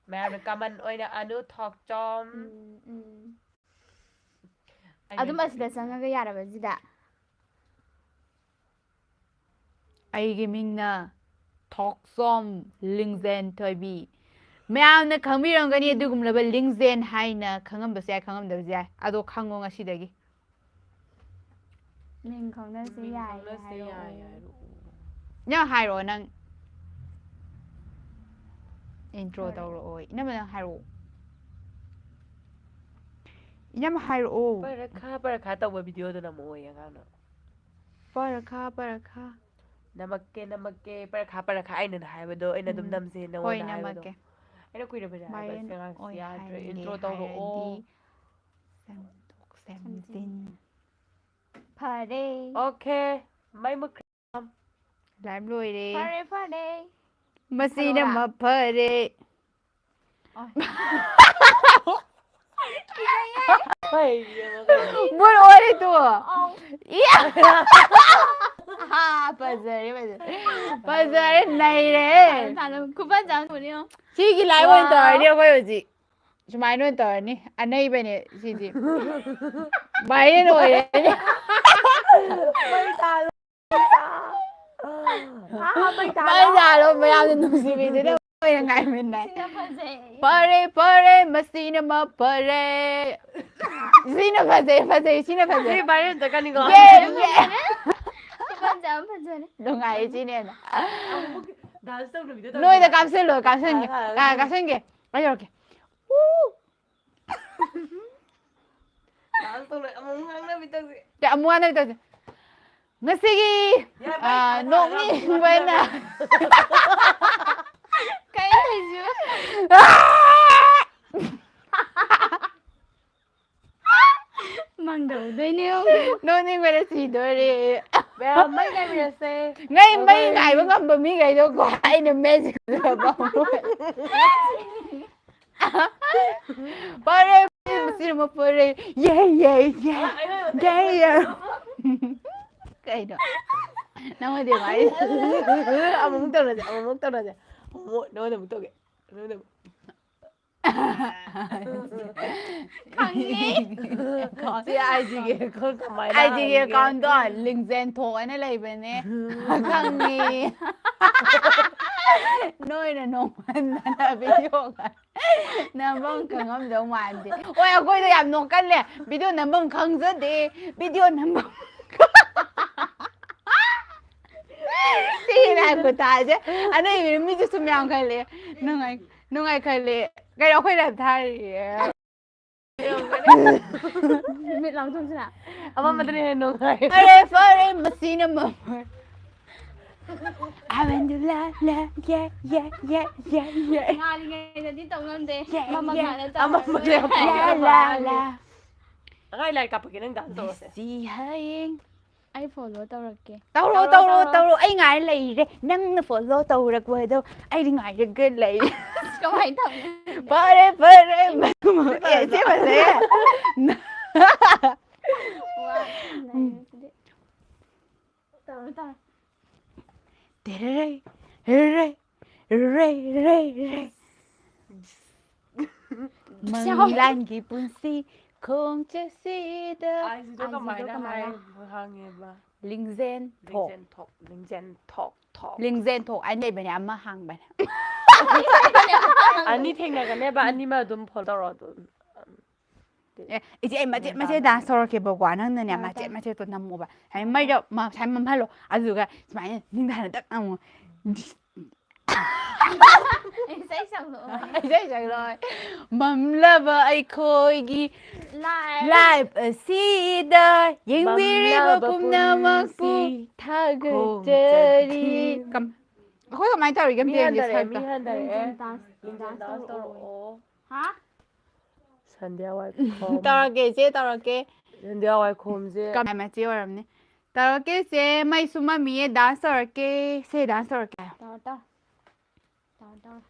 ꯃꯌꯥꯝꯅ common ꯑꯣꯏꯅ ꯑꯅꯨ ꯊꯣꯛꯆꯣꯝ꯫ ꯎꯝ, ꯎꯝ꯫ ꯑꯩ ꯑꯗꯨꯝ ꯂꯩ- ꯑꯁꯤꯗ ꯆꯪꯉꯒ ꯌꯥꯔꯕ ꯁꯤꯗ? ꯑꯩꯒꯤ ꯃꯤꯡꯅ ꯊꯣꯛꯆꯣꯝ ꯂꯤꯡꯖꯦꯟ ꯊꯣꯏꯕꯤ꯫ ꯃꯌꯥꯝꯅ ꯈꯪꯕꯤꯔꯝꯒꯅꯤ ꯑꯗꯨꯒꯨꯝꯂꯕ ꯂꯤꯡꯖꯦꯟ ꯍꯥꯏꯅ ꯈꯪꯉꯝꯕꯁꯨ ꯌꯥꯏ, ꯈꯪꯉꯝꯗꯕꯁꯨ ꯌꯥꯏ꯫ ꯑꯗꯣ ꯈꯪꯉꯣ ꯉꯁꯤꯗꯒꯤ꯫ ꯃꯤꯡ ꯈꯪꯅꯁꯤ ꯃꯤꯡ ꯌꯥꯏ ꯈꯪꯅꯁꯤ ꯌꯥꯏ ꯍꯥꯏꯔꯛꯑꯣ꯫ ꯍꯥꯏꯔꯛꯑꯣ꯫ ꯅꯪ ꯍꯥꯏꯔꯛꯑꯣ, ꯅꯪ intro Sorry. ꯇꯧꯔꯛꯑꯣ꯫ ꯏꯅꯝꯃ ꯅꯪ ꯍꯥꯏꯔꯛꯑꯣ꯫ ꯏꯅꯝꯃ ꯍꯥꯏꯔꯛꯑꯣ꯫ ꯄꯔꯈꯥ ꯄꯔꯈꯥ ꯇꯧꯕ videoꯗꯣ ꯅꯝꯃꯛꯑꯣꯌꯦ ꯑꯉꯥꯡꯅ꯫ ꯄꯔꯈꯥ ꯄꯔꯈꯥ꯫ ꯅꯝꯃꯛꯀꯦ ꯅꯝꯃꯛꯀꯦ ꯄꯔꯈꯥ ꯄꯔꯈꯥ ꯑꯩꯅ ꯍꯥꯏꯕꯗꯣ ꯑꯩꯅ ꯑꯗꯨꯝ ꯎꯝ. ꯅꯝꯁꯦ ꯍꯣꯏ, ꯅꯉꯣꯟꯗ ꯍꯥꯏꯕꯗꯣ꯫ ꯅꯝꯃꯛꯀꯦ꯫ ꯑꯩꯅ ꯀꯨꯏꯔꯕꯅꯦ ꯍꯥꯏꯕ Viral ꯑꯁꯤ ꯑꯉꯥꯡꯁꯤ ꯑꯣꯏ ꯌꯥꯗ꯭ꯔꯦ꯫ ꯍꯥꯏꯔꯗꯤ Intro ꯇꯧꯔꯛꯑꯣ꯫ ꯁꯦꯝꯗꯣꯛ ꯁꯦꯝꯖꯤꯟ꯫ ꯐꯔꯦ꯫ Okay꯫ ꯃꯩ ꯃꯨꯠꯈ꯭ꯔꯦ꯫ Live ꯂꯣꯏꯔꯦ꯫ ꯐꯔꯦ ꯐꯔꯦ꯫ ꯃꯁꯤꯅ ꯍꯜꯂꯣꯔꯥ? ꯃꯐꯔꯦ꯫ ꯑꯣ꯫ ꯀꯩꯒꯤꯅꯣ ꯀꯩꯅꯣ? ꯃꯨꯠ ꯑꯣꯏꯔꯦ ꯇꯨ꯫ ꯑꯧ꯫ ꯏꯌꯥ! ꯍꯥ, ꯐꯖꯔꯦ, ꯐꯖꯔꯦ꯫ ꯐꯖꯔꯦ, ꯅꯩꯔꯦ꯫ ꯐꯖꯅ ꯁꯥꯟꯅꯧ꯫ ꯈꯨꯐꯖ ꯑꯃ ꯊꯣꯛꯑꯦ ꯌꯦꯡꯉꯣ꯫ ꯁꯤꯒꯤ live ꯑꯣꯏꯅ Wow. ꯇꯧꯔꯅꯤ ꯑꯩꯈꯣꯏ ꯍꯧꯖꯤꯛ꯫ ꯁꯨꯃꯥꯏꯅ ꯑꯣꯏꯅ ꯇꯧꯔꯅꯤ꯫ ꯑꯅꯩꯕꯅꯦ ꯁꯤꯗꯤ꯫ Viral ꯑꯣꯏꯔꯅꯤ꯫ ꯃꯩ ꯊꯥꯜꯂꯣ꯫ ꯑꯥ, ꯃꯩ ꯊꯥꯜꯂꯣ꯫ ꯃꯩ ꯊꯥꯜꯂꯣ, ꯃꯌꯥꯝꯅ ꯅꯨꯡꯁꯤꯕꯤꯗꯨꯅ ꯑꯣꯏꯅ ꯉꯥꯏꯃꯤꯟꯅꯩ꯫ ꯁꯤꯅ ꯐꯖꯩ꯫ ꯐꯔꯦ, ꯐꯔꯦ, ꯃꯁꯤꯅ ꯃꯐꯔꯦ꯫ ꯁꯤꯅ ꯐꯖꯩ, ꯐꯖꯩ, ꯁꯤꯅ ꯐꯖꯩ꯫ ꯁꯤ viral ꯆꯠꯀꯅꯤꯀꯣ꯫ ꯌꯦ, ꯌꯦ꯫ ꯐꯖ ꯑꯃ ꯐꯖꯔꯦ꯫ ꯅꯨꯡꯉꯥꯏꯌꯦ ꯁꯤꯅꯦꯅ꯫ ꯑꯃꯨꯛ dance ꯇꯧꯅꯕꯤꯗꯣ ꯇꯧꯁꯦ꯫ ꯅꯣꯏꯗ ꯀꯥꯞꯁꯤꯜꯂꯣ, ꯀꯥꯞꯁꯤꯟꯒꯦ꯫ ꯊꯥꯔ, ꯊꯥꯔ꯫ ꯑꯥ, ꯀꯥꯞꯁꯤꯟꯒꯦ꯫ ꯑꯩ ꯌꯧꯔꯛꯀꯦ꯫ Dance ꯇꯧꯅ ꯑꯃꯨꯛ ꯉꯥꯡꯅꯕꯤꯗꯣ꯫ ꯁꯦ, ꯑꯃꯨꯛ ꯍꯟꯅ ꯇꯧꯁꯦ꯫ ꯉꯁꯤꯒꯤ, ꯌꯥꯏ, ꯃꯩ ꯑꯥ, ꯊꯥꯔꯒ ꯅꯣꯛꯅꯤꯡꯕꯅ꯫ ꯀꯩꯅꯣ ꯍꯥꯏꯁꯤꯕꯣ? ꯃꯪꯗ ꯎꯗꯣꯏꯅꯦ꯫ ꯅꯣꯛꯅꯤꯡꯕꯅ ꯁꯤꯗꯣꯔꯦ꯫ ꯃꯌꯥꯝ ꯃꯩ ꯉꯥꯏꯕꯤꯔꯁꯦ꯫ ꯉꯩ ꯃꯩ ꯑꯩꯈꯣꯏ ꯉꯥꯏꯕ ꯉꯝꯕ ꯃꯤꯈꯩꯗꯣꯀꯣ, ꯑꯩꯅ ꯃꯦꯖꯤꯛ ꯐꯔꯦ, ꯃꯁꯤꯅ ꯐꯔꯦ꯫ ꯌꯦ, ꯌꯦ, ꯌꯦ꯫ ꯑ, ꯑꯩ ꯍꯣꯏ, ꯌꯦ, ꯌꯦ꯫ ꯀꯩꯅꯣ? ꯅꯪꯉꯣꯟꯗ ꯌꯦꯡꯉꯣ ꯍꯥꯏ꯫ ꯑꯃꯨꯛ ꯇꯧꯔꯁꯦ, ꯑꯃꯨꯛ ꯇꯧꯔꯁꯦ꯫ ꯑꯃꯨꯛ ꯅꯉꯣꯟꯗ ꯑꯃꯨꯛ ꯇꯧꯒꯦ꯫ ꯅꯉꯣꯟꯗ ꯑꯃꯨꯛ꯫ ꯈꯪꯉꯦ꯫ ꯆꯦ, ꯑꯥꯏ ꯖꯤꯒꯤ ꯑꯦꯀꯥꯎꯟ ꯀꯃꯥꯏꯅ ꯑꯥꯏ ꯖꯤꯒꯤ ꯍꯥꯡꯒꯦ? ꯑꯦꯀꯥꯎꯟꯗꯣ ꯂꯤꯡꯖꯦꯟ ꯊꯣꯛ ꯍꯥꯏꯅ ꯂꯩꯕꯅꯦ꯫ ꯈꯪꯉꯦ꯫ ꯅꯣꯏꯅ ꯅꯣꯡꯃꯟꯗꯅ ꯚꯤꯗꯤꯑꯣꯒ ꯅꯝꯐꯝ ꯈꯪꯉꯝꯗꯧ ꯃꯥꯟꯗꯦ꯫ ꯍꯣꯏ, ꯑꯩꯈꯣꯏꯗꯣ ꯌꯥꯝ ꯅꯣꯛꯀꯜꯂꯦ꯫ ꯚꯤꯗꯤꯑꯣ ꯅꯝꯐꯝ ꯈꯪꯖꯗꯦ꯫ ꯚꯤꯗꯤꯑꯣ ꯅꯝꯐꯝ ꯁꯤ ꯂꯥꯏ ꯈꯨꯇꯥꯁꯦ꯫ ꯑꯅꯩꯕꯤ ꯃꯤꯁꯨ ꯁꯨꯝ ꯌꯥꯝꯈꯠꯂꯦ꯫ ꯅꯨꯡꯉꯥꯏ-, ꯅꯨꯡꯉꯥꯏꯈꯠꯂꯦ꯫ ꯀꯩꯅꯣ ꯑꯩꯈꯣꯏ ꯂꯥꯏꯞ ꯊꯥꯔꯤꯌꯦ꯫ ꯃꯤꯠ ꯂꯥꯎꯊꯣꯛꯁꯤꯔꯥ? ꯑꯃꯝꯕꯗꯅ ꯍꯦꯟꯅ ꯅꯨꯡꯉꯥꯏ꯫ ꯐꯔꯦ, ꯐꯔꯦ, ꯃꯁꯤꯅ ꯃꯃꯜ꯫ ꯑꯃꯟꯗꯨ ꯂꯥ, ꯂꯥ, ꯌꯦ, ꯌꯦ, ꯌꯦ, ꯌꯦ, ꯌꯦ꯫ ꯉꯥꯜꯂꯤꯉꯩꯗꯗꯤ ꯇꯧ ꯉꯝꯗꯦ꯫ ꯌꯦ, ꯃꯃꯜ ꯌꯦ꯫ ꯉꯥꯜꯂ ꯇꯧꯔꯦ꯫ ꯑꯃꯝꯕꯗ ꯌꯥꯝ ꯂꯥ, ꯂꯥ, ꯂꯥ꯫ ꯑꯉꯥꯡ ꯂꯥꯏꯔꯤꯛ ꯀꯥꯞꯄꯛꯀꯦ, ꯅꯪ ꯗꯥꯟꯁ ꯇꯧꯔꯁꯦ꯫ ꯃꯁꯤ ꯍꯌꯦꯡ꯫ ꯑꯩ ꯐꯣꯂꯣ ꯇꯧꯔꯛꯀꯦ꯫ ꯇꯧꯔꯣ, ꯇꯧꯔꯣ, ꯇꯧꯔꯣ, ꯇꯧꯔꯣ꯫ ꯇꯧꯔꯣ꯫ ꯑꯩ ꯉꯥꯏ ꯂꯩꯔꯦ꯫ ꯅꯪꯅ ꯐꯣꯂꯣ ꯇꯧꯔꯛꯄꯗꯣ ꯑꯩꯗꯤ ꯉꯥꯏꯔꯒ ꯂꯩ꯫ ꯑꯁ, ꯀꯃꯥꯏꯅ ꯇꯧꯅꯤ? ꯐꯔꯦ, ꯐꯔꯦ꯫ ꯁꯤ ꯑꯦ, ꯁꯤ ꯐꯖꯩꯌꯦ꯫ ꯋꯥ, ꯅꯩꯔꯦ ꯁꯤꯗꯤ꯫ ꯇꯧꯔꯣ, ꯇꯧꯔꯣ꯫ ꯇꯦꯔꯦꯔꯦ, ꯔꯦꯔꯦ, ꯔꯦ, ꯔꯦ, ꯔꯦ꯫ ꯃꯪꯂꯥꯟꯒꯤ ꯄꯨꯟꯁꯤ ꯈꯣꯡꯆꯠꯁꯤꯗ꯫ ꯑꯥꯏꯖꯤꯗꯣ ꯑꯥꯏꯖꯤꯗꯣ ꯀꯃꯥꯏꯅ ꯀꯃꯥꯏꯅ? ꯍꯥꯏ-, ꯍꯥꯡꯉꯦꯕ? ꯂꯤꯡꯖꯦꯟ ꯊꯣꯛ꯫ ꯂꯤꯡꯖꯦꯟ ꯊꯣꯛ, ꯂꯤꯡꯖꯦꯟ ꯊꯣꯛ, ꯊꯣꯛ꯫ ꯂꯤꯡꯖꯦꯟ ꯊꯣꯛ ꯍꯥꯏꯅ ꯂꯩꯕꯅꯦ, ꯑꯃ ꯍꯥꯡꯕꯅꯦ꯫ ꯑꯅꯤ ꯊꯦꯡꯅꯒꯅꯦꯕ, ꯑꯅꯤꯃꯛ ꯑꯗꯨꯝ ꯐꯣꯂꯣ ꯇꯧꯔꯣ ꯑꯗꯨꯝ꯫ ꯑꯦ, ꯏꯆꯦ, ꯑꯩ ꯃꯆꯦꯠ ꯃꯆꯦꯠ ꯗꯥꯟꯁ ꯇꯧꯔꯛꯀꯦꯕꯀꯣ, ꯅꯪꯅꯅꯦ, ꯍꯣꯏ, ꯃꯆꯦꯠ ꯇꯧꯔꯣ꯫ ꯃꯆꯦꯠꯇꯣ ꯅꯝꯃꯣꯕ꯫ ꯍꯥꯏꯗꯤ ꯃꯩꯗꯣ ꯃ-, ꯉꯁꯥꯏ ꯃꯝꯍꯜꯂꯣ, ꯑꯗꯨꯒ ꯁꯨꯃꯥꯏꯅ ꯅꯤꯡꯊꯅ ꯇꯛ ꯅꯝꯃꯣ꯫ ꯏꯁꯩ ꯁꯛꯂꯛꯑꯣ꯫ ꯏꯁꯩ ꯁꯛꯂꯣꯏ꯫ ꯃꯝꯂꯕ ꯑꯩꯈꯣꯏꯒꯤ life ꯑꯁꯤꯗ ꯌꯦꯡꯕꯤꯔꯤꯕ ꯃꯝꯂꯕ ꯄꯨꯝꯅꯃꯛꯄꯨ ꯄꯨꯟꯁꯤ ꯊꯥꯒꯠꯆꯔꯤ꯫ ꯈꯣꯡꯆꯠꯈꯤ꯫ ꯀꯝ-, ꯑꯩꯈꯣꯏ ꯀꯃꯥꯏꯅ ꯇꯧꯔꯤꯒꯦ ꯑꯝꯇ ꯃꯤ ꯌꯦꯡꯁꯦ ꯍꯟꯊꯔꯛꯑꯦ, ꯁ꯭ꯋꯥꯏꯗ꯫ ꯃꯤ ꯍꯟꯊꯔꯛꯑꯦ꯫ ꯂꯤꯡꯖꯦꯜ dance, ꯂꯤꯡꯖꯦꯜ dance dance ꯇꯧꯔꯛꯑꯣ꯫ ꯇꯧꯔꯛꯑꯣ꯫ ꯍꯥ? ꯁꯟꯙ꯭ꯌꯥ ꯋꯥꯏꯈꯣꯝ꯫ ꯇꯧꯔꯛꯀꯦ, ꯏꯆꯦ, ꯇꯧꯔꯛꯀꯦ꯫ ꯁꯟꯙ꯭ꯌꯥ ꯋꯥꯏꯈꯣꯝꯁꯦ꯫ ꯀꯃꯥꯏ ꯃꯆꯦ ꯑꯣꯏꯔꯝꯅꯤ꯫ ꯇꯧꯔꯛꯀꯦ, ꯏꯆꯦ, ꯃꯩꯁꯨ ꯃꯝꯃꯤꯌꯦ, dance ꯇꯧꯔꯛꯀꯦ꯫ ꯏꯆꯦ, dance ꯇꯧꯔꯛꯀꯦ ꯍꯥꯏꯌꯣ꯫ ꯇꯧꯔꯣ, ꯇꯧꯔꯣ꯫ ꯇꯧꯔꯣ, ꯇꯧꯔꯣ꯫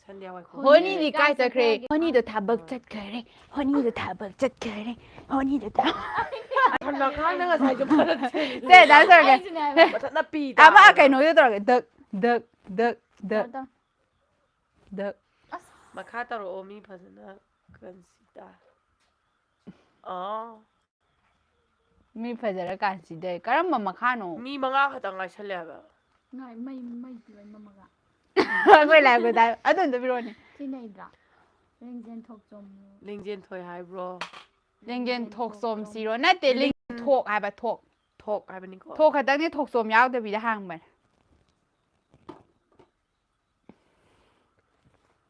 ꯁꯟꯙ꯭ꯌꯥ ꯋꯥꯏꯈꯣꯝ꯫ ꯍꯣꯅꯤꯗꯤ ꯀꯥꯏ ꯆꯠꯈ꯭ꯔꯦ? ꯍꯣꯅꯤꯗꯣ ꯊꯕꯛ ꯆꯠꯈ꯭ꯔꯦ꯫ ꯍꯣꯅꯤꯗꯣ ꯊꯕꯛ ꯆꯠꯈ꯭ꯔꯦ꯫ ꯍꯣꯅꯤꯗꯣ ꯊꯕꯛ ꯃꯈꯥꯡꯅ ꯉꯁꯥꯏꯁꯨ ꯐꯔꯛ ꯁꯦ, dance ꯇꯧꯔꯛꯀꯦ꯫ ꯑꯩꯁꯨꯅꯦ ꯍꯥꯏꯕ꯫ ꯃꯊꯟꯇ ꯄꯤ ꯑꯃ ꯇꯥꯔꯒ꯫ ꯀꯩꯅꯣꯗꯣ ꯇꯧꯔꯛꯀꯦ꯫ ꯗꯛ, ꯗꯛ, ꯗꯛ, ꯗꯛ꯫ ꯇꯧꯔꯣ, ꯇꯧꯔꯣ꯫ ꯗꯛ꯫ ꯑꯁ꯫ ꯃꯈꯥ ꯇꯧꯔꯛꯑꯣ, ꯃꯤ ꯐꯖꯅ ꯀꯟꯁꯤꯗ꯫ ꯑꯥ꯫ ꯃꯤ ꯐꯖꯔꯀꯥꯟꯁꯤꯗ ꯀꯔꯝꯕ ꯃꯈꯥꯅꯣ? ꯃꯤ ꯃꯉꯥ ꯈꯛꯇꯪ ꯉꯥꯏꯁꯜꯂꯦ ꯍꯥꯏꯕ꯫ ꯉꯥꯏ-, ꯃꯩ, ꯃꯩ ꯂꯣꯏ ꯃꯝꯃꯒ꯫ ꯑꯩꯈꯣꯏ live ꯀꯗꯥꯏ-, ꯑꯗꯨ ꯑꯝꯇ ꯄꯤꯔꯛꯑꯣꯅꯦ꯫ ꯁꯤ ꯅꯩꯗ꯭ꯔꯥ? ꯂꯦꯡꯖꯦꯟ ꯊꯣꯛꯆꯣꯝ꯫ ꯂꯦꯡꯖꯦꯟ ꯊꯣꯏ ꯍꯥꯏꯕ꯭ꯔꯣ? ꯂꯦꯡꯖꯦꯟ ꯊꯣꯛꯆꯣꯝ ꯁꯤꯔꯣ? ꯅꯠꯇꯦ, ꯂꯦꯡ-, ꯊꯣꯛ ꯍꯥꯏꯕ, ꯊꯣꯛ꯫ ꯊꯣꯛ ꯍꯥꯏꯕꯅꯤꯀꯣ꯫ ꯊꯣꯛ ꯈꯛꯇꯪꯅꯦ, ꯊꯣꯛꯆꯣꯝ ꯌꯥꯎꯗꯕꯤꯗ ꯍꯥꯡꯕꯅꯦ꯫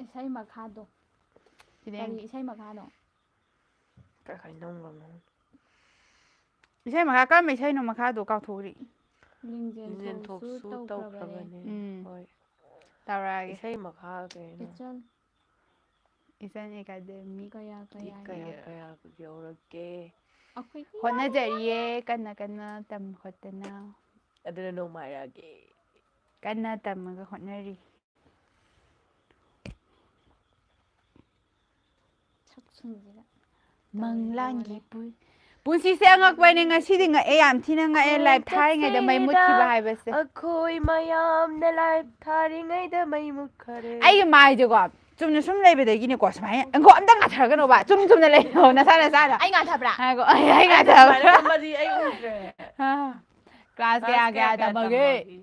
ꯏꯁꯩ ꯃꯈꯥꯗꯣ꯫ ꯁꯤꯗꯤ ꯀꯔꯤ ꯏꯁꯩ ꯃꯈꯥꯅꯣ? ꯀꯩ ꯀꯩꯅꯣ ꯉꯪꯉꯣ꯫ ꯏꯁꯩ ꯃꯈꯥ ꯀꯔꯝꯕ ꯏꯁꯩꯅꯣ ꯃꯈꯥꯗꯣ ꯀꯥꯎꯊꯣꯛꯈ꯭ꯔꯦ꯫ ꯂꯤꯡꯖꯦꯜ ꯂꯤꯡꯖꯦꯜ ꯊꯣꯛꯁꯨ ꯊꯣꯛꯁꯨ ꯇꯧꯈ꯭ꯔꯕꯅꯦ꯫ ꯇꯧꯈ꯭ꯔꯕꯅꯦ꯫ ꯎꯝ꯫ ꯍꯣꯏ꯫ ꯇꯧꯔꯛꯑꯒꯦ꯫ ꯏꯁꯩ ꯃꯈꯥ ꯀꯩꯅꯣ? ꯏꯆꯜ꯫ ꯏꯆꯟ ꯑꯦꯀꯥꯗꯃꯤ꯫ ꯀꯌꯥ ꯀꯌꯥ ꯀꯌꯥ ꯌꯧꯔꯒꯦ? ꯀꯌꯥ ꯀꯌꯥ ꯌꯧꯔꯒꯦ? ꯑꯩꯈꯣꯏꯒꯤ ꯍꯣꯠꯅꯖꯔꯤꯌꯦ ꯀꯟꯅ ꯀꯟꯅ ꯇꯝ ꯈꯣꯠꯇꯅ꯫ ꯑꯗꯨꯅ ꯅꯣꯡꯃꯥꯏꯔꯛꯑꯒꯦ꯫ ꯀꯟꯅ ꯇꯝꯃꯒ ꯍꯣꯠꯅꯔꯤ꯫ ꯁꯛꯁꯤꯡꯁꯤꯒ꯫ ꯃꯪꯂꯥꯟꯒꯤ ꯄꯨ-, ꯄꯨꯟꯁꯤꯁꯦ ꯑꯉꯛꯄꯅꯦ, ꯉꯁꯤꯗꯤ ꯉꯛꯑꯦ, ꯌꯥꯝ ꯊꯤꯅ ꯉꯛꯑꯦ, live ꯊꯥꯔꯤꯉꯩꯗ ꯃꯩ ꯃꯨꯠꯈꯤꯕ ꯍꯥꯏꯕꯁꯦ꯫ ꯑꯩꯈꯣꯏ ꯃꯌꯥꯝꯅ live ꯊꯥꯔꯤꯉꯩꯗ ꯃꯩ ꯃꯨꯠꯈꯔꯦ꯫ ꯑꯩꯒꯤ ꯃꯥꯏꯁꯦꯀꯣ, ꯆꯨꯝꯅ ꯁꯨꯝ ꯂꯩꯕꯗꯒꯤꯅꯦꯀꯣ, ꯁꯨꯃꯥꯏꯅ, ꯉꯥꯏꯈꯣ, ꯑꯝꯇ ꯉꯥꯊꯔꯒꯅꯣ ꯕꯥ, ꯆꯨꯝ ꯆꯨꯝꯅ ꯂꯩꯌꯣ, ꯅꯁꯥ ꯅꯁꯥꯗ꯫ ꯑꯩ ꯉꯥꯊꯕ꯭ꯔꯥ? ꯉꯥꯏꯈꯣ, ꯑꯩ, ꯑꯩ ꯑꯩꯅ ꯉꯥꯊꯕ꯭ꯔꯥ? ꯁꯨꯃꯥꯏꯅ ꯐꯝꯃꯗꯤ ꯑꯩ ꯎꯗ꯭ꯔꯦ꯫ ꯑꯥ, class class ꯀꯌꯥ ꯀꯌꯥ ꯀꯌꯥ ꯀꯌꯥ ꯇꯝꯃꯒꯦ? ꯇꯝꯃꯒꯦ?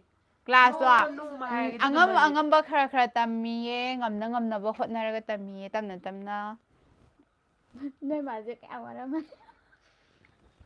Class ꯇꯣ, ꯅꯣꯡꯃ ꯅꯣꯡꯃ ꯎꯝ, ꯍꯥꯏꯔꯒꯗꯤ ꯑꯉꯝ-, ꯑꯗꯨꯝ ꯑꯉꯝꯕ ꯈꯔ ꯈꯔ ꯇꯝꯃꯤꯌꯦ, ꯉꯝꯅ ꯉꯝꯅꯕ ꯍꯣꯠꯅꯔꯒ ꯇꯝꯃꯤꯌꯦ, ꯇꯝꯅ ꯇꯝꯅ꯫ ꯅꯣꯏ ꯃꯥꯁꯦ ꯀꯌꯥ ꯋꯥꯔꯝꯃꯅꯤ꯫